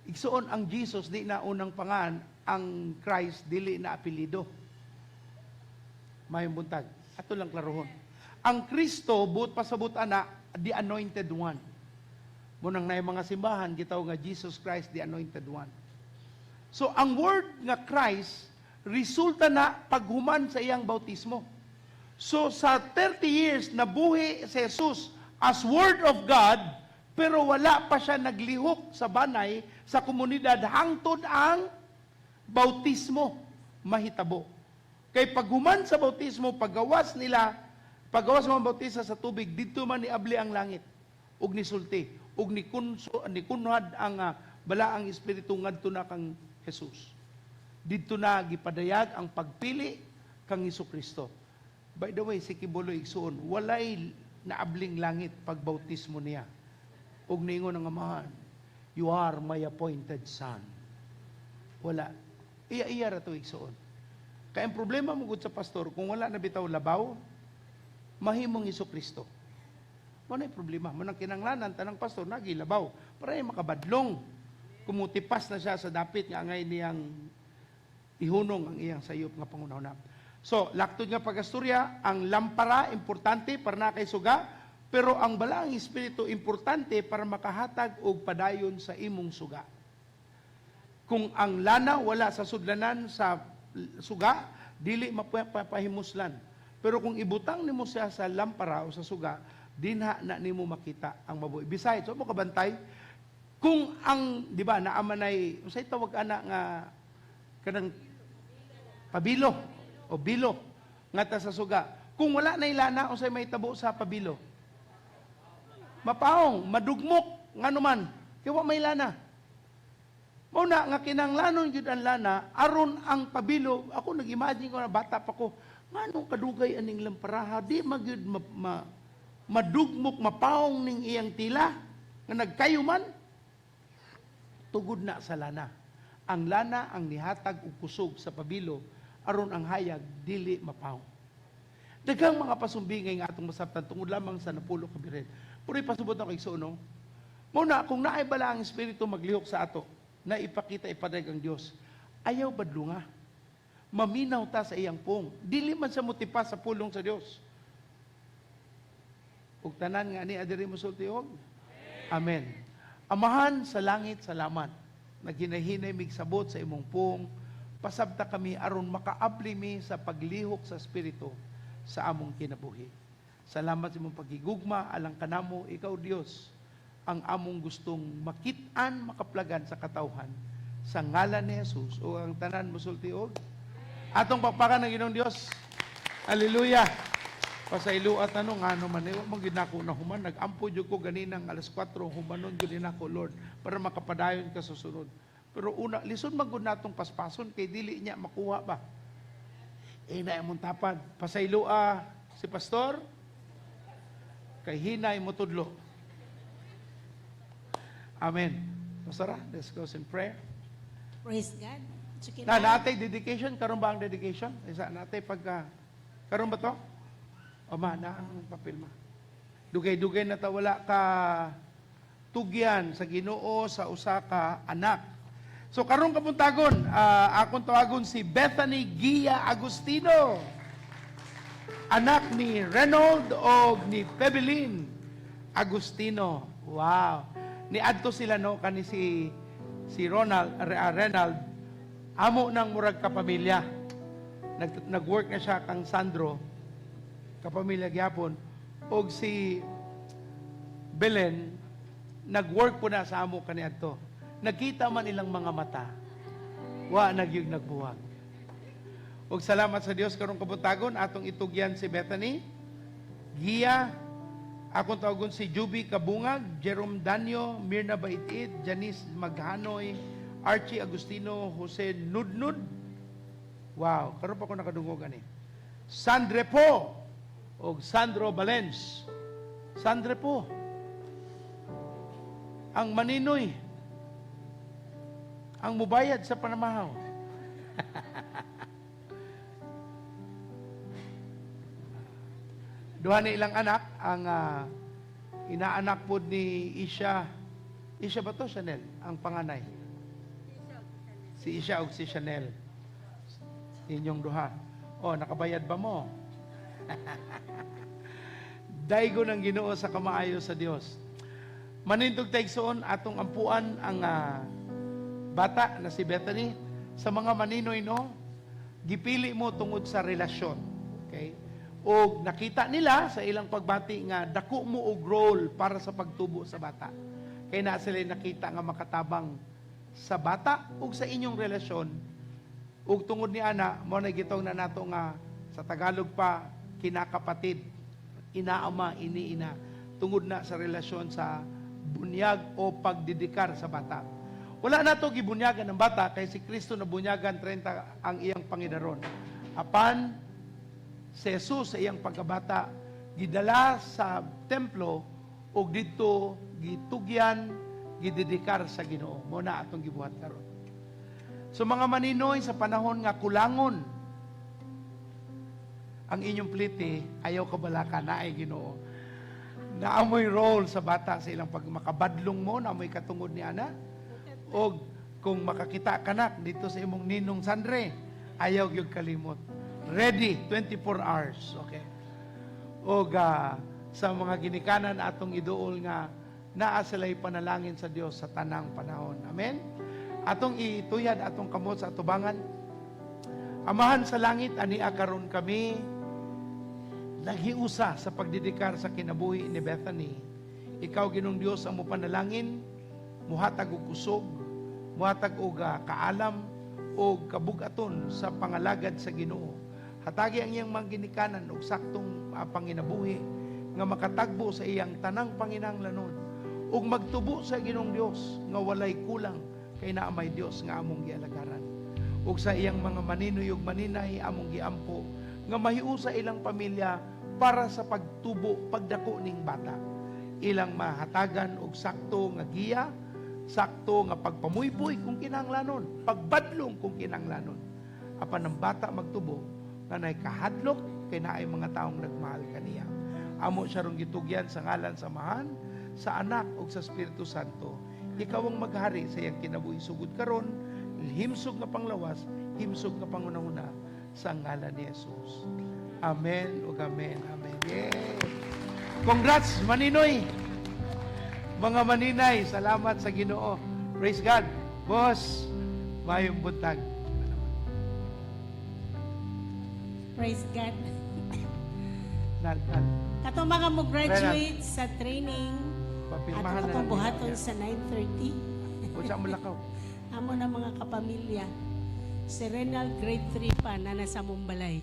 Igsuon ang Jesus di na unang pangan, ang Christ dili na apelyido. Mayong buntag. Ato lang klarohon. Ang Kristo buot pasabot ana, the anointed one. Munang na mga simbahan gitawag nga Jesus Christ the anointed one. So ang word nga Christ resulta na paghuman sa iyang bautismo. So sa 30 years nabuhi si Jesus as Word of God, pero wala pa siya naglihok sa banay sa komunidad hangtod ang bautismo mahitabo. Kay paghuman sa bautismo, paggawas nila, paggawas mga bautista sa tubig, didto man niabli ang langit ug nisulti ug nikunso nikunhad ang balaang espiritu ngadto na kang Jesus. Didto na gipadayag ang pagpili kang Hesukristo. By the way, si Kibuloy igsuon, walay naabling langit pag bautismo niya. Ug niingon ang Amahan, "You are my appointed son." Wala. Iya-iya ra to igsuon. Kaya ang problema mo gud sa pastor, kung wala na bitaw labaw, mahimong Hesukristo. Mo na problema. Mo nang kinanglanan, tanang pastor, nagilabaw. Para ay makabadlong. Kumutipas na siya sa dapit nga angay niyang ihunong ang iyang sayop nga pangunahuna. So, laktod nga pag-asturya, ang lampara, importante para na kay suga, pero ang balaang espiritu, importante para makahatag og padayon sa imong suga. Kung ang lana wala sa sudlanan sa suga, dili mapahimuslan. Pero kung ibutang nimo siya sa lampara o sa suga, dinha na nimo makita ang mabuhi. Besides, wa mo kabantay, kung ang, di ba, naamanay, unsay tawag ana nga kanang pabilo o bilo nga ta sa suga. Kung wala na lana, unsay may tabo sa pabilo? Mapaong, madugmok, ngano man, kay wa may lana. Mao na nga kinanglanon gyud ang lana aron ang pabilo. Ako nag-imagine ko na bata pa ko, nganong kadugay aning lamparaha, di magyud madugmok, mapaong ning iyang tila nga nagkayo man, tugod na sa lana. Ang lana ang nihatag og kusog sa pabilo aron ang hayag dili mapaong. Daghang mga pasumbingay nga atong masabtan tungod lamang sa napulo ka birhen. Pero ipasubot ako igsuon, no? Mao na kung naay bala ang espiritu maglihok sa ato, na ipakita ipadayag ang Dios, ayaw badlunga. Maminaw ta sa iyang pung. Dili man sa motipas sa pulong sa Dios. Ug tanan nga ni adiri mosulti og Amen. Amahan sa langit, salamat. Naghinahinay mig sabot sa imong pung, pasabta kami aron makaabli mi sa paglihok sa Espiritu sa among kinabuhi. Salamat sa imong pagigugma alang kanamo, ikaw Dios, ang among gustong makit-an, makaplagan sa katawhan. Sa ngalan ni Jesus, o ang tanan musulti og atong pakpakan ng Ginoong Dios. Hallelujah. Pasayloa tanong ngano man eh, wa man gyud nako na human, nag-ampo jud ko ganinang alas 4, humanon jud nako, Lord, para makapadayon ka susunod. Pero una, lisod man gud natong paspason kay dili niya makuha ba. Eh na imong tapad. Pasayloa si pastor kay hinay mo tudlo. Amen. Pastora, let's go in prayer. Praise God. Sige. Na natay dedication, karon ba ang dedication? Isa natay pagka karon ba to? O ma, na ang papel ma. Dugay-dugay na ta wala ka tugyan sa Ginoo sa usa ka anak. So karon kabuntagon, akong tawagon si Bethany Gia Agustino. Anak ni Reynold o ni Pebelin Agustino. Wow. Ni adto sila no kani si si Ronald Renald amo nang murag kapamilya. Nag-work na siya kang Sandro, kapamilya gyapon, og si Belen nag-work po na sa amo kaniadto. Nagkita man ilang mga mata. Wa nagyug nagbuwag. Og salamat sa Dios karong kabuntagon atong itugyan si Bethany Gia, akong tawagon si Juby Kabungag, Jerome Danyo, Mirna Baitit, Janice Maghanoy, Archie Agustino, Jose Nudnud. Wow, karon pa ko nakadungog ani. Sandre po og Sandro Valens. Sandre po. Ang maninoy. Ang mubayad sa panamahaw. Duha ni ilang anak, ang inaanak po ni Isha. Isha ba to, Chanel? Ang panganay. Si Isha o si Chanel. Inyong duha. Oh, nakabayad ba mo? Daigo ng Ginoo sa kamaayo sa Dios. Manindog taigsoon atong ampuan ang bata na si Bethany sa mga maninoy no, gipili mo tungod sa relasyon. Okay? O nakita nila sa ilang pagbati nga dako mo og role para sa pagtubo sa bata. Kay na sila nakita nga makatabang sa bata ug sa inyong relasyon. Ug tungod ni ana, mo na gitong na nato nga sa Tagalog pa kinakapatid, inaama, iniina, tungod na sa relasyon sa bunyag o pagdidikar sa bata. Wala na to gibunyagan ng bata kay si Kristo na bunyagan 30 ang iyang pangidaron. Apan si Jesus sa iyang pagkabata gidala sa templo ug didto gitugyan, gidedikar sa Ginoo. Mo na atong gibuhat karon. So mga maninoy, sa panahon nga kulangon ang inyong plite, ayaw kabalaka na ay Ginoo. Naamoy role sa bata sa ilang pag makabadlong mo, naamoy katungod ni ana. Og kung makakita kanak dito sa imong ninong Sandre, ayaw gyud kalimot. Ready 24 hours. Okay. Og sa mga ginikanan atong iduol nga naa sila'y panalangin sa Dios sa tanang panahon. Amen. Atong ituyad atong kamot sa atubangan. Amahan sa langit, ania karon kami naghiusa sa pagdedikar sa kinabuhi ni Bethany. Ikaw, Ginoong Dios, ang mopanalangin, muhatag og kusog, muhatag og kaalam og kabugaton sa pangalagad sa Ginoo. Hatagi ang iyang mga ginikanan og saktong panginabuhi nga makatagbo sa iyang tanang panginahanglanon ug magtubo sa Ginoong Dios nga walay kulang kay naa may Dios nga among gialagaran. Ug sa iyang mga maninoy ug maninay among giampo nga mahiusa ilang pamilya para sa pagtubo, pagdako ning bata. Ilang mahatagan og sakto nga giya, sakto nga pagpamuypoy kung kinahanglanon, pagbadlong kung kinahanglanon. Apan ang bata magtubo nga nay kahadlok kay naay mga taong nagmahal kaniya. Amo siya rong gitugyan sa ngalan sa Amahan, sa Anak ug sa Espiritu Santo. Ikaw ang maghari sa iyang kinabuhi sugod karon, himsog nga panglawas, himsog nga pangunahuna sa ngalan ni Jesus. Amen ug amen. Amen. Yay! Congrats maninoy. Mga maninay, salamat sa Ginoo. Praise God. Boss, mayong buntag. Praise God. Nal, nal. Katong mga mo graduate sa training, Papirmahan ato na katong lang buhaton nila. sa 9:30. Unsa mo lakaw? Amo na mga kapamilya. Si Renal grade 3 pa na nasa Mumbalay.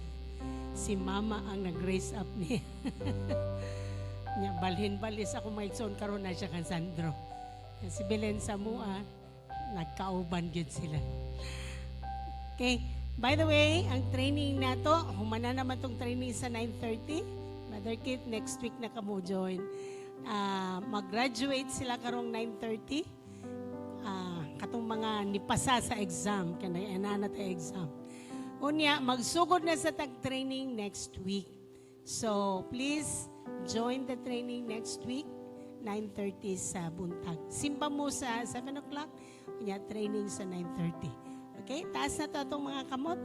Si mama ang nag-raise up niya. Nya balhin balis ako maigsoon karon na siya kan Sandro. Si Belen sa mua, nagkauban gyud sila. Okay. By the way, ang training nato, humana naman tong training sa 9:30. Mother Kit, next week na kamo join. Mag-graduate sila karong 9:30. Katong mga nipasa sa exam, kanay ana na ta exam. Unya, magsugod na sa tag training next week. So, please join the training next week, 9:30 sa buntag. Simba mo sa 7 o'clock, unya training sa 9:30. Okay, taas na to atong mga kamot.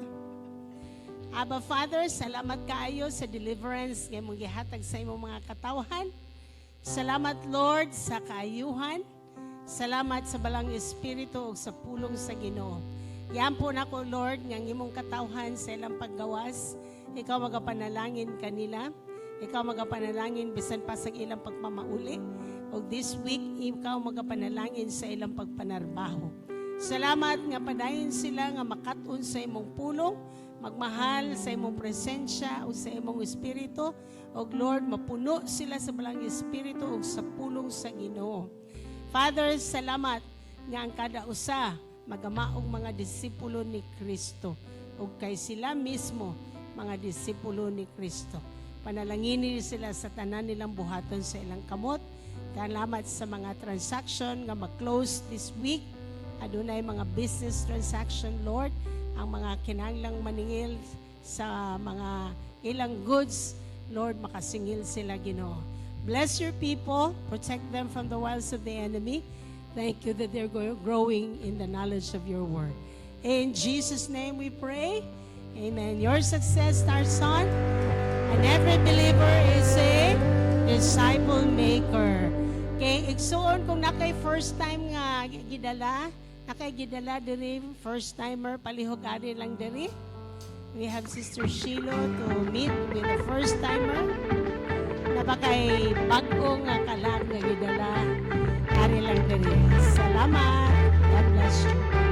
Abba Father, salamat kaayo sa deliverance nga imong gihatag sa imong mga katawhan. Salamat, Lord, sa kaayuhan. Salamat sa balang espiritu ug sa pulong sa Ginoo. Yan po nako, Lord, nga ang imong katawhan sa ilang paggawas. Ikaw magapanalangin kanila. Ikaw magapanalangin bisan pa sa ilang pagpamauli. O this week, ikaw magapanalangin sa ilang pagpanarbaho. Salamat nga padayon sila nga makat-on sa imong pulong, magmahal sa imong presensya o sa imong espiritu. O Lord, mapuno sila sa balang espiritu ug sa pulong sa Ginoo. Father, salamat nga ang kada usa magamaong mga disipulo ni Kristo ug kay sila mismo mga disipulo ni Kristo. Panalanginin sila sa tanan nilang buhaton sa ilang kamot. Salamat sa mga transaction nga ma-close this week. Adunay mga business transaction, Lord. Ang mga kinahanglang maningil sa mga ilang goods, Lord, makasingil sila, Ginoo. Bless your people. Protect them from the wiles of the enemy. Thank you that they're growing in the knowledge of your word. In Jesus' name we pray. Amen. Your success starts on. And every believer is a disciple maker. Okay, igsuon kung nakay first time nga gidala, nakay gidala diri, first timer, palihog ari lang diri. We have Sister Sheila to meet with the first timer. Na bakay bag-o nga kalag nga gidala, ari lang diri. Salamat. God bless you.